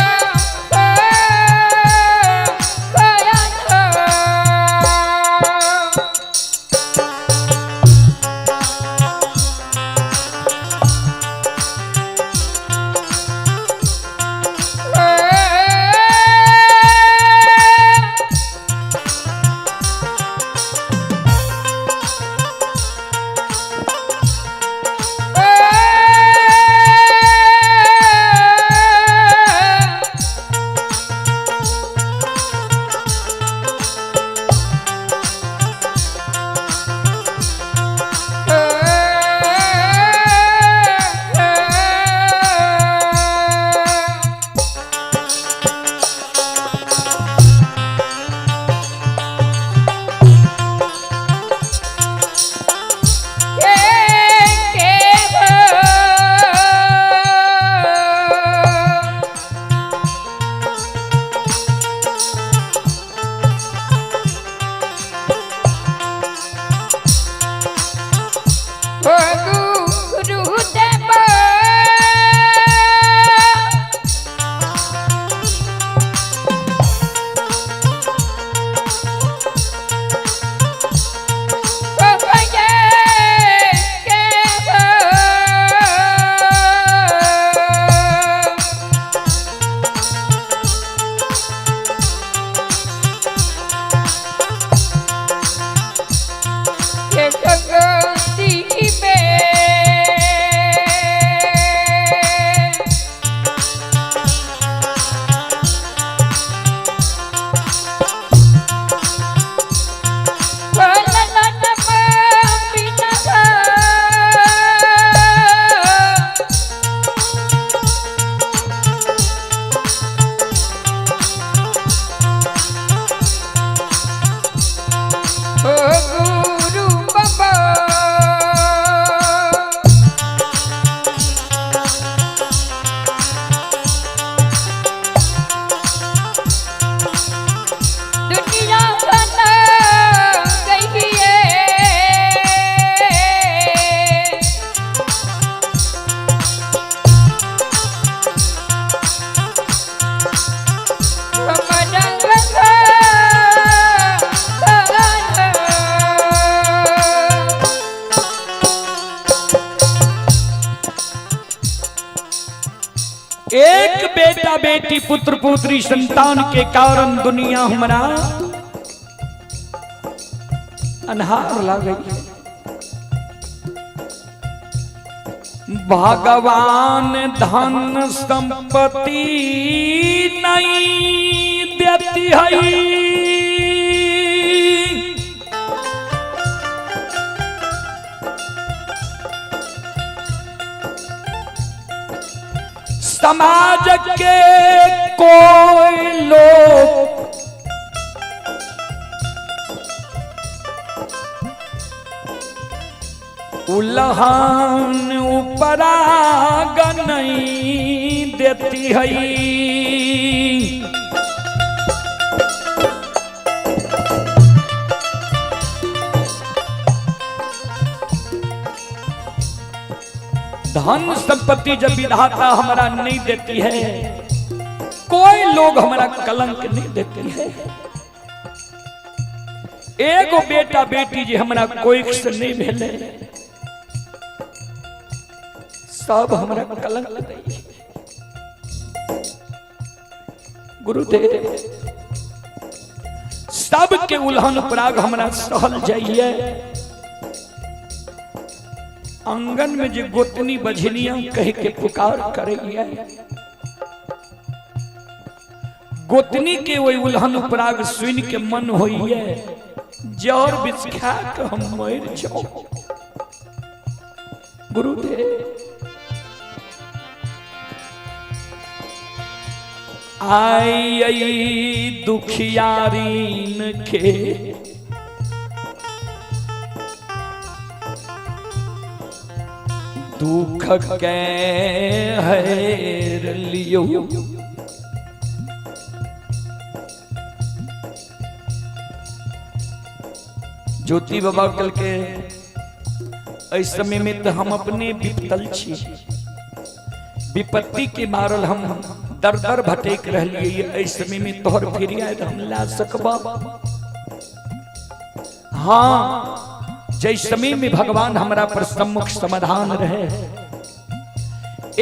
गया। एक बेटा बेटी पुत्र पुत्री संतान के कारण दुनिया हमारा अनहार लग गई। भगवान धन संपत्ति नहीं देती है, समाज के कोई लोग उल्हान उपराग नहीं देती है। धन संपत्ति जब विधाता हमारा नहीं देती है कोई लोग हमरा कलंक नहीं देते है। एगो बेटा बेटी जे हमरा कोई से नहीं भेले, सब हमरा कलंक दै। गुरुदेव सबके उल्हन पराग हमरा सहल जाइए। आंगन में जे गोतनी बझनिया कह के पुकार करैया, गोतनी के वही उल्हन उपराग सुन के मन होइए जर बिछ खा के हम मर जाओ। गुरुदेव आई आई दुखियारीन के दुख के हैर लियो, ज्योति बाबा कल के एहि समय में तो हम अपने विपतल छी, विपत्ति के मारल हम दर दर भटक रहिए, एहि समय में तोहर फिरियाद हम ला सकबा। हाँ, जै समय में भगवान हमरा पर सम्मुख समाधान रहे,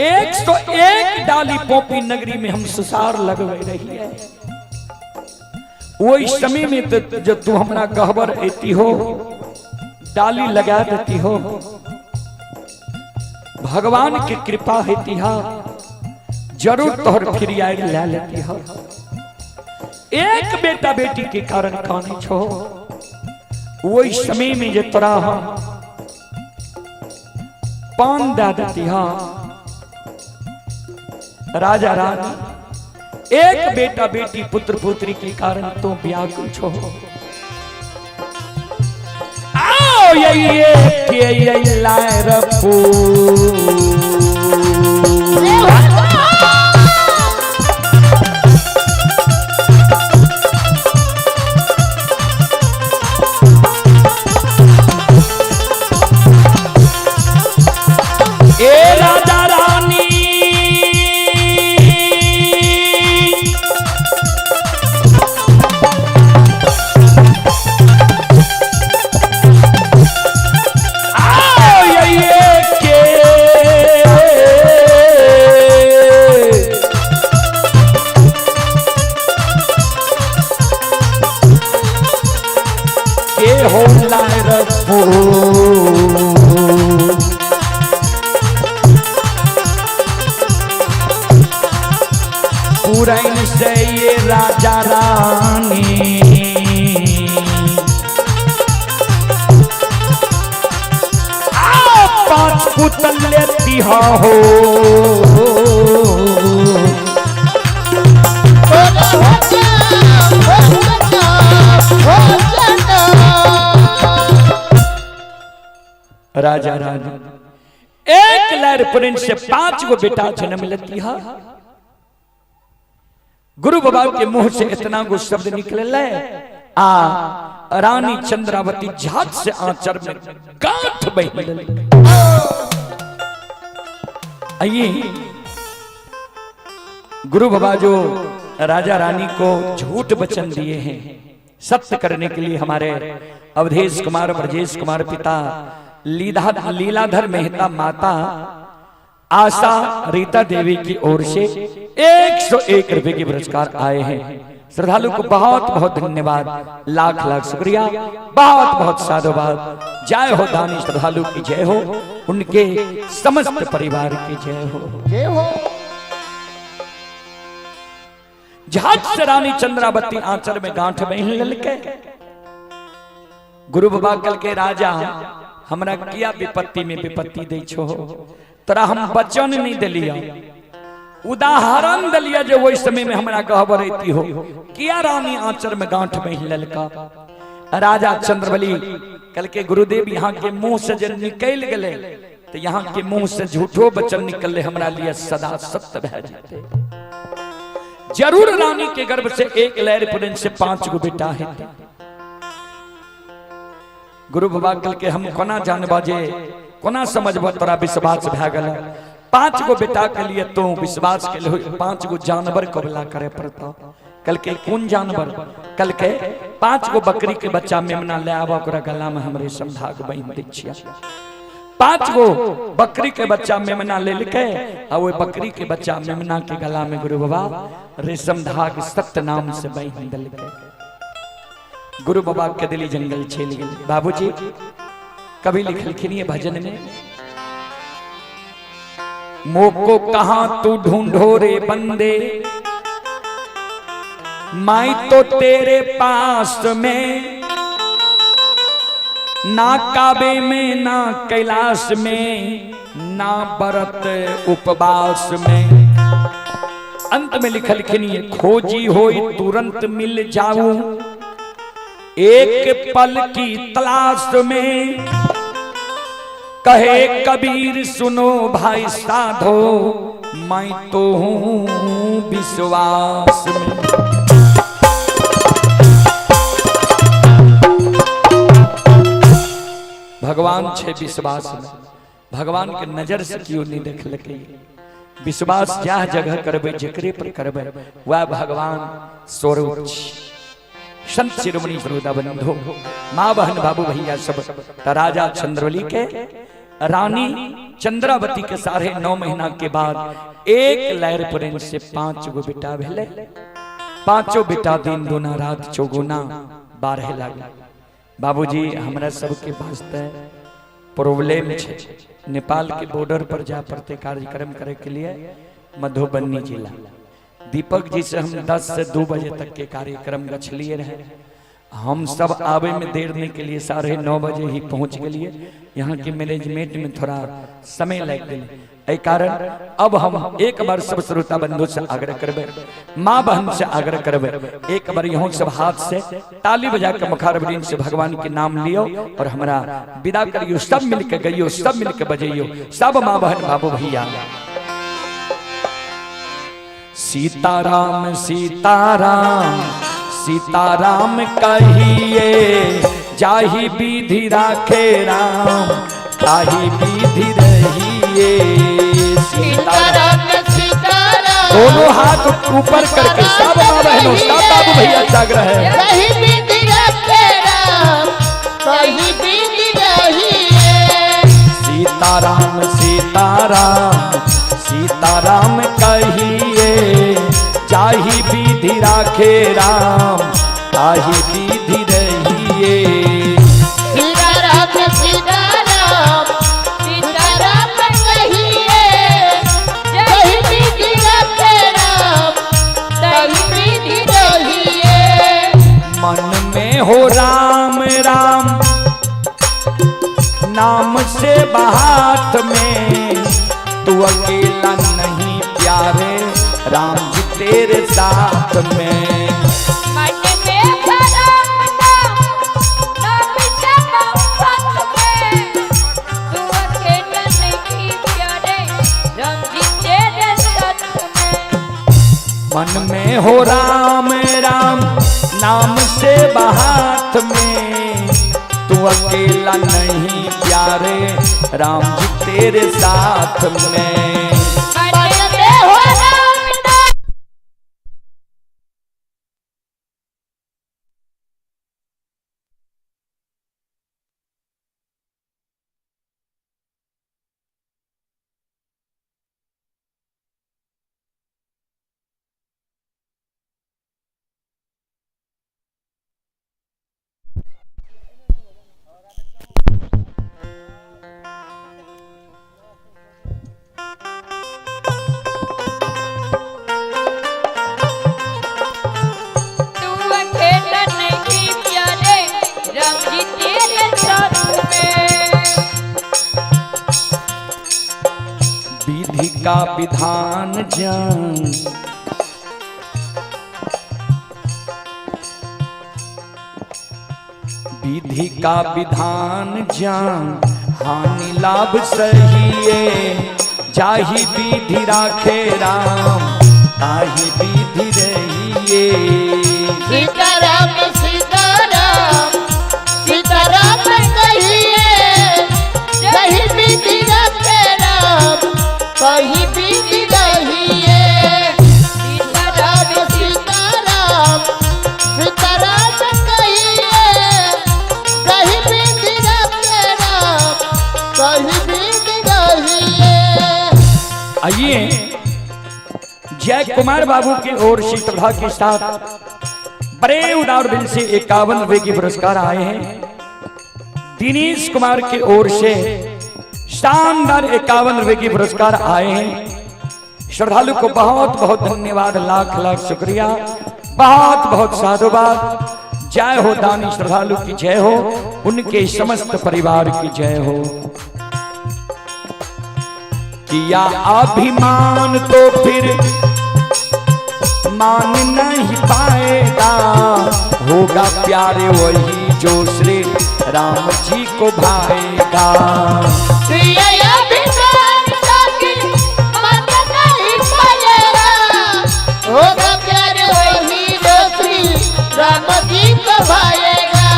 101 डाली पोपी नगरी में हम सुसार लगवे रहिए, वही समय में तो जब तू हमरा गहबर एती हो, डाली लगा देती हो, भगवान की कृपा हेती हा, जरूर तोहर फिरियाद ला लेती हो। एक बेटा बेटी के कारण काने छो, वही समय में जे तोरा हम पान दे देती हा, राजा रानी एक बेटा बेटी पुत्र पुत्री के कारण तो व्याकुल छो। आओ ये के ये लाए रफू ए राजा रानी आओ ये के के हो लाए रफू पुरैन से ये राजा रानी आ पांच पुतल लेती हो। राजा रानी एक लहर पुरैन से 5 गो बेटा जन्म लेती है। गुरु बाबा के मुंह से इतना गो शब्द निकले आ रानी चंद्रावती झाट से आंचर में गांठ बह। आइए गुरु बाबा जो राजा रानी को झूठ वचन दिए हैं सत्य करने के लिए हमारे अवधेश कुमार ब्रजेश कुमार पिता लीलाधर मेहता माता आशा रीता देवी की ओर से 101 रुपए के पुरस्कार आए हैं। श्रद्धालु को बहुत बहुत धन्यवाद, लाख लाख शुक्रिया, बहुत बहुत साधुवाद। जय हो दानी श्रद्धालु की जय हो, उनके समस्त परिवार की जय हो। जय हो। झाट से रानी चंद्रावती आंचल में गांठ बहन ललके। गुरु बाबा कल के राजा हमरा किया विपत्ति में विपत्ति दे छो, तोरा हम वचन नहीं दिलिया, उदाहरण दिलिया जो वही समय में हमरा गहबर रहती हो, किया रानी आंचल में गांठ बहन ललका। राजा चंद्रबली कल के गुरुदेव यहाँ के मुंह से जब निकल गए तो यहाँ के मुंह से झूठो वचन निकले हमरा लिए सदा सत्य भय जाते। जरूर रानी के गर्भ से एक लहर पुरन से 5 गो बेटा है। गुरु बाबा कल के हम कोना जानबा जे कोना समझब तोरा विश्वास भए गेल। 5 गो बेटा के लिए तो विश्वास के लिए 5 गो जानवर कबला करे पड़ता। कल के कौन जानवर? कल के 5 गो बकरी के बच्चा मेमना ले आवा, ओकरा गला में हमरे समधाग बांध दै छियै। 5 गो बकरी के बच्चा मेमना ले लेके आ ओहि बकरी के बच्चा मेमना के गला में गुरु बाबा रेशम धाग सत्य नाम से बांध देलकै। गुरु बाबा के दिली जंगल चलि गेल। बाबूजी कभी लिखलखिन ये भजन में, मोको कहाँ तू ढूंढो रे बंदे, माई तो तेरे पास में, ना काबे में ना कैलाश में, ना बरत उपवास में। अंत में लिखलखिन ये, खोजी होई तुरंत मिल जाऊं, एक पल की तलाश में, कहे कबीर सुनो भाई साधो, मैं तो हूं विश्वास में। भगवान छे विश्वास में, भगवान के नजर से क्यों नहीं देखलकै। विश्वास जा जगह करबै जकरे पर करबै वह भगवान स्वरूप छी। संत शिरोमणि श्रोता बंधु, माँ बहन बाबू भैया सब, राजा चंद्रवली के रानी चंद्रावती के 9.5 महीना के बाद एक लहर पर से 5 गो बेटा भेले। 5 बेटा दिन दूना रात चौगुना 12 लागल। बाबूजी हमरा सबके वास्ते प्रॉब्लम छे, नेपाल के बॉर्डर पर जा पड़ते कार्यक्रम करे के लिए मधुबनी जिला। दीपक जी से हम 10 से 2 बजे तक के कार्यक्रम गछलिए रहे। हम सब आवे में देर नहीं के लिए 9:30 बजे ही पहुंच गए। यहाँ के मैनेजमेंट में थोड़ा समय लग गए, एहि कारण अब हम एक बार सब श्रोता बंधु से आग्रह करबे, माँ बहन से आग्रह करबे, एक बार यहाँ सब हाथ से ताली बजा के मुखारबरीन से भगवान के नाम लियो और हमारा विदा करियो। सब मिलके गइयो, सब मिलके बजइयो, सब माँ बहन बाबू भैया। सीताराम सीताराम सीताराम कहिए, जाहि विधि राखे राम ताहि विधि रहिए। सीताराम सीताराम, दोनों हाथ ऊपर करके सब माँ बहनों सब बाबू भैया जाग रहे हैं। ताहि विधि राखे राम ताहि विधि रहिए। सीताराम सीताराम सीताराम कहिए, जाहि विधि राखे राम ताहि विधि रहिए। सीताराम सीताराम सीताराम कहिए, जाहि विधि राखे राम ताहि विधि रहिए। मन में हो राम राम नाम से बात में, तू अकेला नहीं प्यारे राम जी तेरे साथ में। मन में राम नाम नाम से मोहब्बत में, तू अकेला नहीं प्यारे राम जी तेरे साथ में। मन में हो राम राम नाम से बात में, तू अकेला नहीं प्यारे राम जी तेरे साथ में। मन में हो राम नाम। तू अकेला नहीं प्यारे राम जी तेरे साथ में। विधि का विधान जान, विधि का विधान जान, हानि लाभ सहिए, जाहि विधि राखे राम ताहि विधि रहिए। सीताराम सीताराम सीताराम कहिए, जाहि विधि राखे राम ताहि आइए जय कुमार बाबू की ओर से श्रद्धा के साथ बड़े उदार दिल से 51 रुपए के पुरस्कार आए हैं। दिनेश कुमार की ओर से शानदार 51 रुपए के पुरस्कार आए हैं। श्रद्धालु को बहुत बहुत धन्यवाद, लाख लाख शुक्रिया, बहुत बहुत साधुवाद। जय हो दानी श्रद्धालु की जय हो, उनके समस्त परिवार की जय हो। किया अभिमान तो फिर मान नहीं पाएगा, होगा प्यार वही जो श्री राम जी को भाएगा। किया अभिमान तो फिर मान नहीं पाएगा, होगा प्यार वही जो श्री राम जी को भाएगा।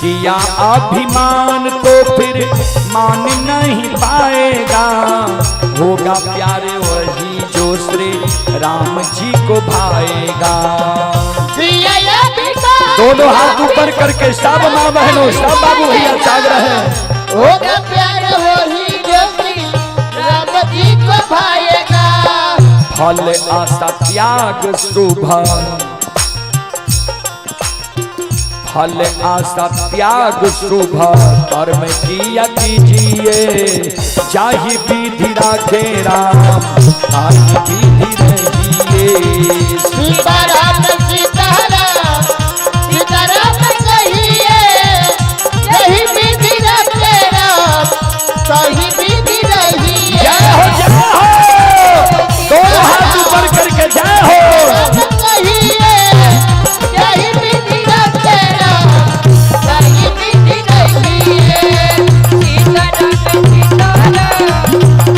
किया अभिमान तो फिर मान नहीं पाएगा, होगा प्यार वही जो श्री राम जी को भाएगा। किया अभिमान दोनों हाथ ऊपर करके सब माँ बहनों, सब बाबू भैया जाग रहे हैं। होगा प्यार वही जो श्री राम जी को भाएगा। फल आशा त्याग शुभ, फल आशा त्याग शुभ कर्म किया कीजिए, जाहि विधि राखे राम ताहि विधि रहिए। सीताराम सीताराम सीताराम कहिए, यही विधि रखे राम ताहि विधि रहिए। जय हो जय हो, दोनों हाथ ऊपर करके जय हो। कहिए यही विधि रखे राम ताहि विधि रहिए। सीताराम सीताराम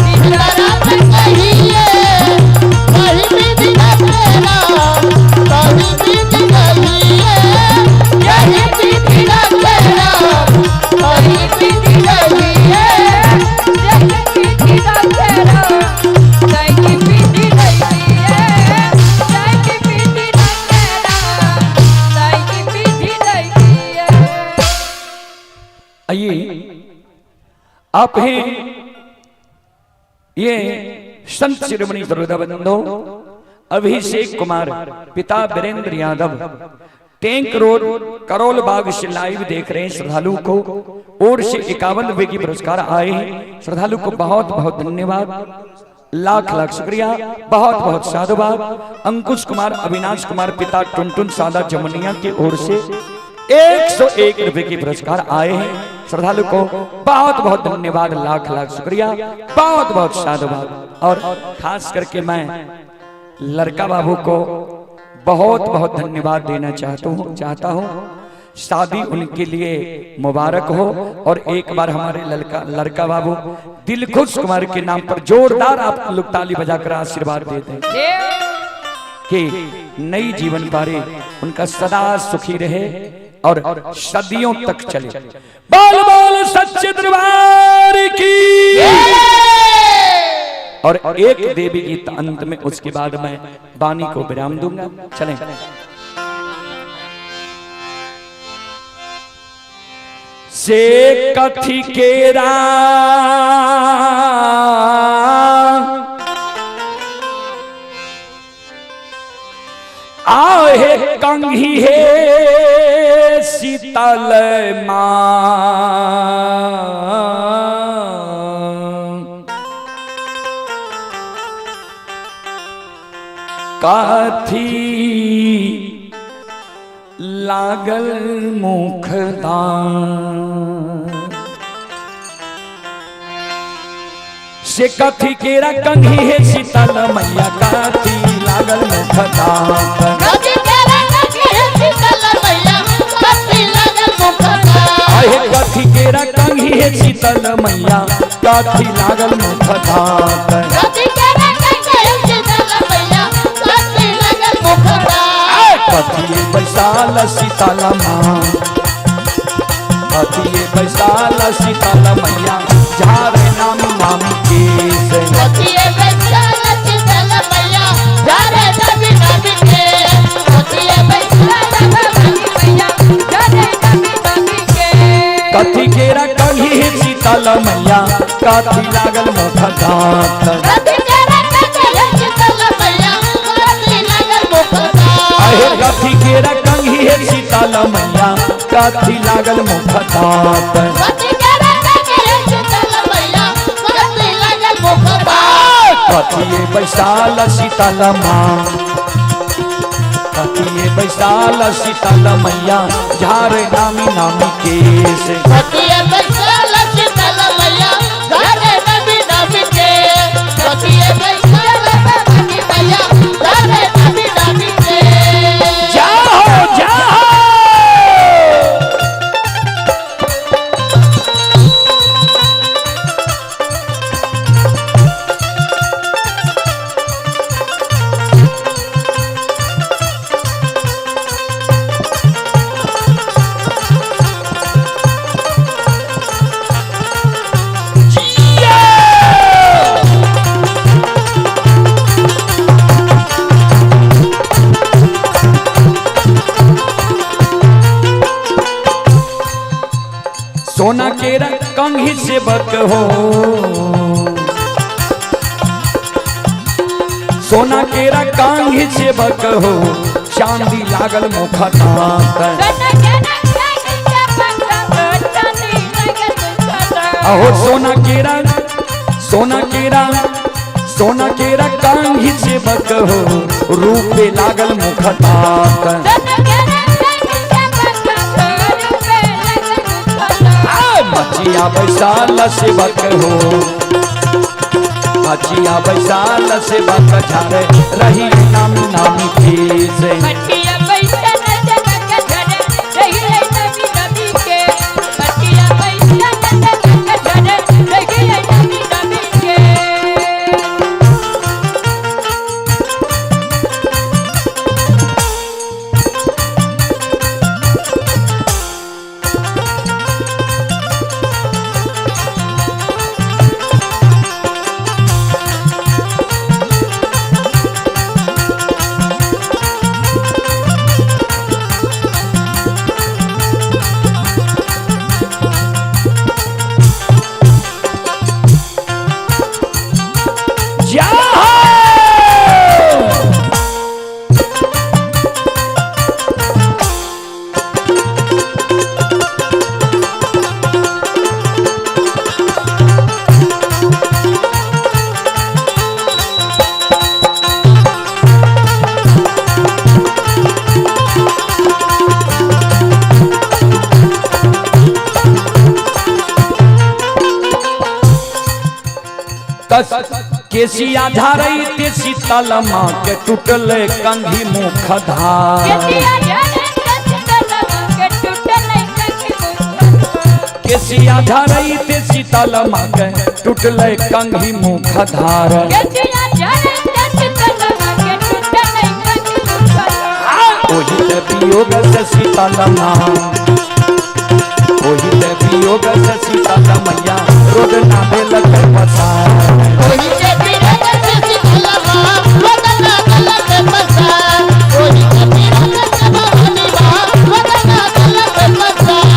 सीताराम कहिए यही विधि रखे राम ताहि विधि रहिए। यही विधि रखे राम ताहि विधि रहिए। आइए आप हैं ये संत शिरोमणि श्रोता बंधो अभिषेक कुमार, पिता वीरेंद्र यादव, टैंक रोड करोल बाग से लाइव देख रहे हैं श्रद्धालु को ओर से 51 रुपए की पुरस्कार आए हैं। श्रद्धालु को बहुत बहुत धन्यवाद, लाख लाख शुक्रिया, बहुत बहुत साधुवाद। अंकुश कुमार, अविनाश कुमार, पिता टुनटुन सादा जमुनिया की ओर से 101 रुपए की पुरस्कार आए हैं। श्रद्धालु को बहुत बहुत धन्यवाद, लाख लाख शुक्रिया, बहुत बहुत साधुवाद। और खास करके मैं लड़का बाबू को बहुत बहुत धन्यवाद देना चाहता हूँ। शादी उनके लिए मुबारक हो। और एक बार हमारे लड़का लड़का बाबू दिलखुश कुमार के नाम पर जोरदार आप लोग ताली बजाकर आशीर्वाद देते हैं कि नई जीवन पारे उनका सदा सुखी रहे और सदियों तक चले। बोल बोल सच्चे दरबार की। और एक देवी गीत अंत में, उसके बाद मैं वाणी को विराम दूंगा। चलें। से कथी केरा आहे कंघी हे शीतल मां, कथी लागल मुखदान से कथी केरा कंघी हे शीतल मैया, कथी लागल मुखदान। कथी केरा कंघी हे शीतल मैया, कथी लागल मुखदान। आहे कथी केरा कंघी हे शीतल मैया, कथी लागल मुखदान। कथी केरा कंघी हे शीतल मैया, कथी लागल मुखदान। कथी बैसाल शीतल माँ, कथी बैसाल शीतल मैया, झारे नाम नाम केस। कथी बैसाल शीतल मैया, झारे नाम नाम केस। कथी बैसाल मैया, झारे नाम नाम केस। कथी केरा कंघी हे शीतल मैया, कथी लागल मुखदात। कथी केरा शीतल मैया कथी लागल मुख दाँत। कथिए बैसाल शीतल माँ, कथिए बैसाल शीतल मैया झार नामी नामी केस। जाओ जाओ। सोना के कंघी सेवक हो, सोना के कंघी सेवक हो, चांदी लागल मुख दाँत। अहो सोना केरा, सोना केरा, सोना केरा कंघी सेवक हो, रूपे लागल मुख दाँत। मचिया बैसाल सेवक हो, मचिया बैसाल सेवक झारे रही नामी नामी केस। मचिया बैसाल सेवक झारे रही नामी नामी के। मचिया बैसाल सेवक झारे रही नामी नामी के। केसिया झारई ते शीतल माँ के टूटल कंघी मुख धार। केसिया झारई ते शीतल माँ के टूटल कंघी मुख धार। ओही ते वियोग से शीतल माँ, ओही ते वियोग से शीतल मैया रोड ना देलक पसार। ओही ते वियोग से शीतल माँ रोड ना देलक पसार। ओही ते वियोग से भवानी माँ रोड ना देलक पसार।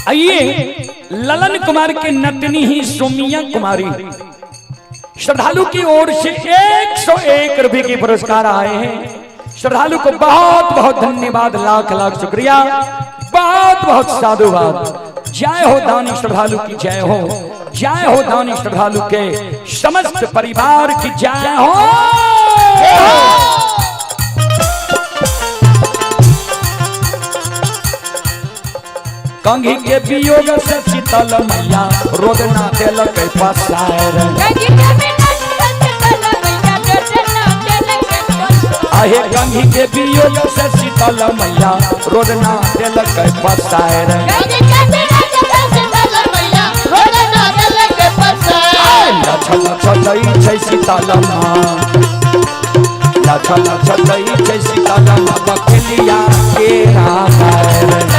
आइए ललन कुमार के नतनी ही सोमिया कुमारी श्रद्धालु की ओर से 101 रुपए के पुरस्कार आए हैं। श्रद्धालु को बहुत बहुत धन्यवाद, लाख लाख शुक्रिया, बहुत बहुत साधुवाद। जय हो दानी श्रद्धालु की जय हो, जय हो दानी श्रद्धालु के समस्त परिवार की जय हो। कंघी के वियोग से शीतल मैया रोदना देलक पसार। आहे कंघी के वियोग से शीतल मैया रोदना देलक पसार। लछ लछ दै छै शीतल माँ, लछ लछ दै छै शीतल माँ बकलिया के राधार।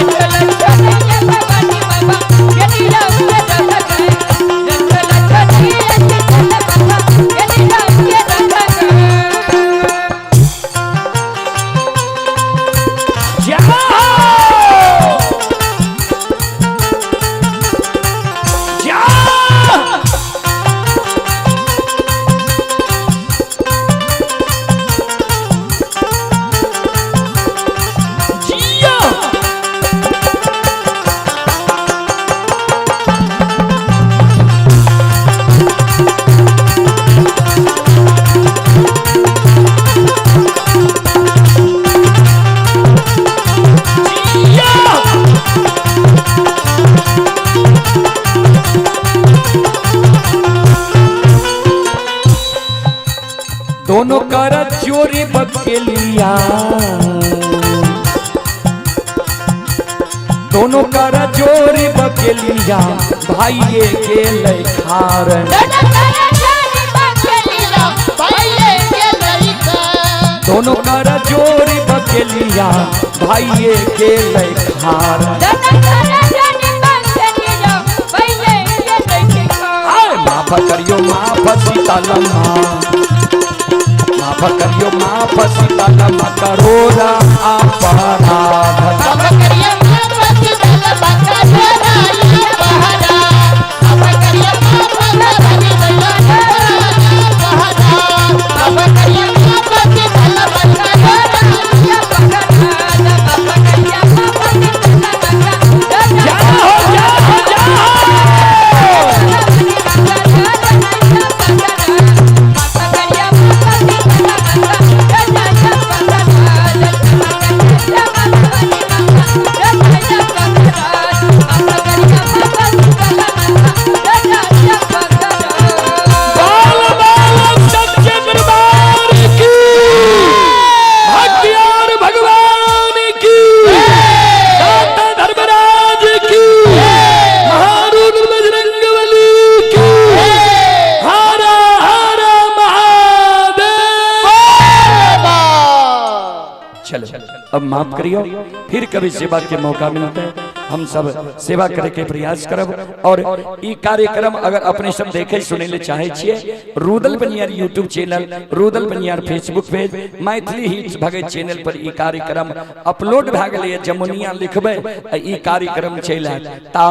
दोनों कर चोरी बकेलिया, दोनों कर चोरी बकेलिया, भाई के लखार। दोनों कर चोरी बकेलिया, भाई के लखार। आय माफ करियो माफ सीतालम्मा, माफ करियो माफ सीतालम्मा, करो ना अपराध। जाओ जाओ जाओ। बाल बाल सच्चे दरबार की, भक्तियार भगवान की, दाता धर्मराज की, महारुद्र बजरंगबली की, हरा हरा महादेव। चलो अब माफ करियो, फिर कभी सेवा के मौका मिलता है हम सब सेवा करे के प्रयास करब। और ई कार्यक्रम अगर अपने सब देखे सुने ले चाहे छिए, Rudal Paniyar YouTube channel, Rudal Paniyar Facebook page, Maithili hits Bhagat channel पर ई कार्यक्रम अपलोड भए गेलै। जमुनिया लिखबै आ ई कार्यक्रम चलि आयत। ता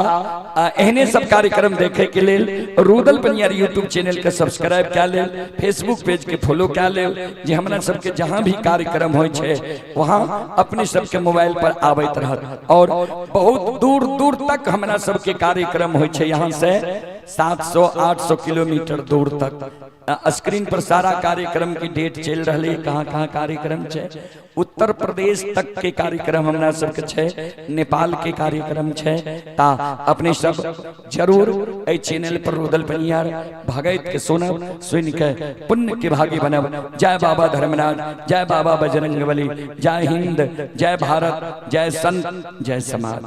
एहने सब कार्यक्रम देखे के लेल रूदल पनियार यूट्यूब चैनल के सब्सक्राइब कए लेल, फेसबुक पेज के फॉलो कए लेल, जे हमरा सबके जहाँ भी कार्यक्रम होइ छै वहाँ अपने सबके मोबाइल पर आबैत रहत। और बहुत दूर दूर तक हमरा सबके कार्यक्रम होइ छै, यहाँ से 700-800 किलोमीटर दूर तक। स्क्रीन पर सारा कार्यक्रम की डेट चल रही है, कहाँ कहाँ कार्यक्रम छै। उत्तर प्रदेश तक के कार्यक्रम हमरा सबके छै, नेपाल के कार्यक्रम छै। ता अपने सब जरूर एहि चैनल पर रुदल पनियार भगैत के सुनब, सुन के पुण्य के भागी बनब। जय बाबा धर्मराज, जय बाबा बजरंगबली, जय हिंद, जय भारत, जय संत, जय समाज।